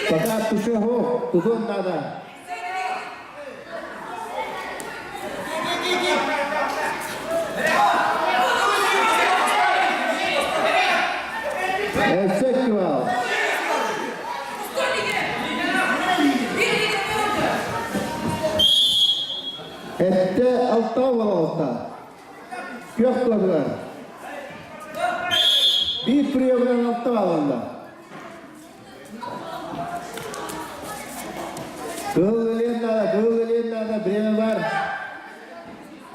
Пока туше хоп, тутун надо. Өссө икки бал. Эттэ алта буолалта. Күөх туотугар. Биир приемынан алта балланна. Кыыл ылиэн наада, кыыл ылиэн наада, время бар.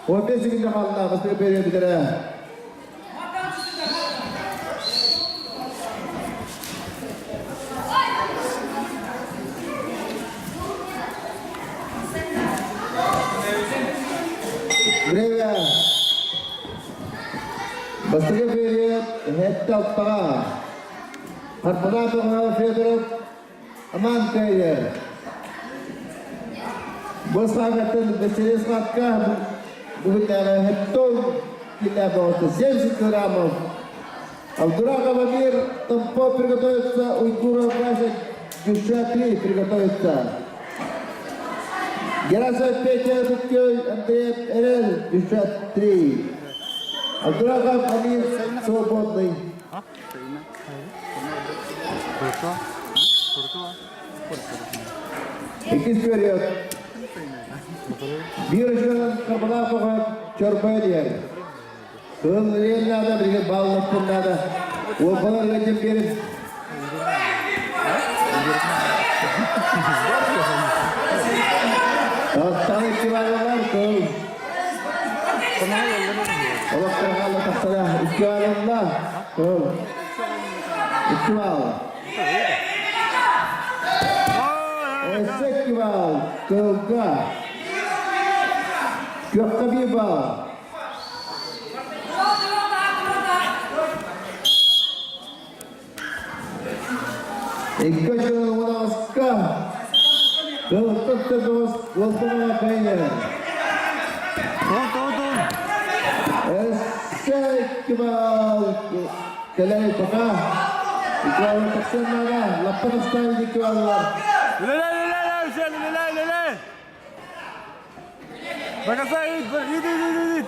15 секунда хаалла, бастакы период бүтэрэ. Время. Бастакы период хэттэ алтаҕа. Харпанаатоҕа Федоров Аман кыайар. Бу саҕаттан Василий Сладка бүгүннээҕи хэттон киллээ боҕуста 70 килограммов. Абдурахов Амир Томпо приготовится, Уйгуров Вася Дюша 3 приготовится. Герасов Петя Бүткөл, Андреев Эрел, Дюша 3. Абдурахов Амир свободный. Иккис период. Биир очконан Карбалаповға Чорбой диэн. Кыыл үлээн наада, билигин бааллаппын наада. Уолбалар ыалдьан биэрин. Тааттаҕа икки бааллалар кыыл. Олохтор хаалла тахсара. Икки бааллалла. Кыыл. Икки баал. Өссө икки баал. Кыылга. Күөххэ биир баал. Икки очконан уон аҕыска Кылтан төбөҕөс уолбаҕа кайнер. Өссө икки баал кэлэй пока. Икки бааллар тахсан наада. Лаппа тахсан икки бааллар. Үлэлээ, үлэлээ, үлэлээ, үлэлээ, үлэлээ! До конца, иди, иди, иди, иди.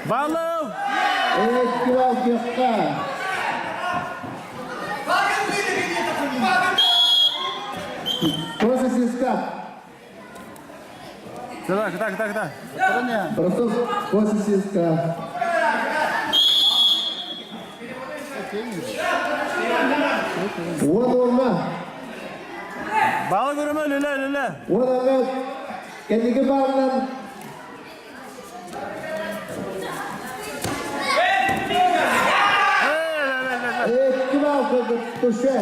Балл! Икки баал күөххэ. Просто сиска. Сюда, куда, куда, куда? Просто после сиска. Уон уонна. Балл көрөмө, үлэлээ, үлэлээ. Уон аҕа кэнники баалынан икки баал туше.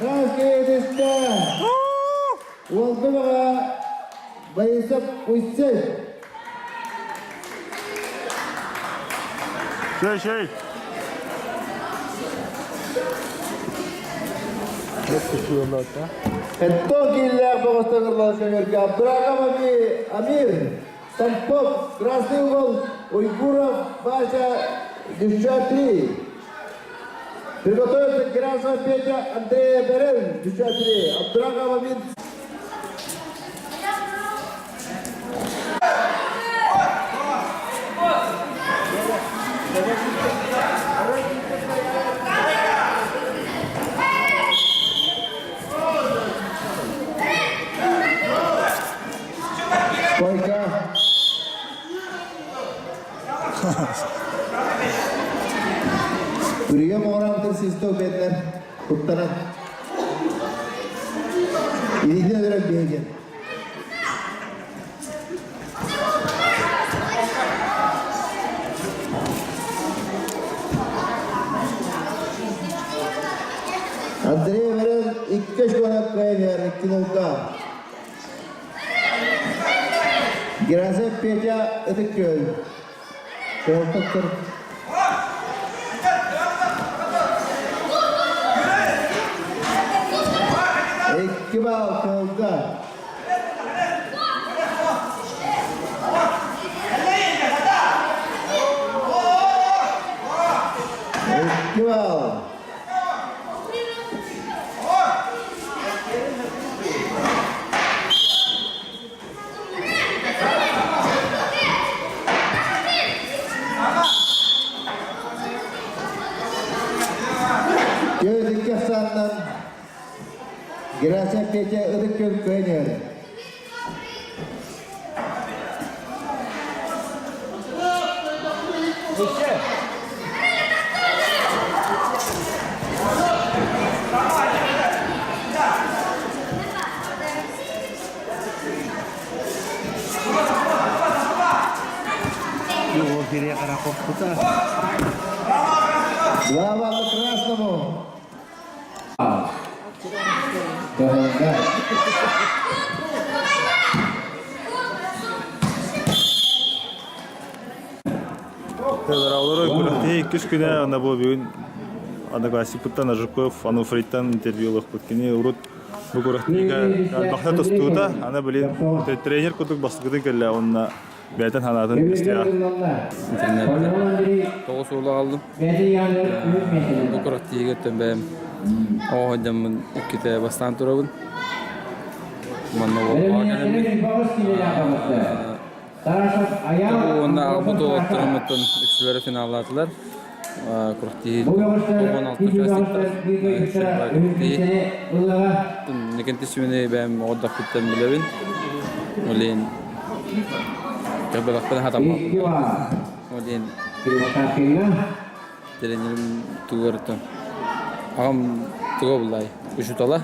Раз киһитистэ. Уолбун аҕа Борисов Уйсен. Шей, шей. Этто кииллээх бөҕөстөн көмөргө Абдурахов Амир, Тампов, Красный угол, Уйгуров, Вася, Дюша 3. Приготовиться Герасимов Петя, Андрей Берен, Дюша 3. Абдурахов Амир. Койка. Прием оҥорон систо бетнер туттаран. Илиитин өрө биһиги. Андрей Верен икки школа кайнер икки нолга. Герасим Петя Ытык Күөл. Куолтаттар. Икки баал кыылга. Икки баал. Түөрт икки ахсаанынан Герасим Петя Ытык Күөл кыайан Слава красному! Кыһылга. Олору күрэхтэһии иккис күнэ ана бу бүгүн одноклассникпыттан Ажуков Ануфрийтан интервью ылыахпыт. Кини урут бу күрэхтэһиигэ элбэхтэ тустуута, аны билин тренер курдук бастакытын кэллэ уонна бэйэтин санаатын истиэҕэ. Интернеттен тоҕус уолу аҕаллым. Бу күрэхтэһиигэ өттөн бэйэм оҕо сылдьаммын иккитэ бастаан турабын. Манна уолбаҕа кэлэммин уонна аҕалбыт уолаттарымыттан үксүлэрэ финаллаатылар. Күрэхтэһии 96 участниктар. Никинти Сүмэни бэйэм оҕордохпуттан билэбин. Ол иһин кэлбэтэхпинэ хатаммаппын. Ол иһин тренерим тугуруттан аҕам туга буллай учуутала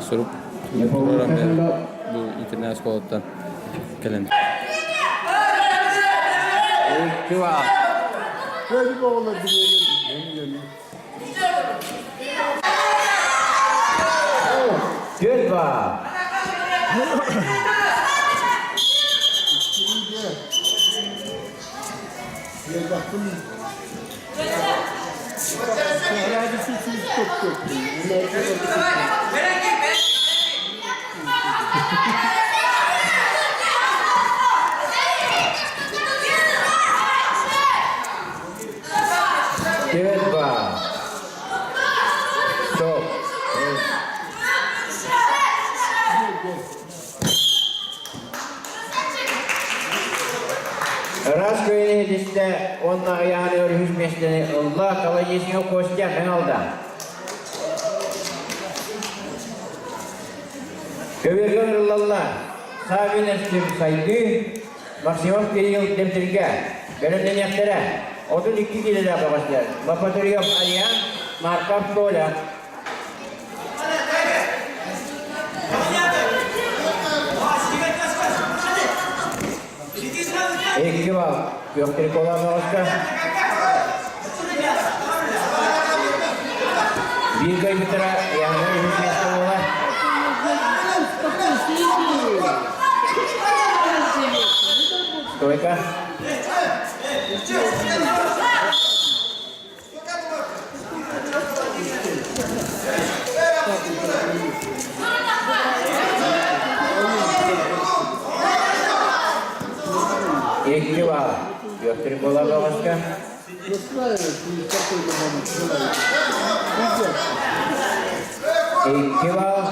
сурук туруоран бу интернат школаттан кэлэн Түөрт баа. Түөрт баа. Стоп. Ыраас күөлү иһитистэ уонна ыйааһыныгар үһүс миэстэни ылла Колодезников Костя Мэҥэ-Алдан. Көбүөргэ ырыллалла Савин Эрчим Сайдыы, Максимов Кирилл Дмитрийгэ бэлэмнэниэхтэрэ. 32 киилэлээх бөҕөстөр Лопатырев Ариан, Марков Толя. Икки бал күөх триколор бөҕөскө. Биир кыайбыттара Яна үһүс миэстэ буолар. Стойка. Икки бал. Петр Голодовска. Икки бал.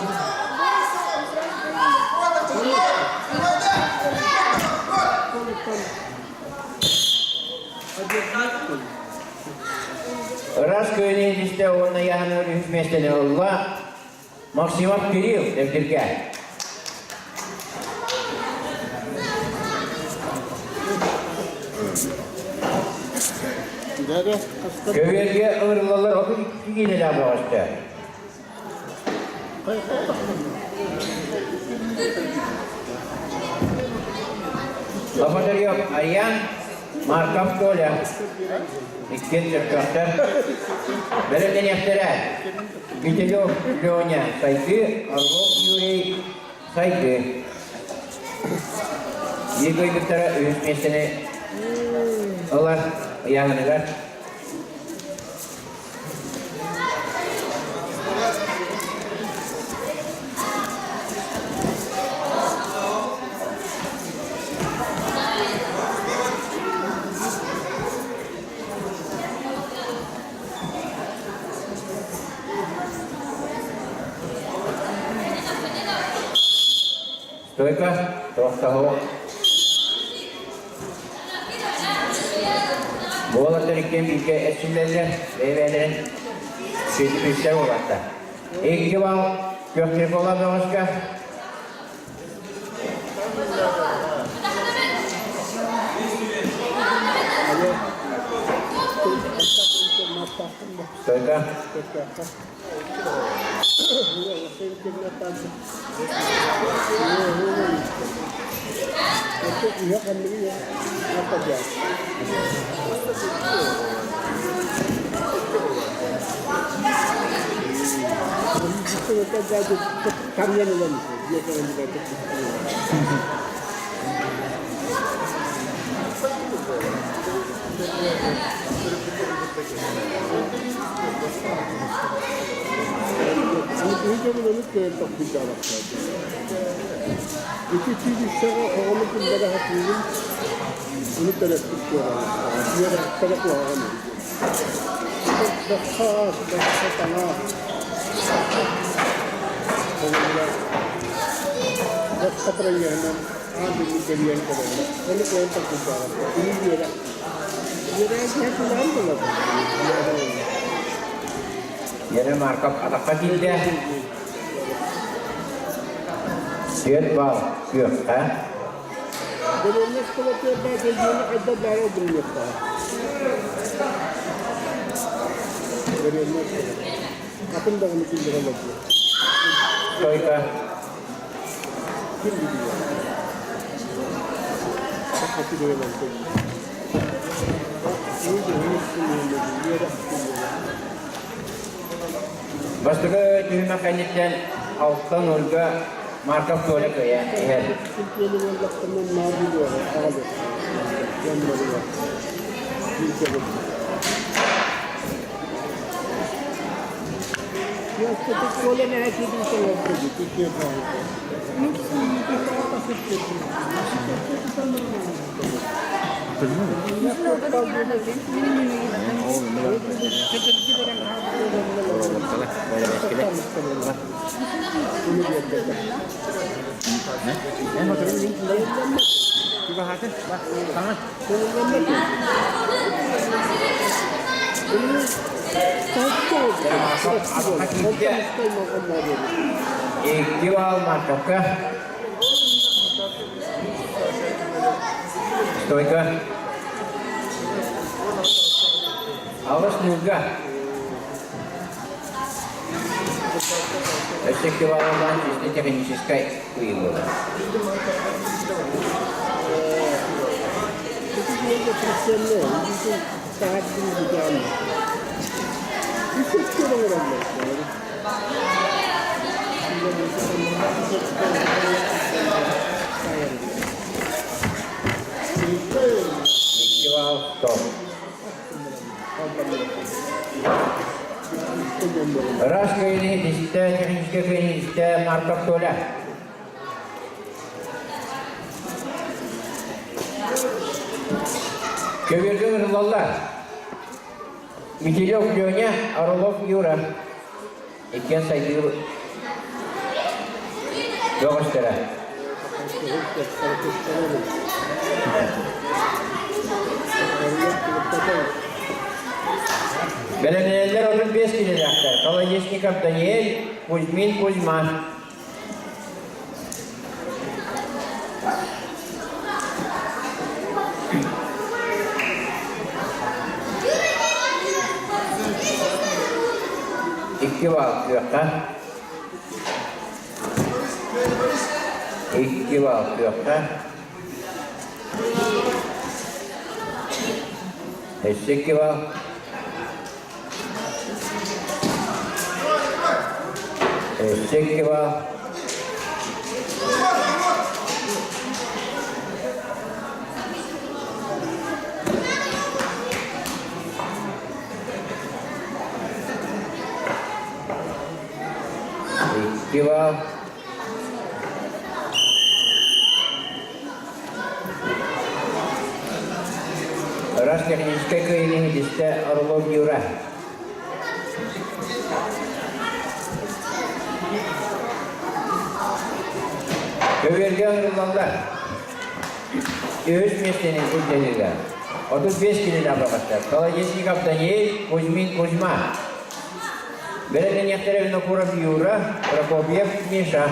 Ыраас күөнү истэ уонна яһаныгар үһүс миэстэни ылла Максимов Кирилл Эбдиргэ. Көбүөргэ ыҥырыллаллар 32 киилэлээх бөҕөстөр. Лопатарев Ариан, Марков Толя. Иккиэн сөптөөхтөр. Бэлэмнэниэхтэрэ. Киселев Леня Сайдыы, Орлов Юрий Сайдыы. Биир кыайбыттара үһүс миэстэни ылар ыйааһыныгар. Стойка, тохтоһу. Буолаттар иккиэн бииргэ эрчиллэллэр, бэйэ-бэйэлэрин сүөдү уолаттар. Икки бал күөх трикола бөҕөскө. Стойка. Yere Марков атахха киирдэ. Түөрт бал күөххэ. Стойка. Бастакы түһүмэх кэнниттэн алтан Ольга Марков Толя кыайан иһэр. Икки баал Марковка. Стойка. Алыс нурга. Өссө икки баллаан чисто техническай кыйыллыга. Икки балл стоп. Раз кыйыны десятая техническая кыйыны десятая Марков Толя. Көбүөргэ ырылаллар. Метелев Леня, Орлов Юра. Иккиэн сайдыы бөҕөстөрө. Бэлэмнэнэллэр 35 килэлээхтэр. Колодезников Даниэль, Кузьмин Кузьма. Икки баал күөххэ. Икки баал күөххэ. Өссө икки баал. Өссө икки баал. Икки баал. Раз техническэй кыайыыны ситистэ Орлов Юра. Көбүөргэ ыҥырыллаллар. Үһүс миэстэни ирдэниллэр. 35 килэлээх баҕастар. Колодезников Даниэль, Кузьмин Кузьма. Бэлэмнэниэхтэрэ Винокуров Юра, Прокопьев Миша.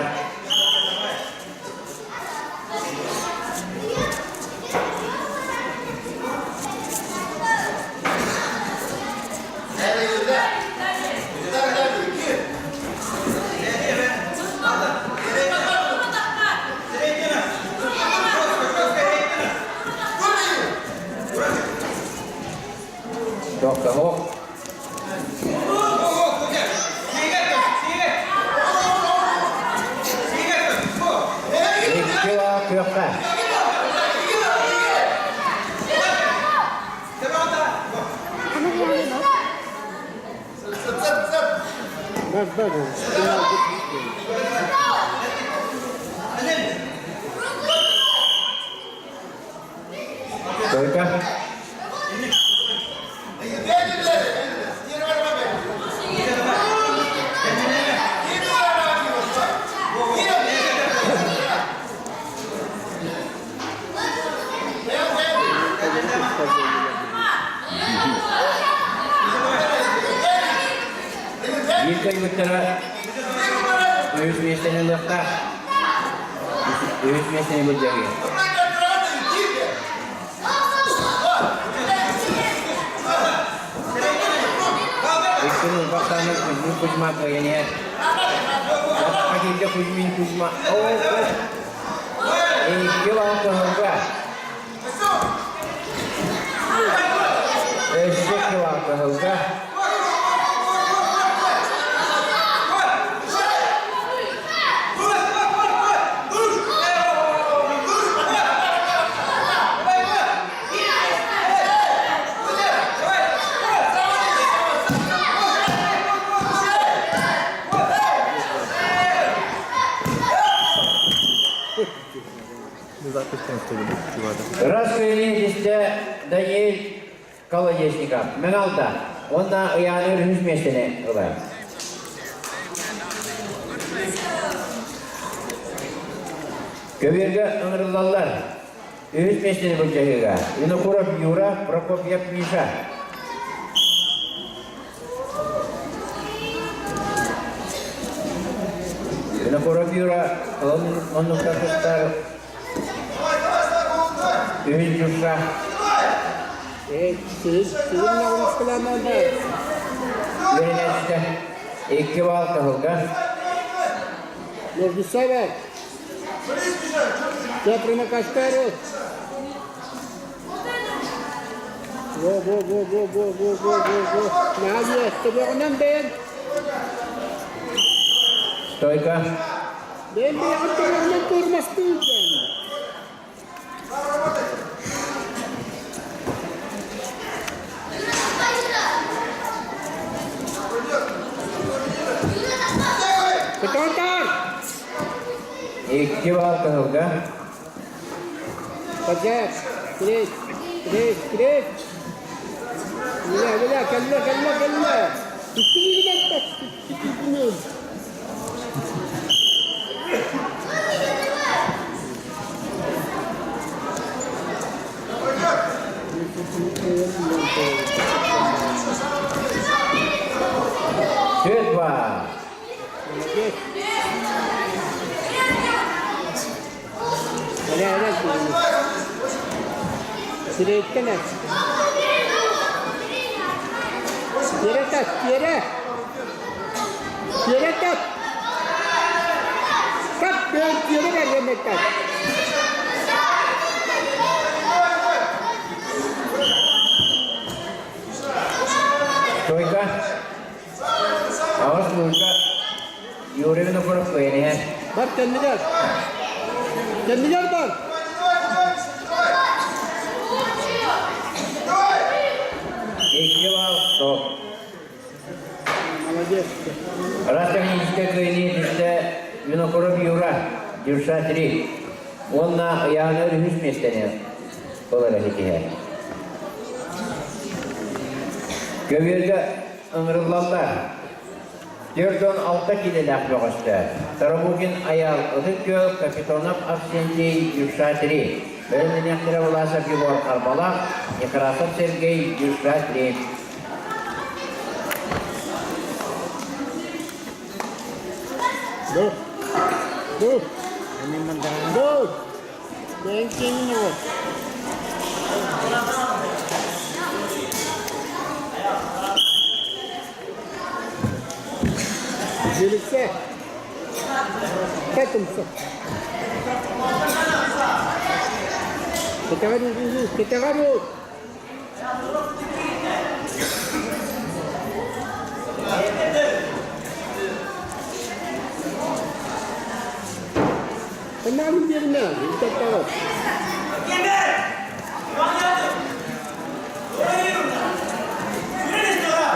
Тохтоһуох. күөххэ. Бар бар. Только. Биир кыайбыттара үһүс миэстэни ылыахтаах. Үһүс миэстэни былдьаһыа. Иккин ылбахтааны Кузьмин Кузьма кыайан иһэр. Лаппа Кузьмин Кузьма. Оо, Икки бал кыһылга. Өссө икки бал кыһылга. Раз Даниэль Колодезников Мэҥэ уонна ыйааныыр үһүс миэстэни ылар. Көбүөргэ ыҥырыллаллар. Үһүс миэстэни былдьаһыыга Винокуров Юра, Прокопьев Миша. Винокуров Юра оннукта кыттар үһүс дюша. Үөрэнээччитэ икки баал кыһылга. Между собой. Театрына Кашкару. Во, во, во, во, во, во, во, во, во. Наадья, төбөҕүнэн бэйэн. Стойка. Бэйэн бэйэҕин төбөҕүнэн туурмастыы диэн. Кытаатар! Икки баал кыһылга. Поджар, кириэс, кириэс, кириэс. Билэ, билэ, кэллэ, кэллэ, кэллэ. Икки бииринэн тас, икки бииринэн. Сүөт баар. Молодец. Эрэ, эрэ, Сирэйттэн эт. Тиэрэ тас, тиэрэ. Тиэрэ тас. Тас, тиэрэ бэргэннэ тас. Стойка. Аҕыс нуучча Юрий Винокуров кыайан иһэр. Бар кэннигэр. Кэннигэр бар. Икки балл стоп. Молодец. Раз техническэй кыайыы түстэ Винокуров Юра, Дюша 3. Уонна ыйааһыныгар үһүс миэстэни ылар ситиһэр. Көбүөргэ ыҥырыллаллар. 46 киилэлээх бөҕөстөр. Тарабукин Айаал, Ытык Күөл, Капитонов Арсентий, Дюша 3. Бэлэмнэниэхтэрэ Власов Егор Харбалаах, Некрасов Сергей, Дюша 3. Dur. Dur. Dur. Ben kimin o? Birlikte. Takımsa. Кетегару, кетегару. Манан биэрмэ, ыттаттаҕыт.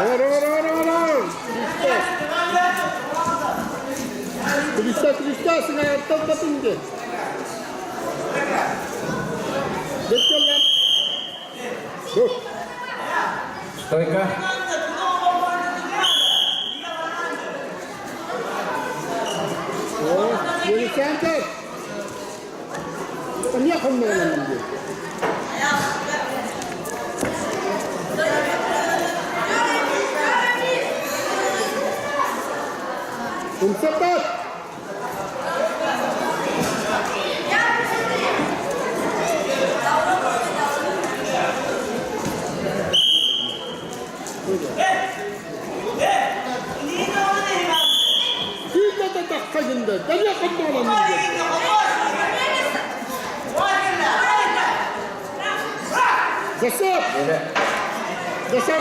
Ор, ор, ор, ор, ор! Христа! Христа, Христа, сыҥаяттан батынды. Бөттөллөр. Дух. Стойка. Центр! Эмиэ хонноҕунан дии. Умсатат!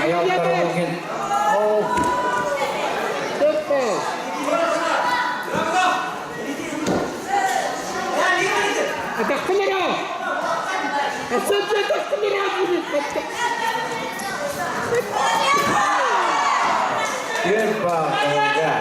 Аял Тарабукин. Түөрт баа кыһылга.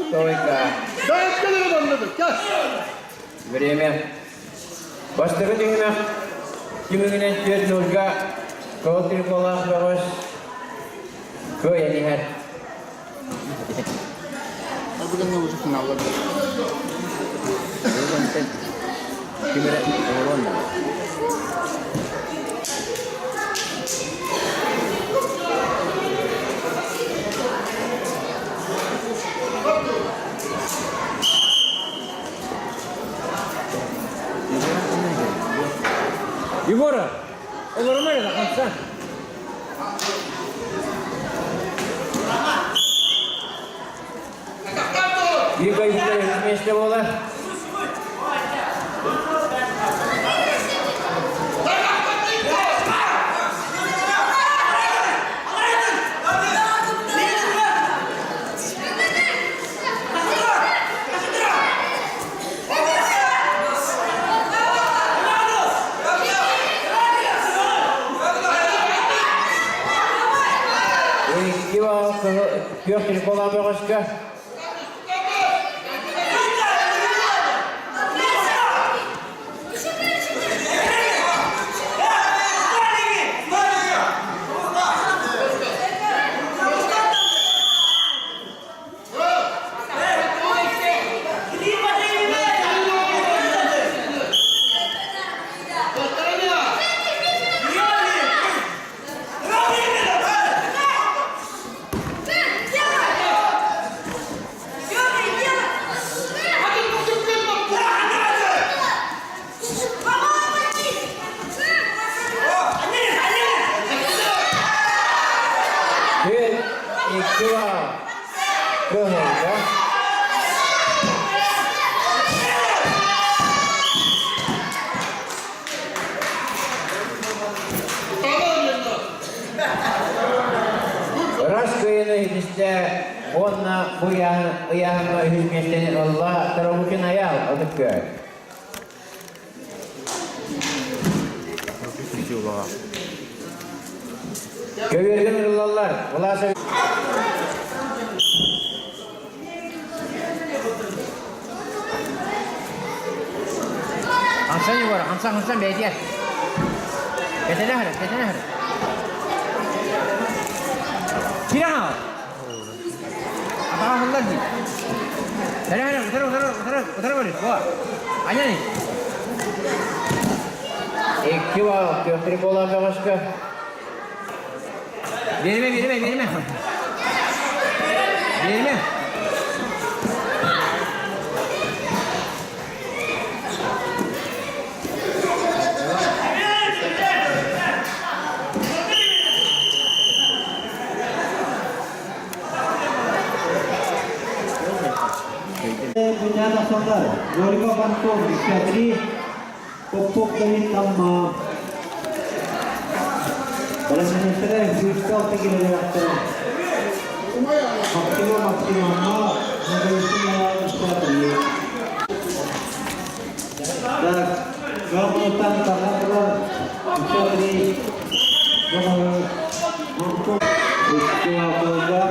Стойка. Время. Бастакы түһүмэх түмүгүнэн 4-0-га Кыһыл Триколаах бөҕөс кыайан иһэр. Егора, олорума эрэ хамса. Лига вместе буолар. Күөх телефон бөҕөскө. Күн икки кыһылга. Ырас кыйыны иһитистэ уонна бу ыйааһыҥҥа үһүс миэстэни ылла Тарабукин Айаал Ытык Күөл. Көбүөргэн ыллаллар. Власов Хамсан Егор, хамсан, хамсан бэйдиэр. Кэтэнэ хара, кэтэнэ хара. Кире хаал. Атаҕа дии. Утары, утары, утары, утары, утары бары. Во. Аняни. Икки бал, Петр Николаев бөҕөскө. Биэримэ, биэримэ, биэримэ. Биэримэ. Бэлэмнэниэхтэр Голиков Антон Дмитрий, Попов Давид Амма. Бэлэмнэниэхтэрэ Хрусталь килэлээхтэр Максима Максим Амма, Наговицын Дмитрий. Так, Гаврилтан Тарнатова, Дмитрий, Антон, Устюга,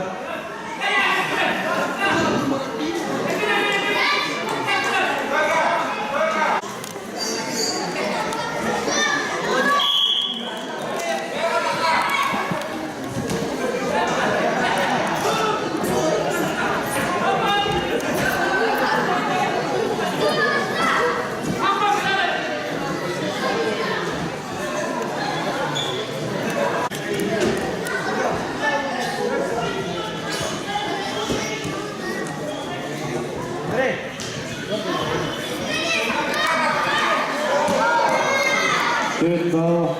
Түөрт баа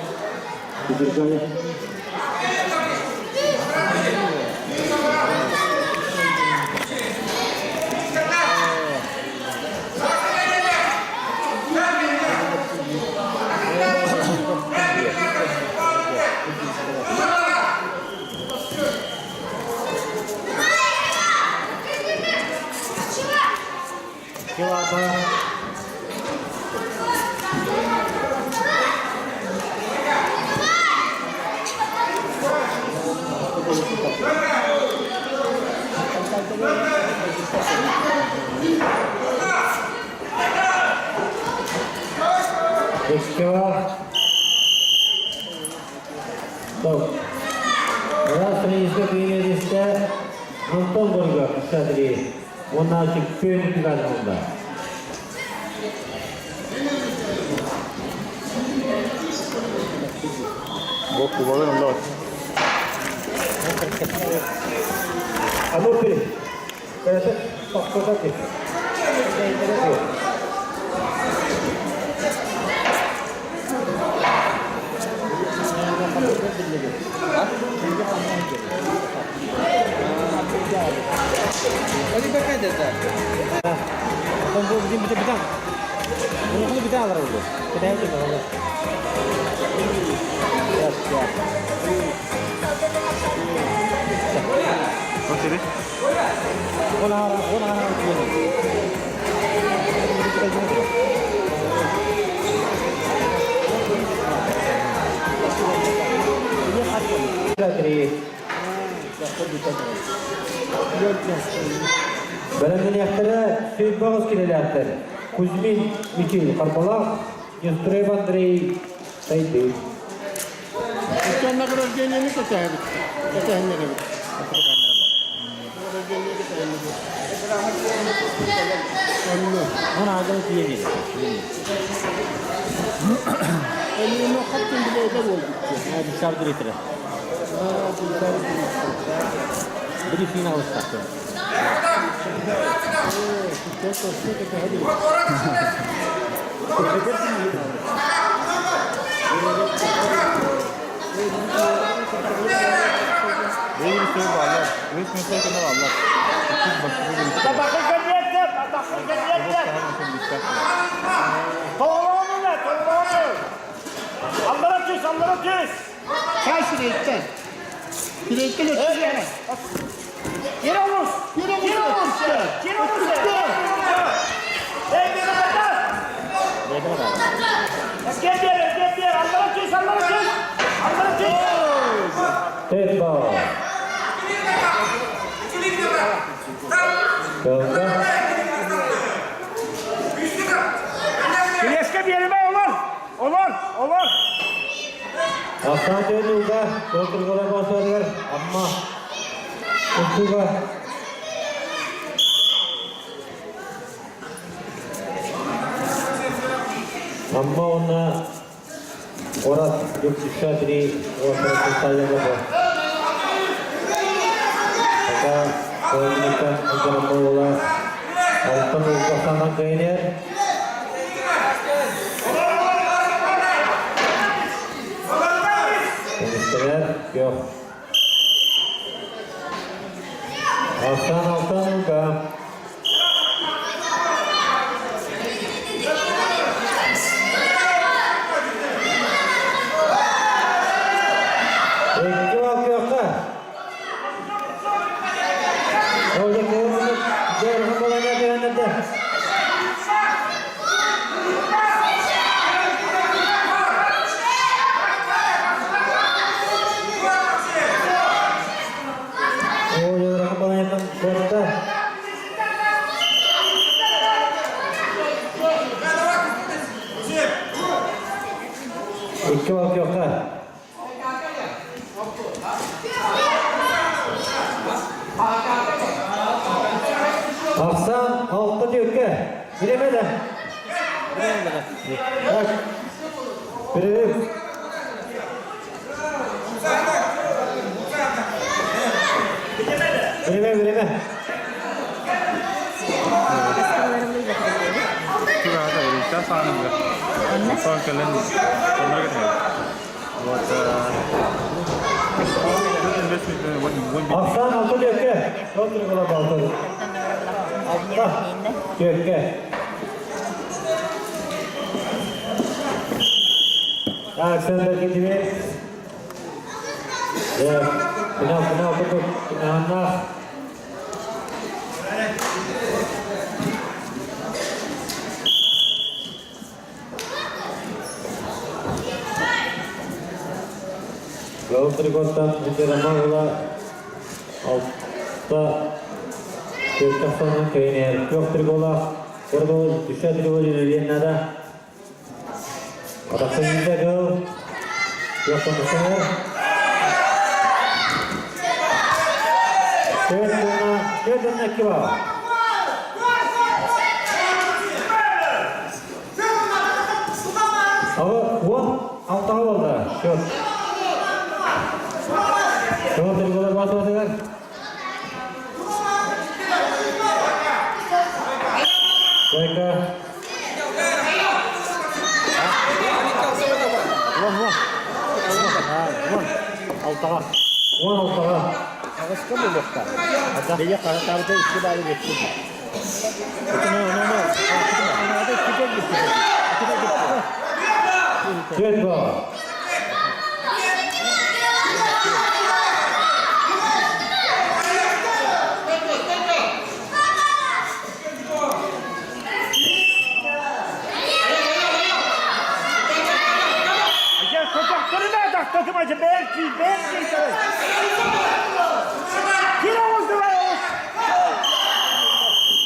Кудыргай. Иккива. Так. Раз тренерская премьер-листа Антон Боргов, 53. Уонна Чөкпүөн түгэн буолла. Бу кубалар онно. Анопри. Это тохтотати. Бэлэмнэниэхтэрэ сүүрбэ килэлээхтэр Кузьмин Михаил Харбалаах, Нестроев Андрей Сайдыы. Өтөн награждениени көтөһөбүт. Көтөһөннөрөбүт. Награждение көтөһөннөрөбүт. Онно. Онно хаттын билээдэ буолбут. Бэйин сөй баалар. Үс мөсөй кэнэ баалар. Иккис бастакы биликтэр. Çay sireitten. Sireitten ötüyor. Gir omuz. Gir omuz. Gir omuz. Төрт баа. Кылга. Астан Төнүлга, Толтургала басарыгар, Амма, Кутуга. Амма онна Орат 53 Орат Пока Ойнукан Угарамола Алтан Улгасанан кайнер. Көмүстелер yok. Асан Алтан Улга. Икки бал күөххэ. Ахсан алта түөккэ. Бириэмэ да. Так. Перерыв. Бириэмэ, бириэмэ. Ахсан алта түөккэ. Контргола балта. Алта түөккэ. Александр Китивец. Финал, финал, финал, Гол триготтан ветеранова алта Көктөхсонун көйнер Көк тригола Көргол түшө тригол Леннада Атақсынында гол Көк Төрт кива. Ава, он алтаға болды. Счет. Жол трибуна басып отырған. Зайка. Вон, вон. Вон. Алтаға. Он алтаға. Ағысқа болуқта. Бeye қаратарды үсті балы кетті. Төрт балл.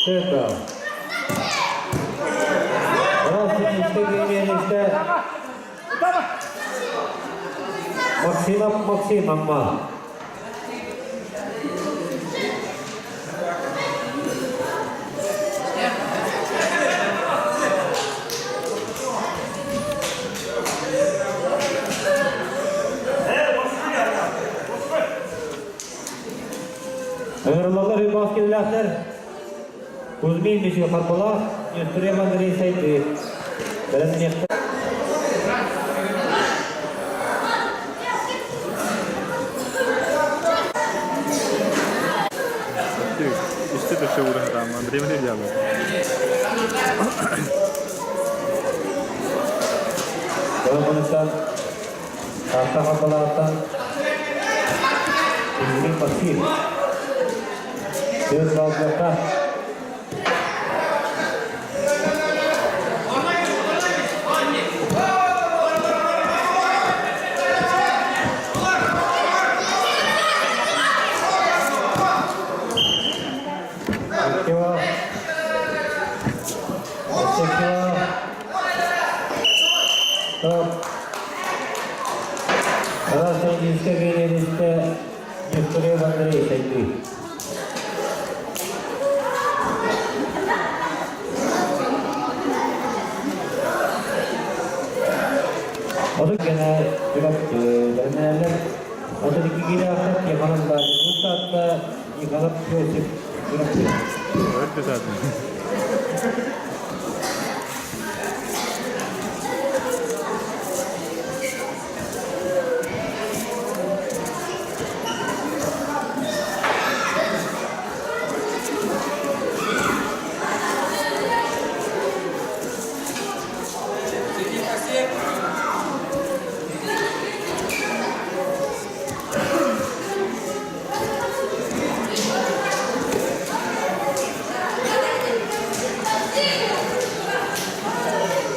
Төрт балл. Раз, işte Максимов Максим Амма. Ыҥырыллаллар үбаас келлээхтэр Кузьмин Мишил Харбалаах, Нестерев Андрей Сайты. Бэлэмниэхтэр. İşte de şey uğraştı ama Andrei mi diyor? Дорогонуттан Таатта Харбалаахтан Кузьмин Максим. Төрт баллыахта. Кива. Кива. Стоп. Раз, Нестерев Нестерев Андрей Сайты. Оду гена бәрмәләр Оду икигиле ахтар Тихонов бар. Устатта Николай Иосиф Чурапчы. Evet zaten.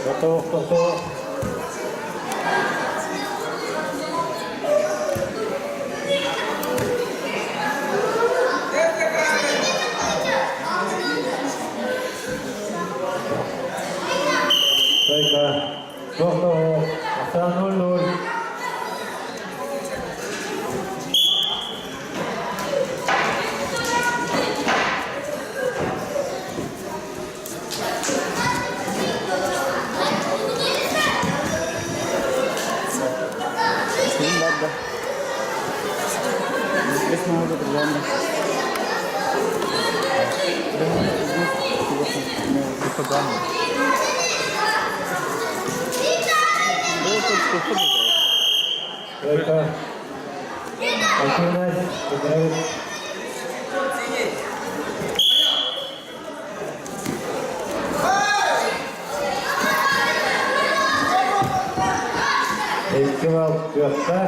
Готов, готов. Стойка. Тохтоо. Ахсаан 0-0. Только Активность играет. Фестивал Петра.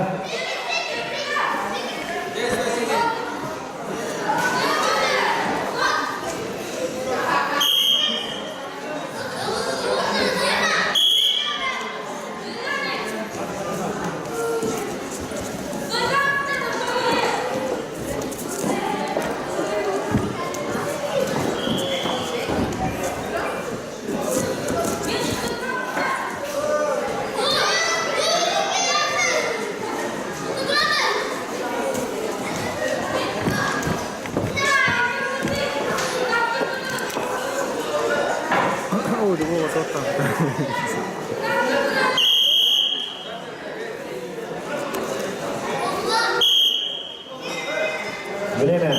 Время.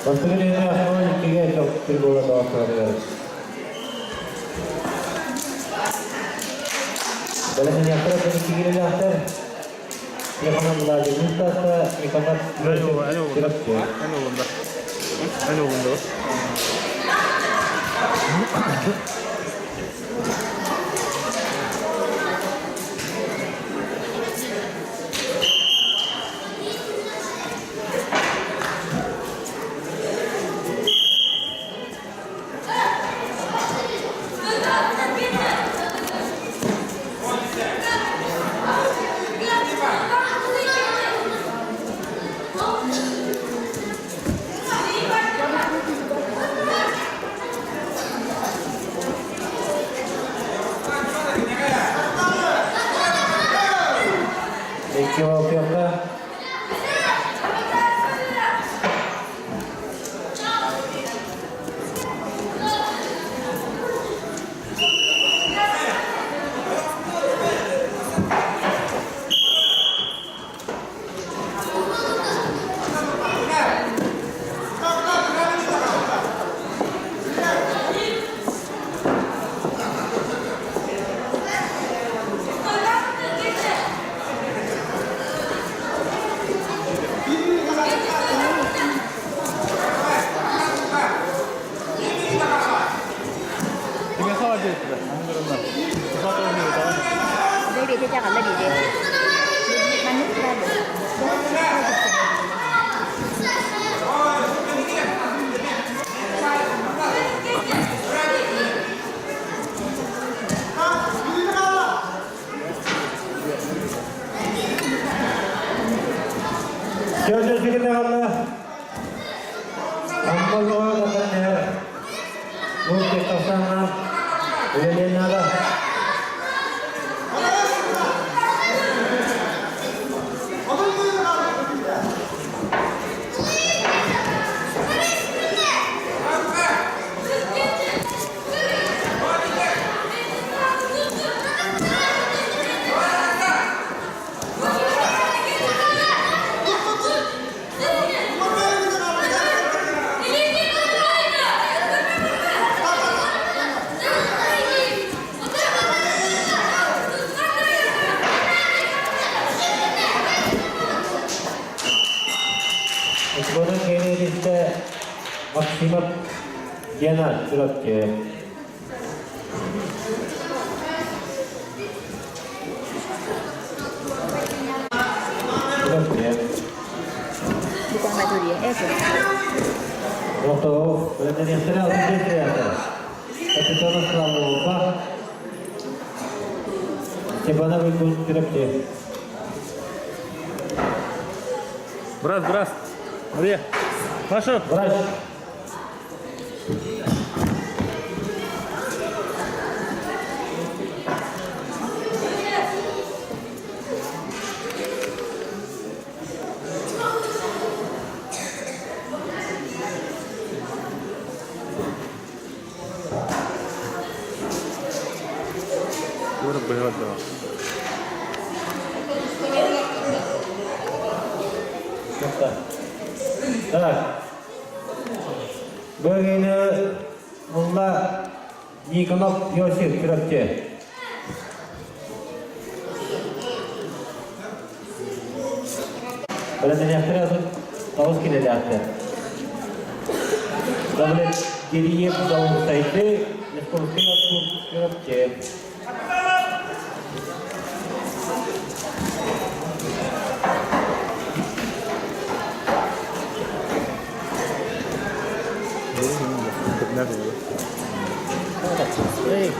Бастыгы основной 2-ге бір гола доғыстырады. Бәлемін яқтыры 2-ге Тихонов Владимир Мустафа, Николай Эн олунда. Икки балкыякка. Сөзөсүгүнэ алла. Аммалуга катанер. Мурте касана. Уленада. Османын кенедисте Максимов Гена Чурапчы. Чурапчы. Ротов, Капитанов Славова. Степанов Чурапчы. Брат, брат. Мария. Маша. Врач. Туора быһа да. Так. Бүгүнү Мулла Никонов Иосиф Чурапчы. Бэлэмнэниэхтэрэ тоҕус килэлээхтэр. Давлет Кириев Даунсайды Московский Артур Чурапчы. Эй,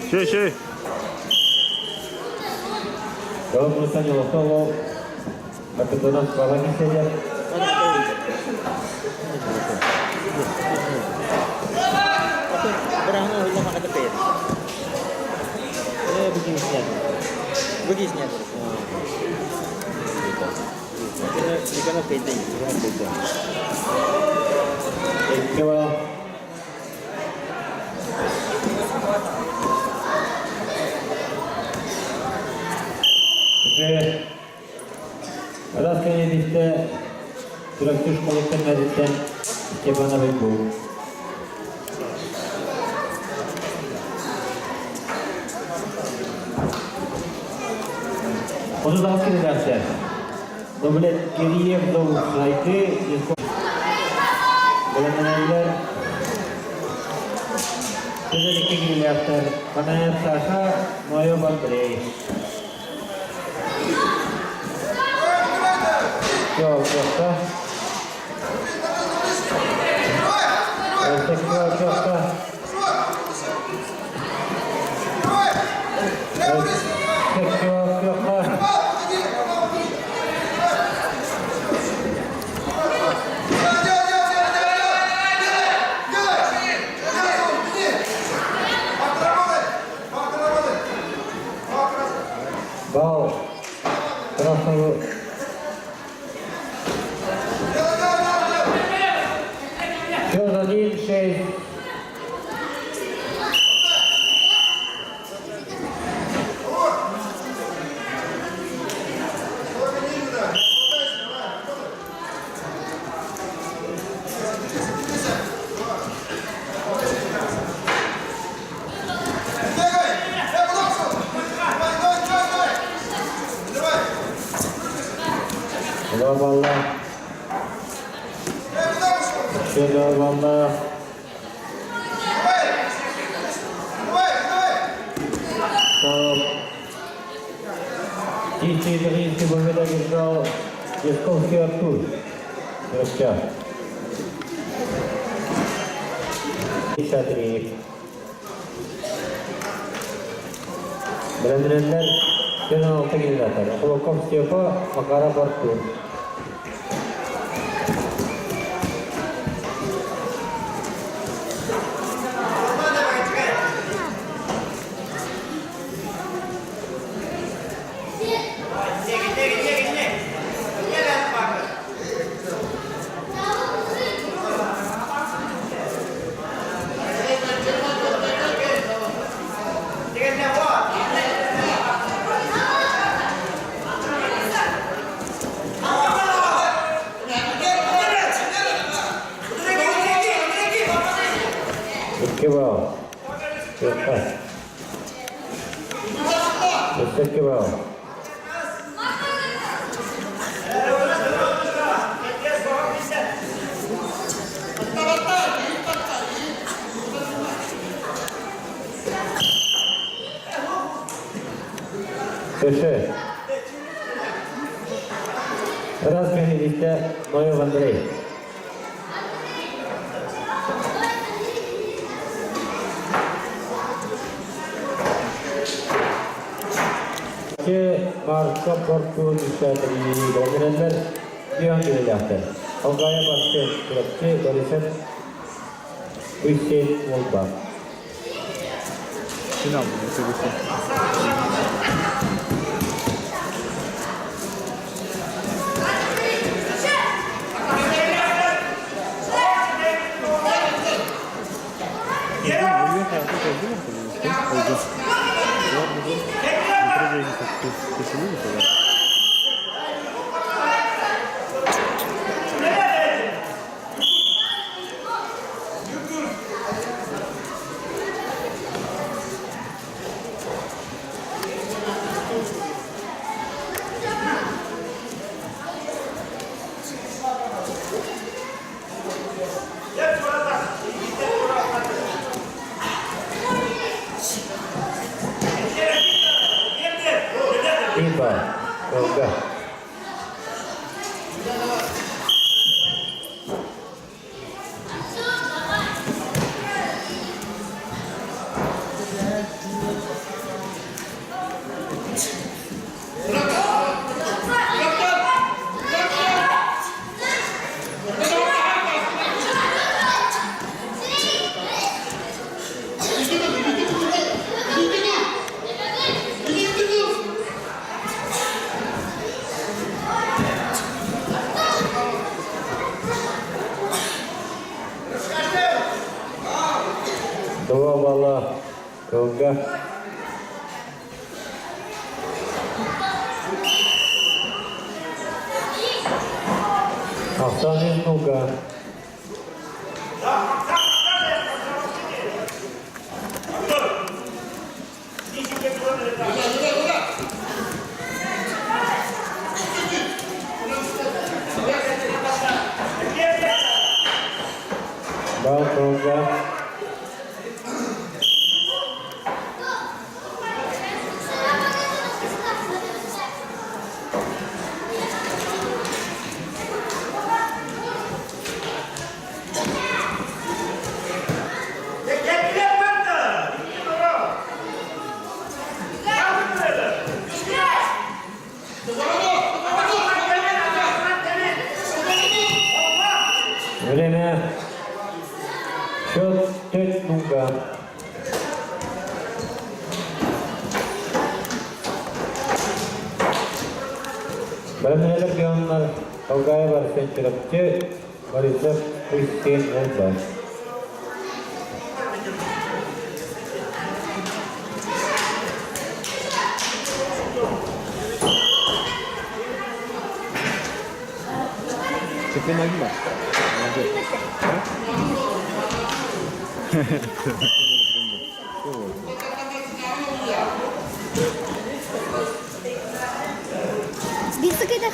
Шей, шей. Раз кэнниттэ Чурапчы школаттан мэлиттэн Степановой бу. 36 килэлээхтэр. Давлет Кириев Даусайды Бэлэмнэнэллэр. 42 килэлээхтэр. Канаев Саша, Ноев Андрей. Киокка. Киокка. Киокка. Бал. Красного. Счет 1-6. Балла. Еще балла. Стоп. Тихий Ильинский победа держал Ясковский Артур. Гостях. 53. Бэлэмнэнэллэр 46 килэлээхтэр. Охлопков Степа, Макаров Артур. Икки балл. Икки балл. Köşe. Раз birlikte Noyov Andrey. Марков Бортуун үстээтэрии бэлэмнэнэллэр диэн үлэлээхтэр. Алгая Барсен Чурапчы Борисов Үссен Уолба. Финал Типа, Долга. Два балла Долга. Ахтанын нуга. Бал Долга. Время. Счет 5 нуга. Бэлэмнэнэлэр дьоннор Толгаев Арсен Чурапчы, Борисов Устин Уолба. Чемпионат ба? Биир сыкайда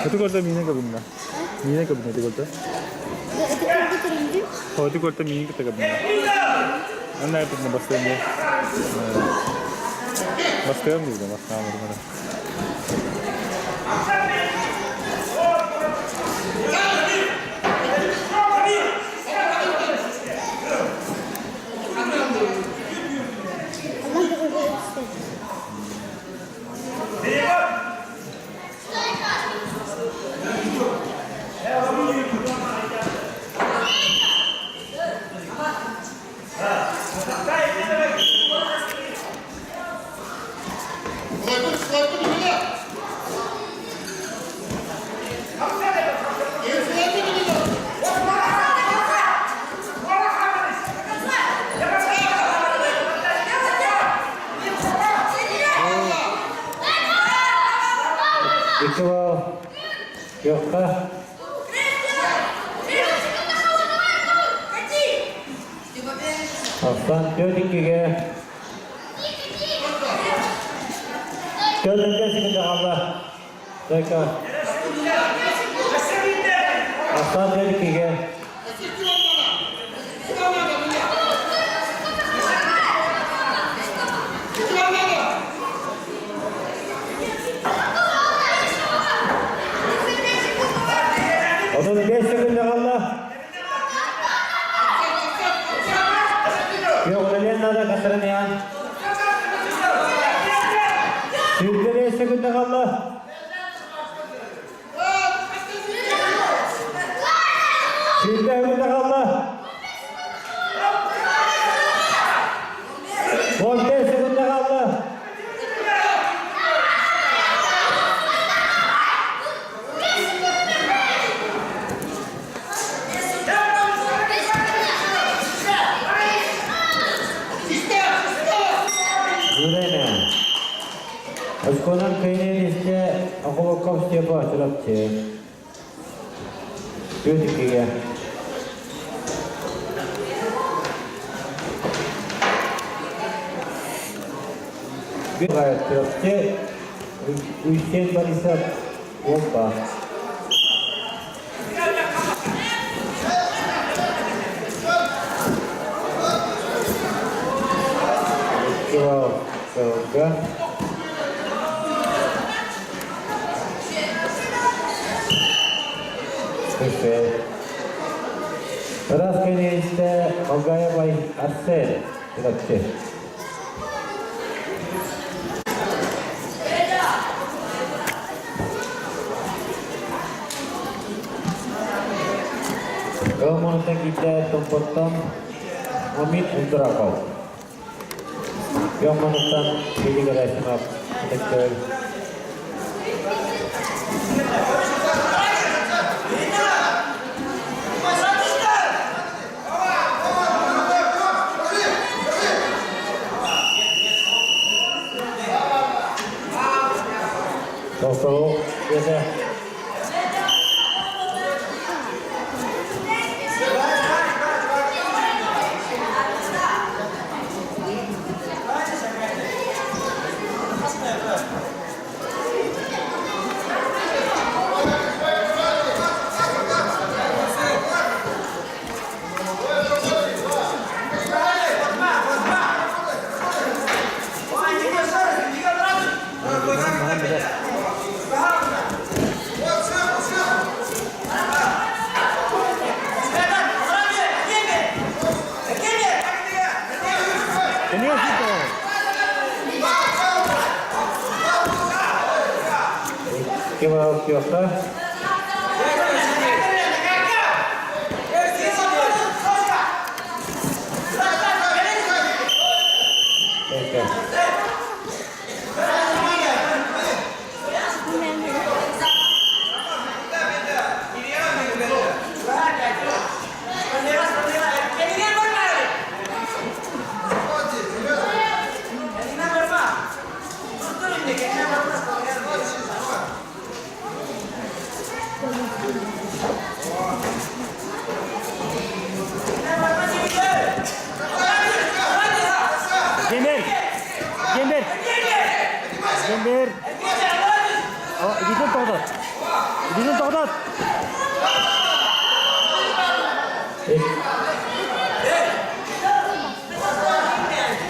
Ити көрдө миинэ кабинна. Миинэ кабинна ити көрдө. Ити көрдө миинэ кытта кабинна. Анна айтып бастыам не. Бастыам дейdi, бастыам дейdi. Икки балл Күөххэ. Ахсан төрт иккигэ. Төрдүнкэ секунда хаалла. Дойка. Ахсан төрт иккигэ. 35 секунда хаалла. Күөх үлэлиэн наада катаран иһэн. Очконан кыайыы истэ Охолоков Степа Чурапчы. Түөрт Чурапчы Уйсен Борисов Уолба. Сылга. Ыраас кэниэстэ Алгаевай Арсен Чурапчы. Ылманта киирдэ Томпоттон Умит Ундраков. Йоммануттан Филипп Герасимов Ытык Тохтоо десе. Ким Киоса. Гемер! Гемер! Гемер! Илиитин тоҕдот! Илиитин тоҕдот!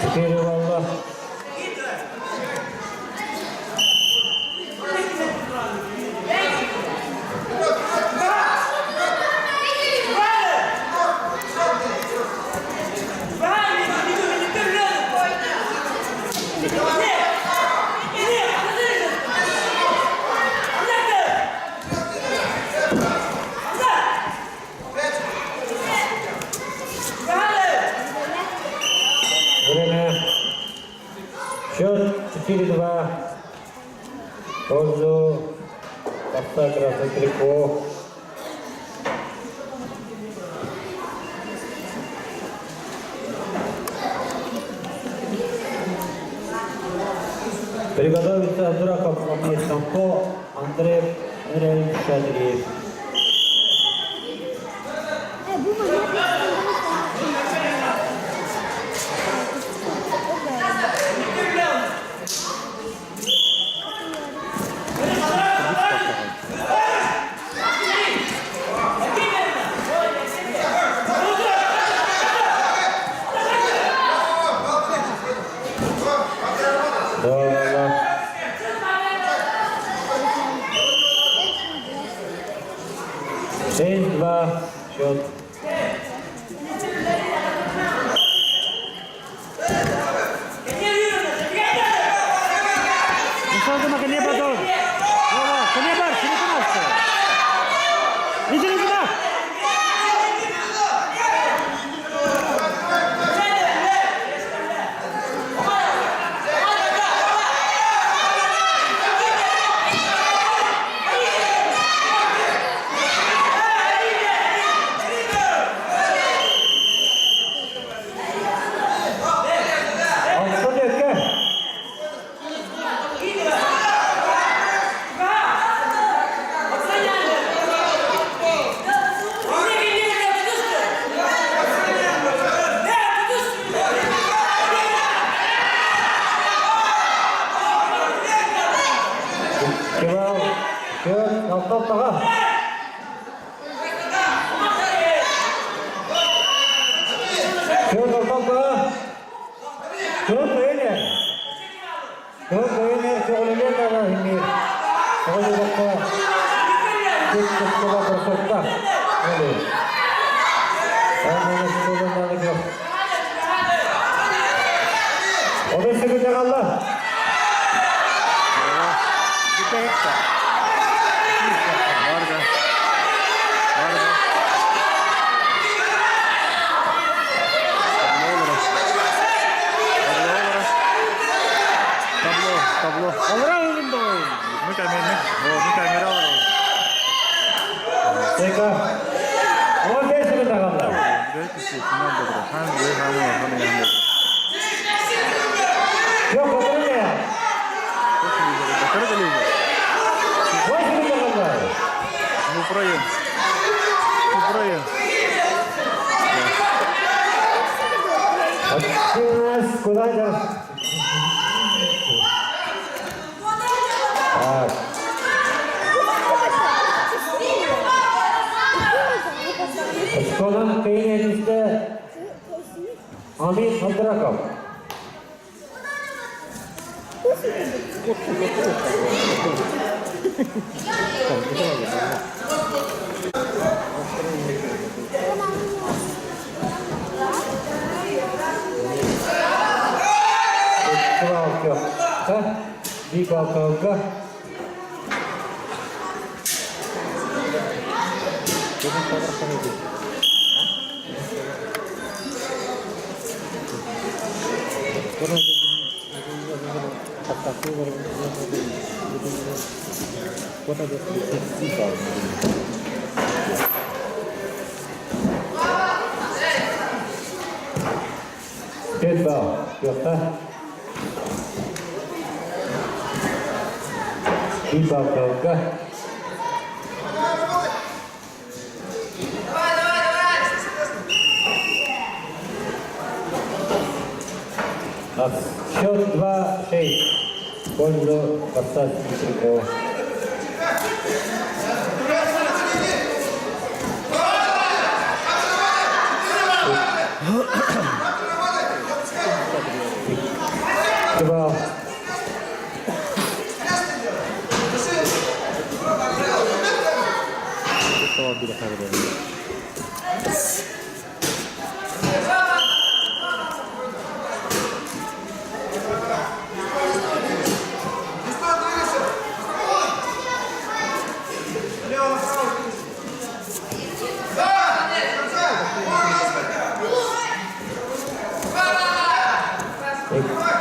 Теперь валла. Время. Счет 4-2. В пользу борца Красный Трико. Приготовиться Дураков Амир Самко, Андрей Андреевич Шадриев. Да, 6-2 счет. надо иметь. Табло, табло. Мы камера, мы камера Очконан кыйын Амир Абдраков. Бикалкалга. Петбал. Петта. Бикалкалга. Счет 2-6. В пользу борца Дмитрикова. Два.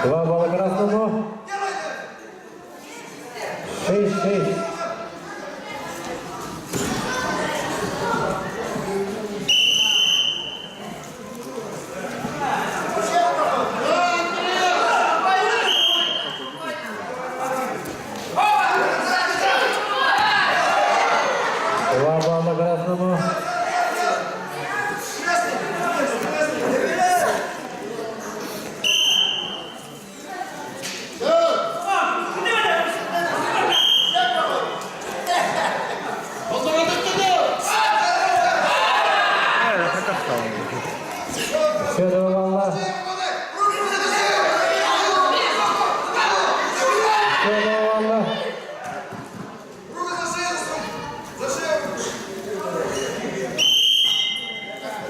Два балла красному. 6-6. Два балла красному. Все два балла. Все два балла.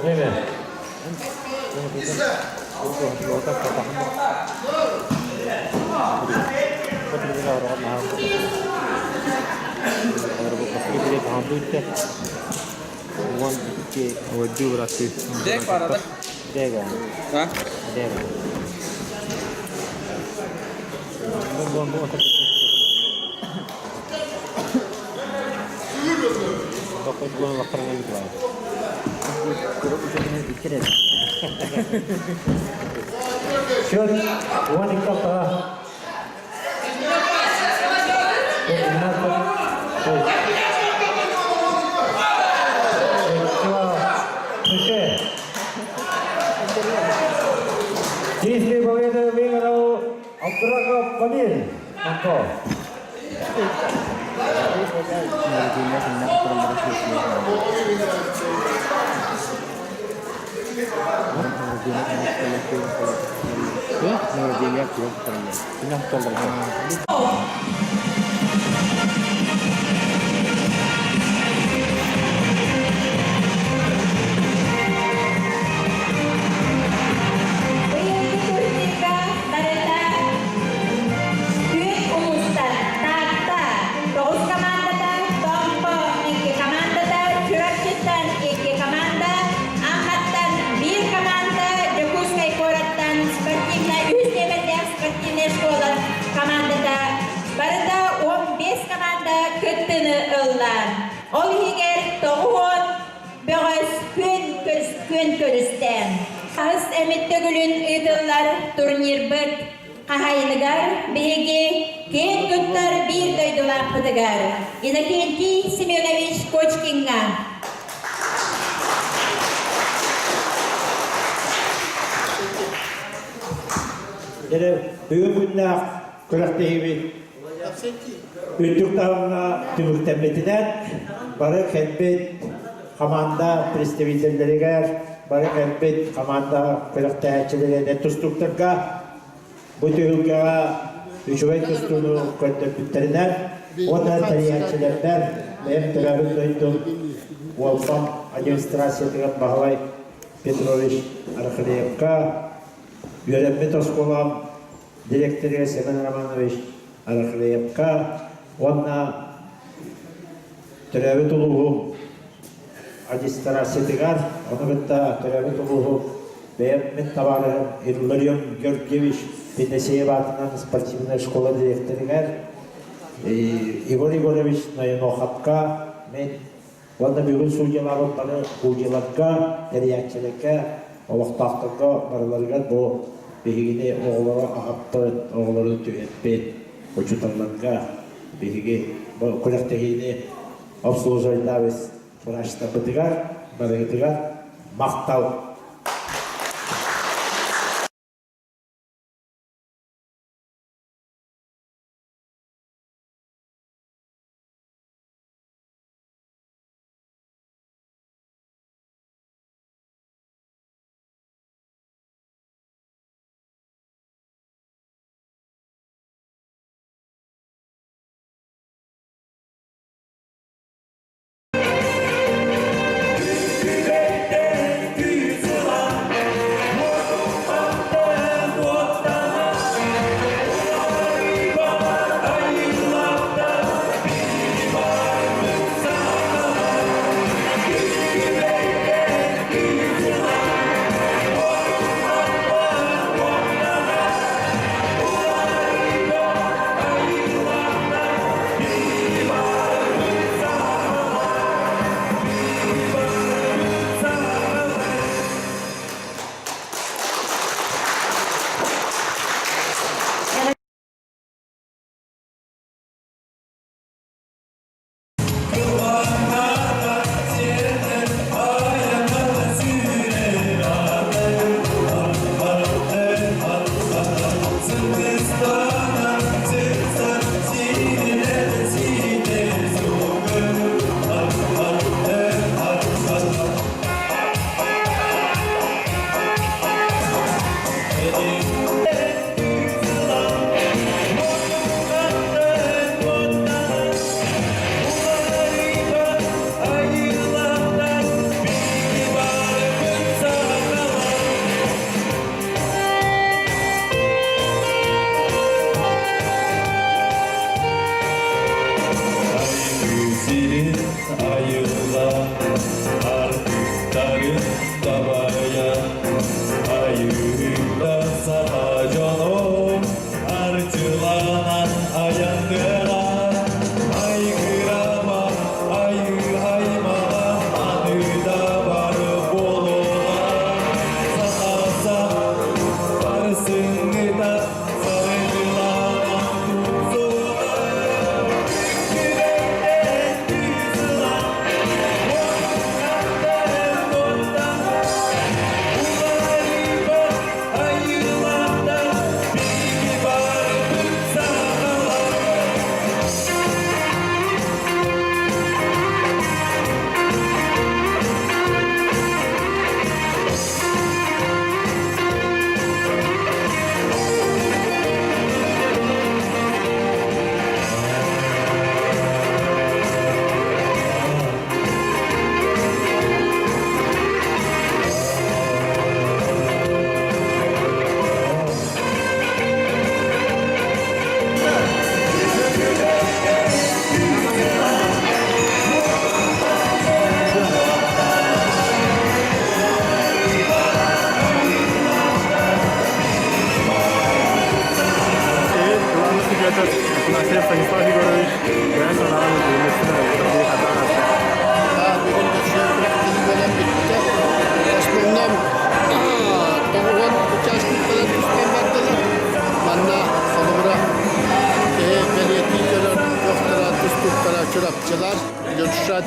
Время. Счет 1-2. Чистый победу выиграл Абдурахов Камиль. Манко. Награждение күөн туттараллар. Кини толлорго. Быйылгы турнирга барыта түөрт улуустан Таатта тоҕус командата, Томпо икки командата, Чурапчыттан икки команда, Амматтан биир команда, Дьокуускай куораттан спортивнай үһүс нүөмэрдээх спортивнай школа командата барыта 15 команда кыттыыны ылла. Ол иһигэр 90 бөҕөс күөн күөн көрүстэ. Хаһыс эмит төгүлүн ыытыллар турнирбыт хаһайыныгар биһиги киэн туттар биир дойдулаахпытыгар Иннокентий Семенович Кочкиҥҥа Дьэ, бүгүн күннээх күрэхтэһиибит үрдүк таһымҥа түмүктэммитинэн бары кэлбит хамаанда представителлэригэр, бары кэлбит хамаанда күрэхтэһээччилэринэн тустууктарга бу түһүлгэҕэ үчүгэй тустууну көрдөрбүттэринэн уонна тэрийээччилэрбэр бэйэм төрөөбүт дойдум Уолбам администрациятыгар Баһылай Петрович Архалеевка, үөрэммит оскуолам дириэктэригэр Семен Романович Арахлеевка уонна төрөөбүт улууһум администрациятыгар, ону кытта төрөөбүт улууһум бэйэм мин табаарыһым Илларион Георгиевич Федосеев аатынан спортивнай школа дириэктэригэр Егор Егорович Ноеноховка мин Уонна бүгүн судьялаабыт бары судьяларга, тэрийээччилэргэ, олохтоохторго барыларыгар бу биһигини оҕолоро аһаппыт, оҕолору түһэрбит учууталларга биһиги бу күрэхтэһиини обслуживайдаабыт врачтарбытыгар барыгытыгар махтал!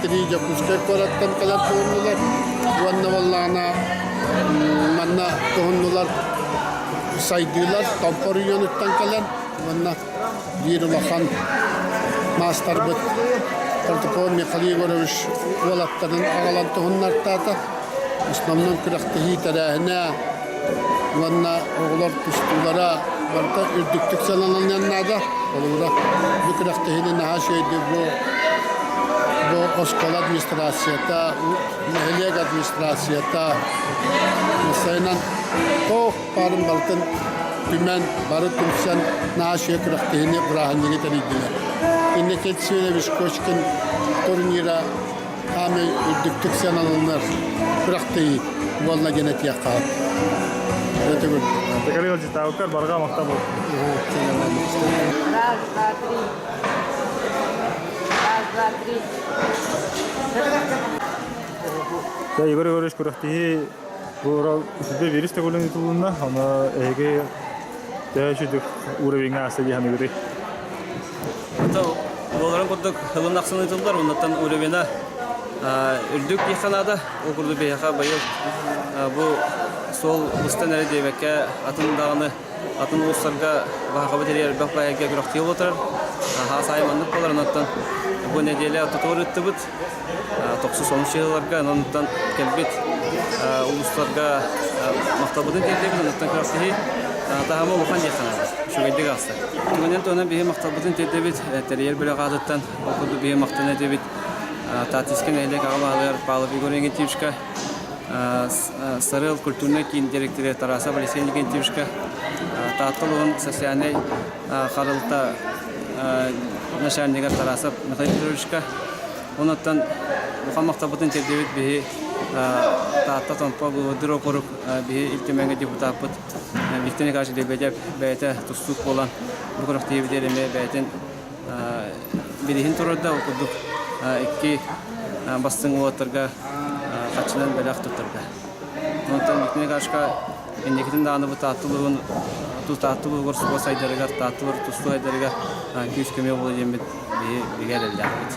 Дюша-3 Дьокуускай куораттан кэлэн туһуннулар уонна буоллаҕына манна туһуннулар сайдыылар Томпо оройуонуттан кэлэн уонна биир улахан маастарбыт Протопопов Михаил Егорович уолаттарын аҕалан туһуннартаата. Основном күрэхтэһии тэрээһинэ уонна оҕолор тустуулара барыта үрдүктүк сыаналаныан наада. Холобура, бу күрэхтэһиини наһаа үчүгэйдик бу бу оскуола администрацията, нэһилиэк администрацията сайынан туох баарын барытын түмэн, бары түмсэн наһаа үчүгэй күрэхтэһиини бырааһынньыгы тэрийдилэр. Иннокентий Семенович Кочкин турнира Хаамай үрдүктүк сыаналанар күрэхтэһии буолла диэн этиэххэ өтө көрдүк. Текали ыалдьыттаабыккар барҕа махтал буоллун. Раз, два, три. Раз, два, три. Дьэ, Егор Егорович күрэхтэһии бу үсүбэ вирус төгүлүн ыытылынна. Ону эһиги төһө үчүгдүк уровеҥҥа ааста дии саныыгытый? Буоларын курдук ылын ахсын ыытыллар, оннуттан уровена үрдүк диэххэ наада. Ол курдук биһиэхэ быйыл бу суол быстан эрэ диэбэккэ атын даҕаны атын улуустарга баһахабыт эрийэр элбэх баайга күрэхтии олотор. Хаас аайы маннык буолар, оннуттан бу нэдиэлэ тутуур ыыттыбыт. Тохсус онус дьыалаларга оннуттан кэлбит улуустарга махталбытын тиэрдэбит, оннуттан күрэхтэһии таһыма улахан диэххэ наада. Үчүгэйдик ааста. Түгэнэн туһунан биһи махталбытын тиэрдэбит, тэрийэр бөлөх аатыттан ол курдук биһи махтана этэбит Татийскай нэһилиэк аҕа баһылыгар Павлов Егор Иннокентьевичка, Сарыал культурнай киин директорэ Тарасов Алексей Иннокентьевичка, Таатта улууһун социальнай харалта начальнигар Тарасов Михаил Петровичка, Онуттан улахан махталбытын тиэрдэбит биһи Таатта Томпо Былырдыр округ биһи Ил Түмэҥҥэ депутаппыт Виктор Николаевич Лебедев бэйэтэ тустуук буолан бу күрэхтэһиибитигэр эмиэ бэйэтин бирииһин туруорда. Ол курдук икки бастыҥ уолаттарга хаччынан бэлэх туттарда. Онтон Виктор Николаевичка инникитин даҕаны бу Таатта улууһун Таатта улууһугар суол сайдарыгар, Таатта улууһугар тустуу сайдарыгар күүс-көмө буолуо диэммит биһи бигэ эрэллээхпит.